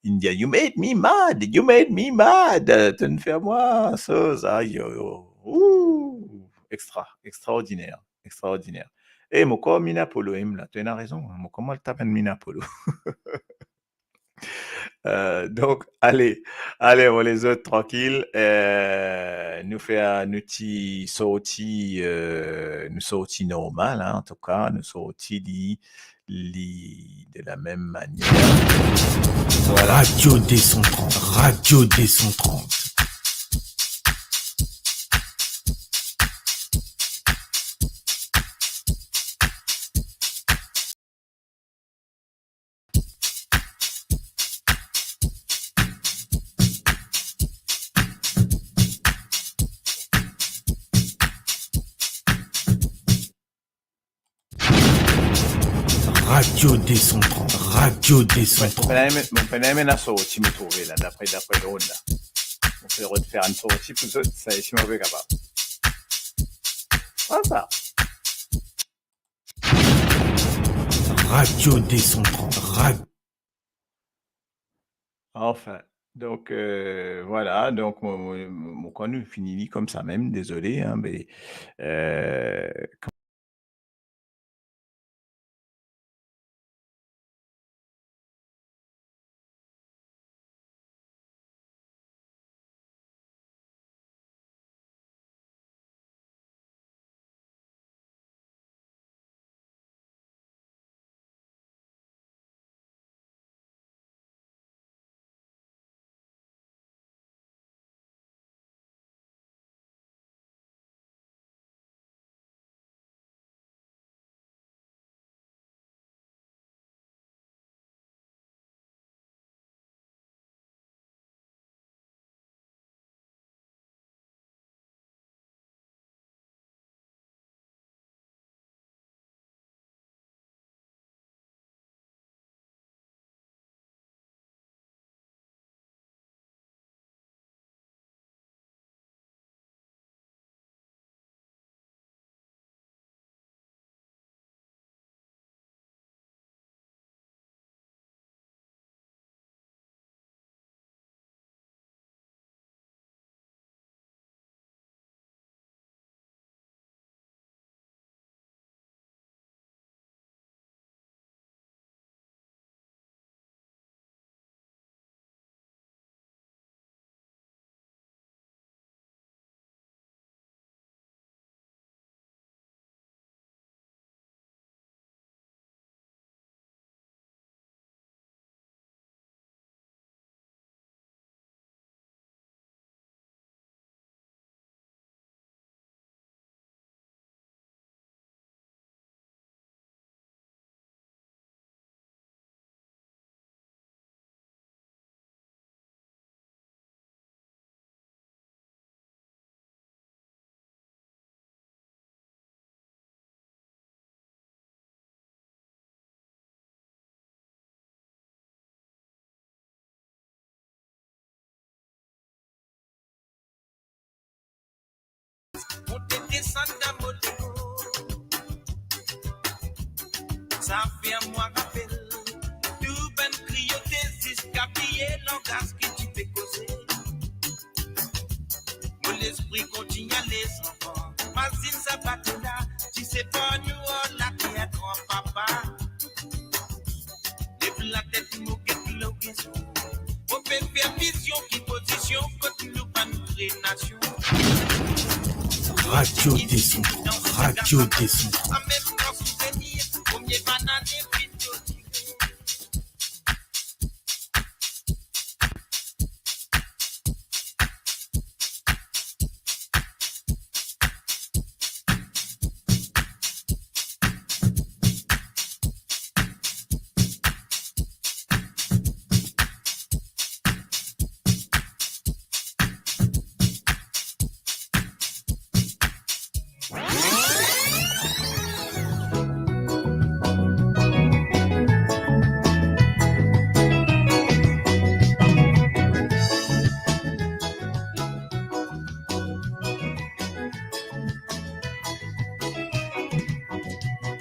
linn dir, "You made me mad, you made me mad." Euh, to'nn fer mwa soz, ayo, ou, extra, extraordiner, extraordiner. E mo krwar Mina Polo ena la, to ena rezon, mo krwar mo al tap enn Mina Polo. Euh, donk, ale, ale, mo les zot trankil. Euh, nou fer, nou ti sorti, euh, nou sorti normal, hein, an tou ka, nou sorti li, li de la mem manier. Vwala. Radio deux cent trente, Radio deux cent trente. Radio deux cent trente, Radio deux cent trente. Mo pena ena, mo pena ena sorti mo trouve la, dapre, dapre drone la. Mo pe refer enn sorti pou zot, sa isi mo pe kapav. Sa, sa. Radio deux cent trente, Rad- Anfin, donk, euh, vwala, donk, mo, mo, mo, mo krwar nou fini li koumsa mem, dezole, hein, me, euh, Monte desann dan mo lego. Sa fer mwa rapel tou bann kriyote ziska bliye langaz ki ti pe koze. Mo lespri kontign ale san fran. Mazinn sa bato la, ti se pa nou ar later, granpapa. Lev latet, mo get lor rezon. Mo pe fer vizion ki pozision kot nou bann gre nasion. Radio Radio deux cent trente, Radio deux cent trente.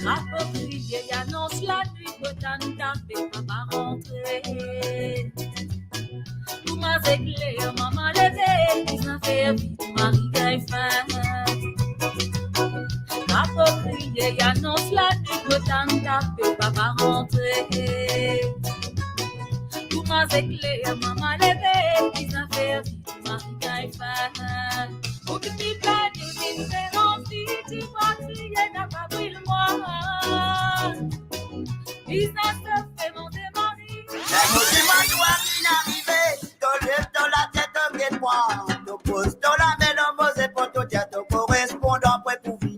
Apropriye anons lanwit, mo tann tape, papa rantre. Kouma zekler, mama leve, bizin fer vit, mari gagn fin. Apropriye anons lanwit, mo tann tape, papa rantre. Kouma zekler, mama leve, bizin fer vit, mari gagn fin. Ou ki pe plenn, ou ki pe rann, ti krwar kriye napa bril mwa. Bizin fer fer manze mari. Enn mo dimann twa ki'nn arive, to lev to latet, to get mwa. To poz to lame lor mo zepol, to dir to korespondan pwe pou vi.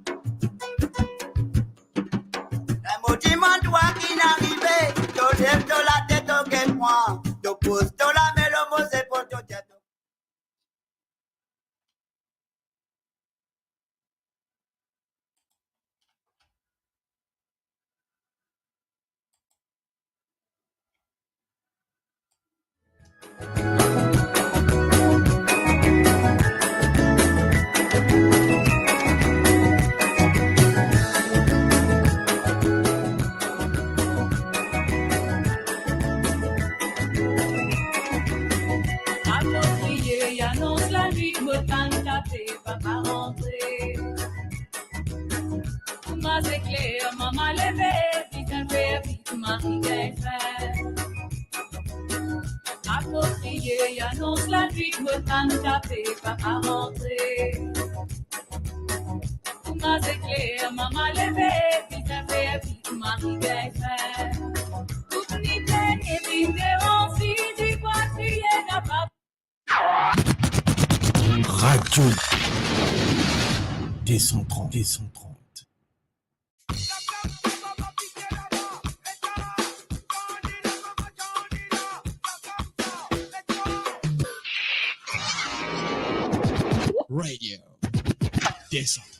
Enn mo dimann twa ki'nn arive, to lev to latet, to get mwa. To poz to lame lor mo zepol, to dir to Apropriye anons lanwit, mo tann tape, papa rantre. Kouma zekler, mama leve, bizin fer vit, mari gagn fin. Apropriye anons lanwit, mo tann tape, papa rantre. Kouma zekler, mama leve, bizin fer vit, mari gagn fin. Tout ni plenn e vinn devan, ti krwar kriye napa Radio deux cent trente, deux cent trente. Radio deux cent trente.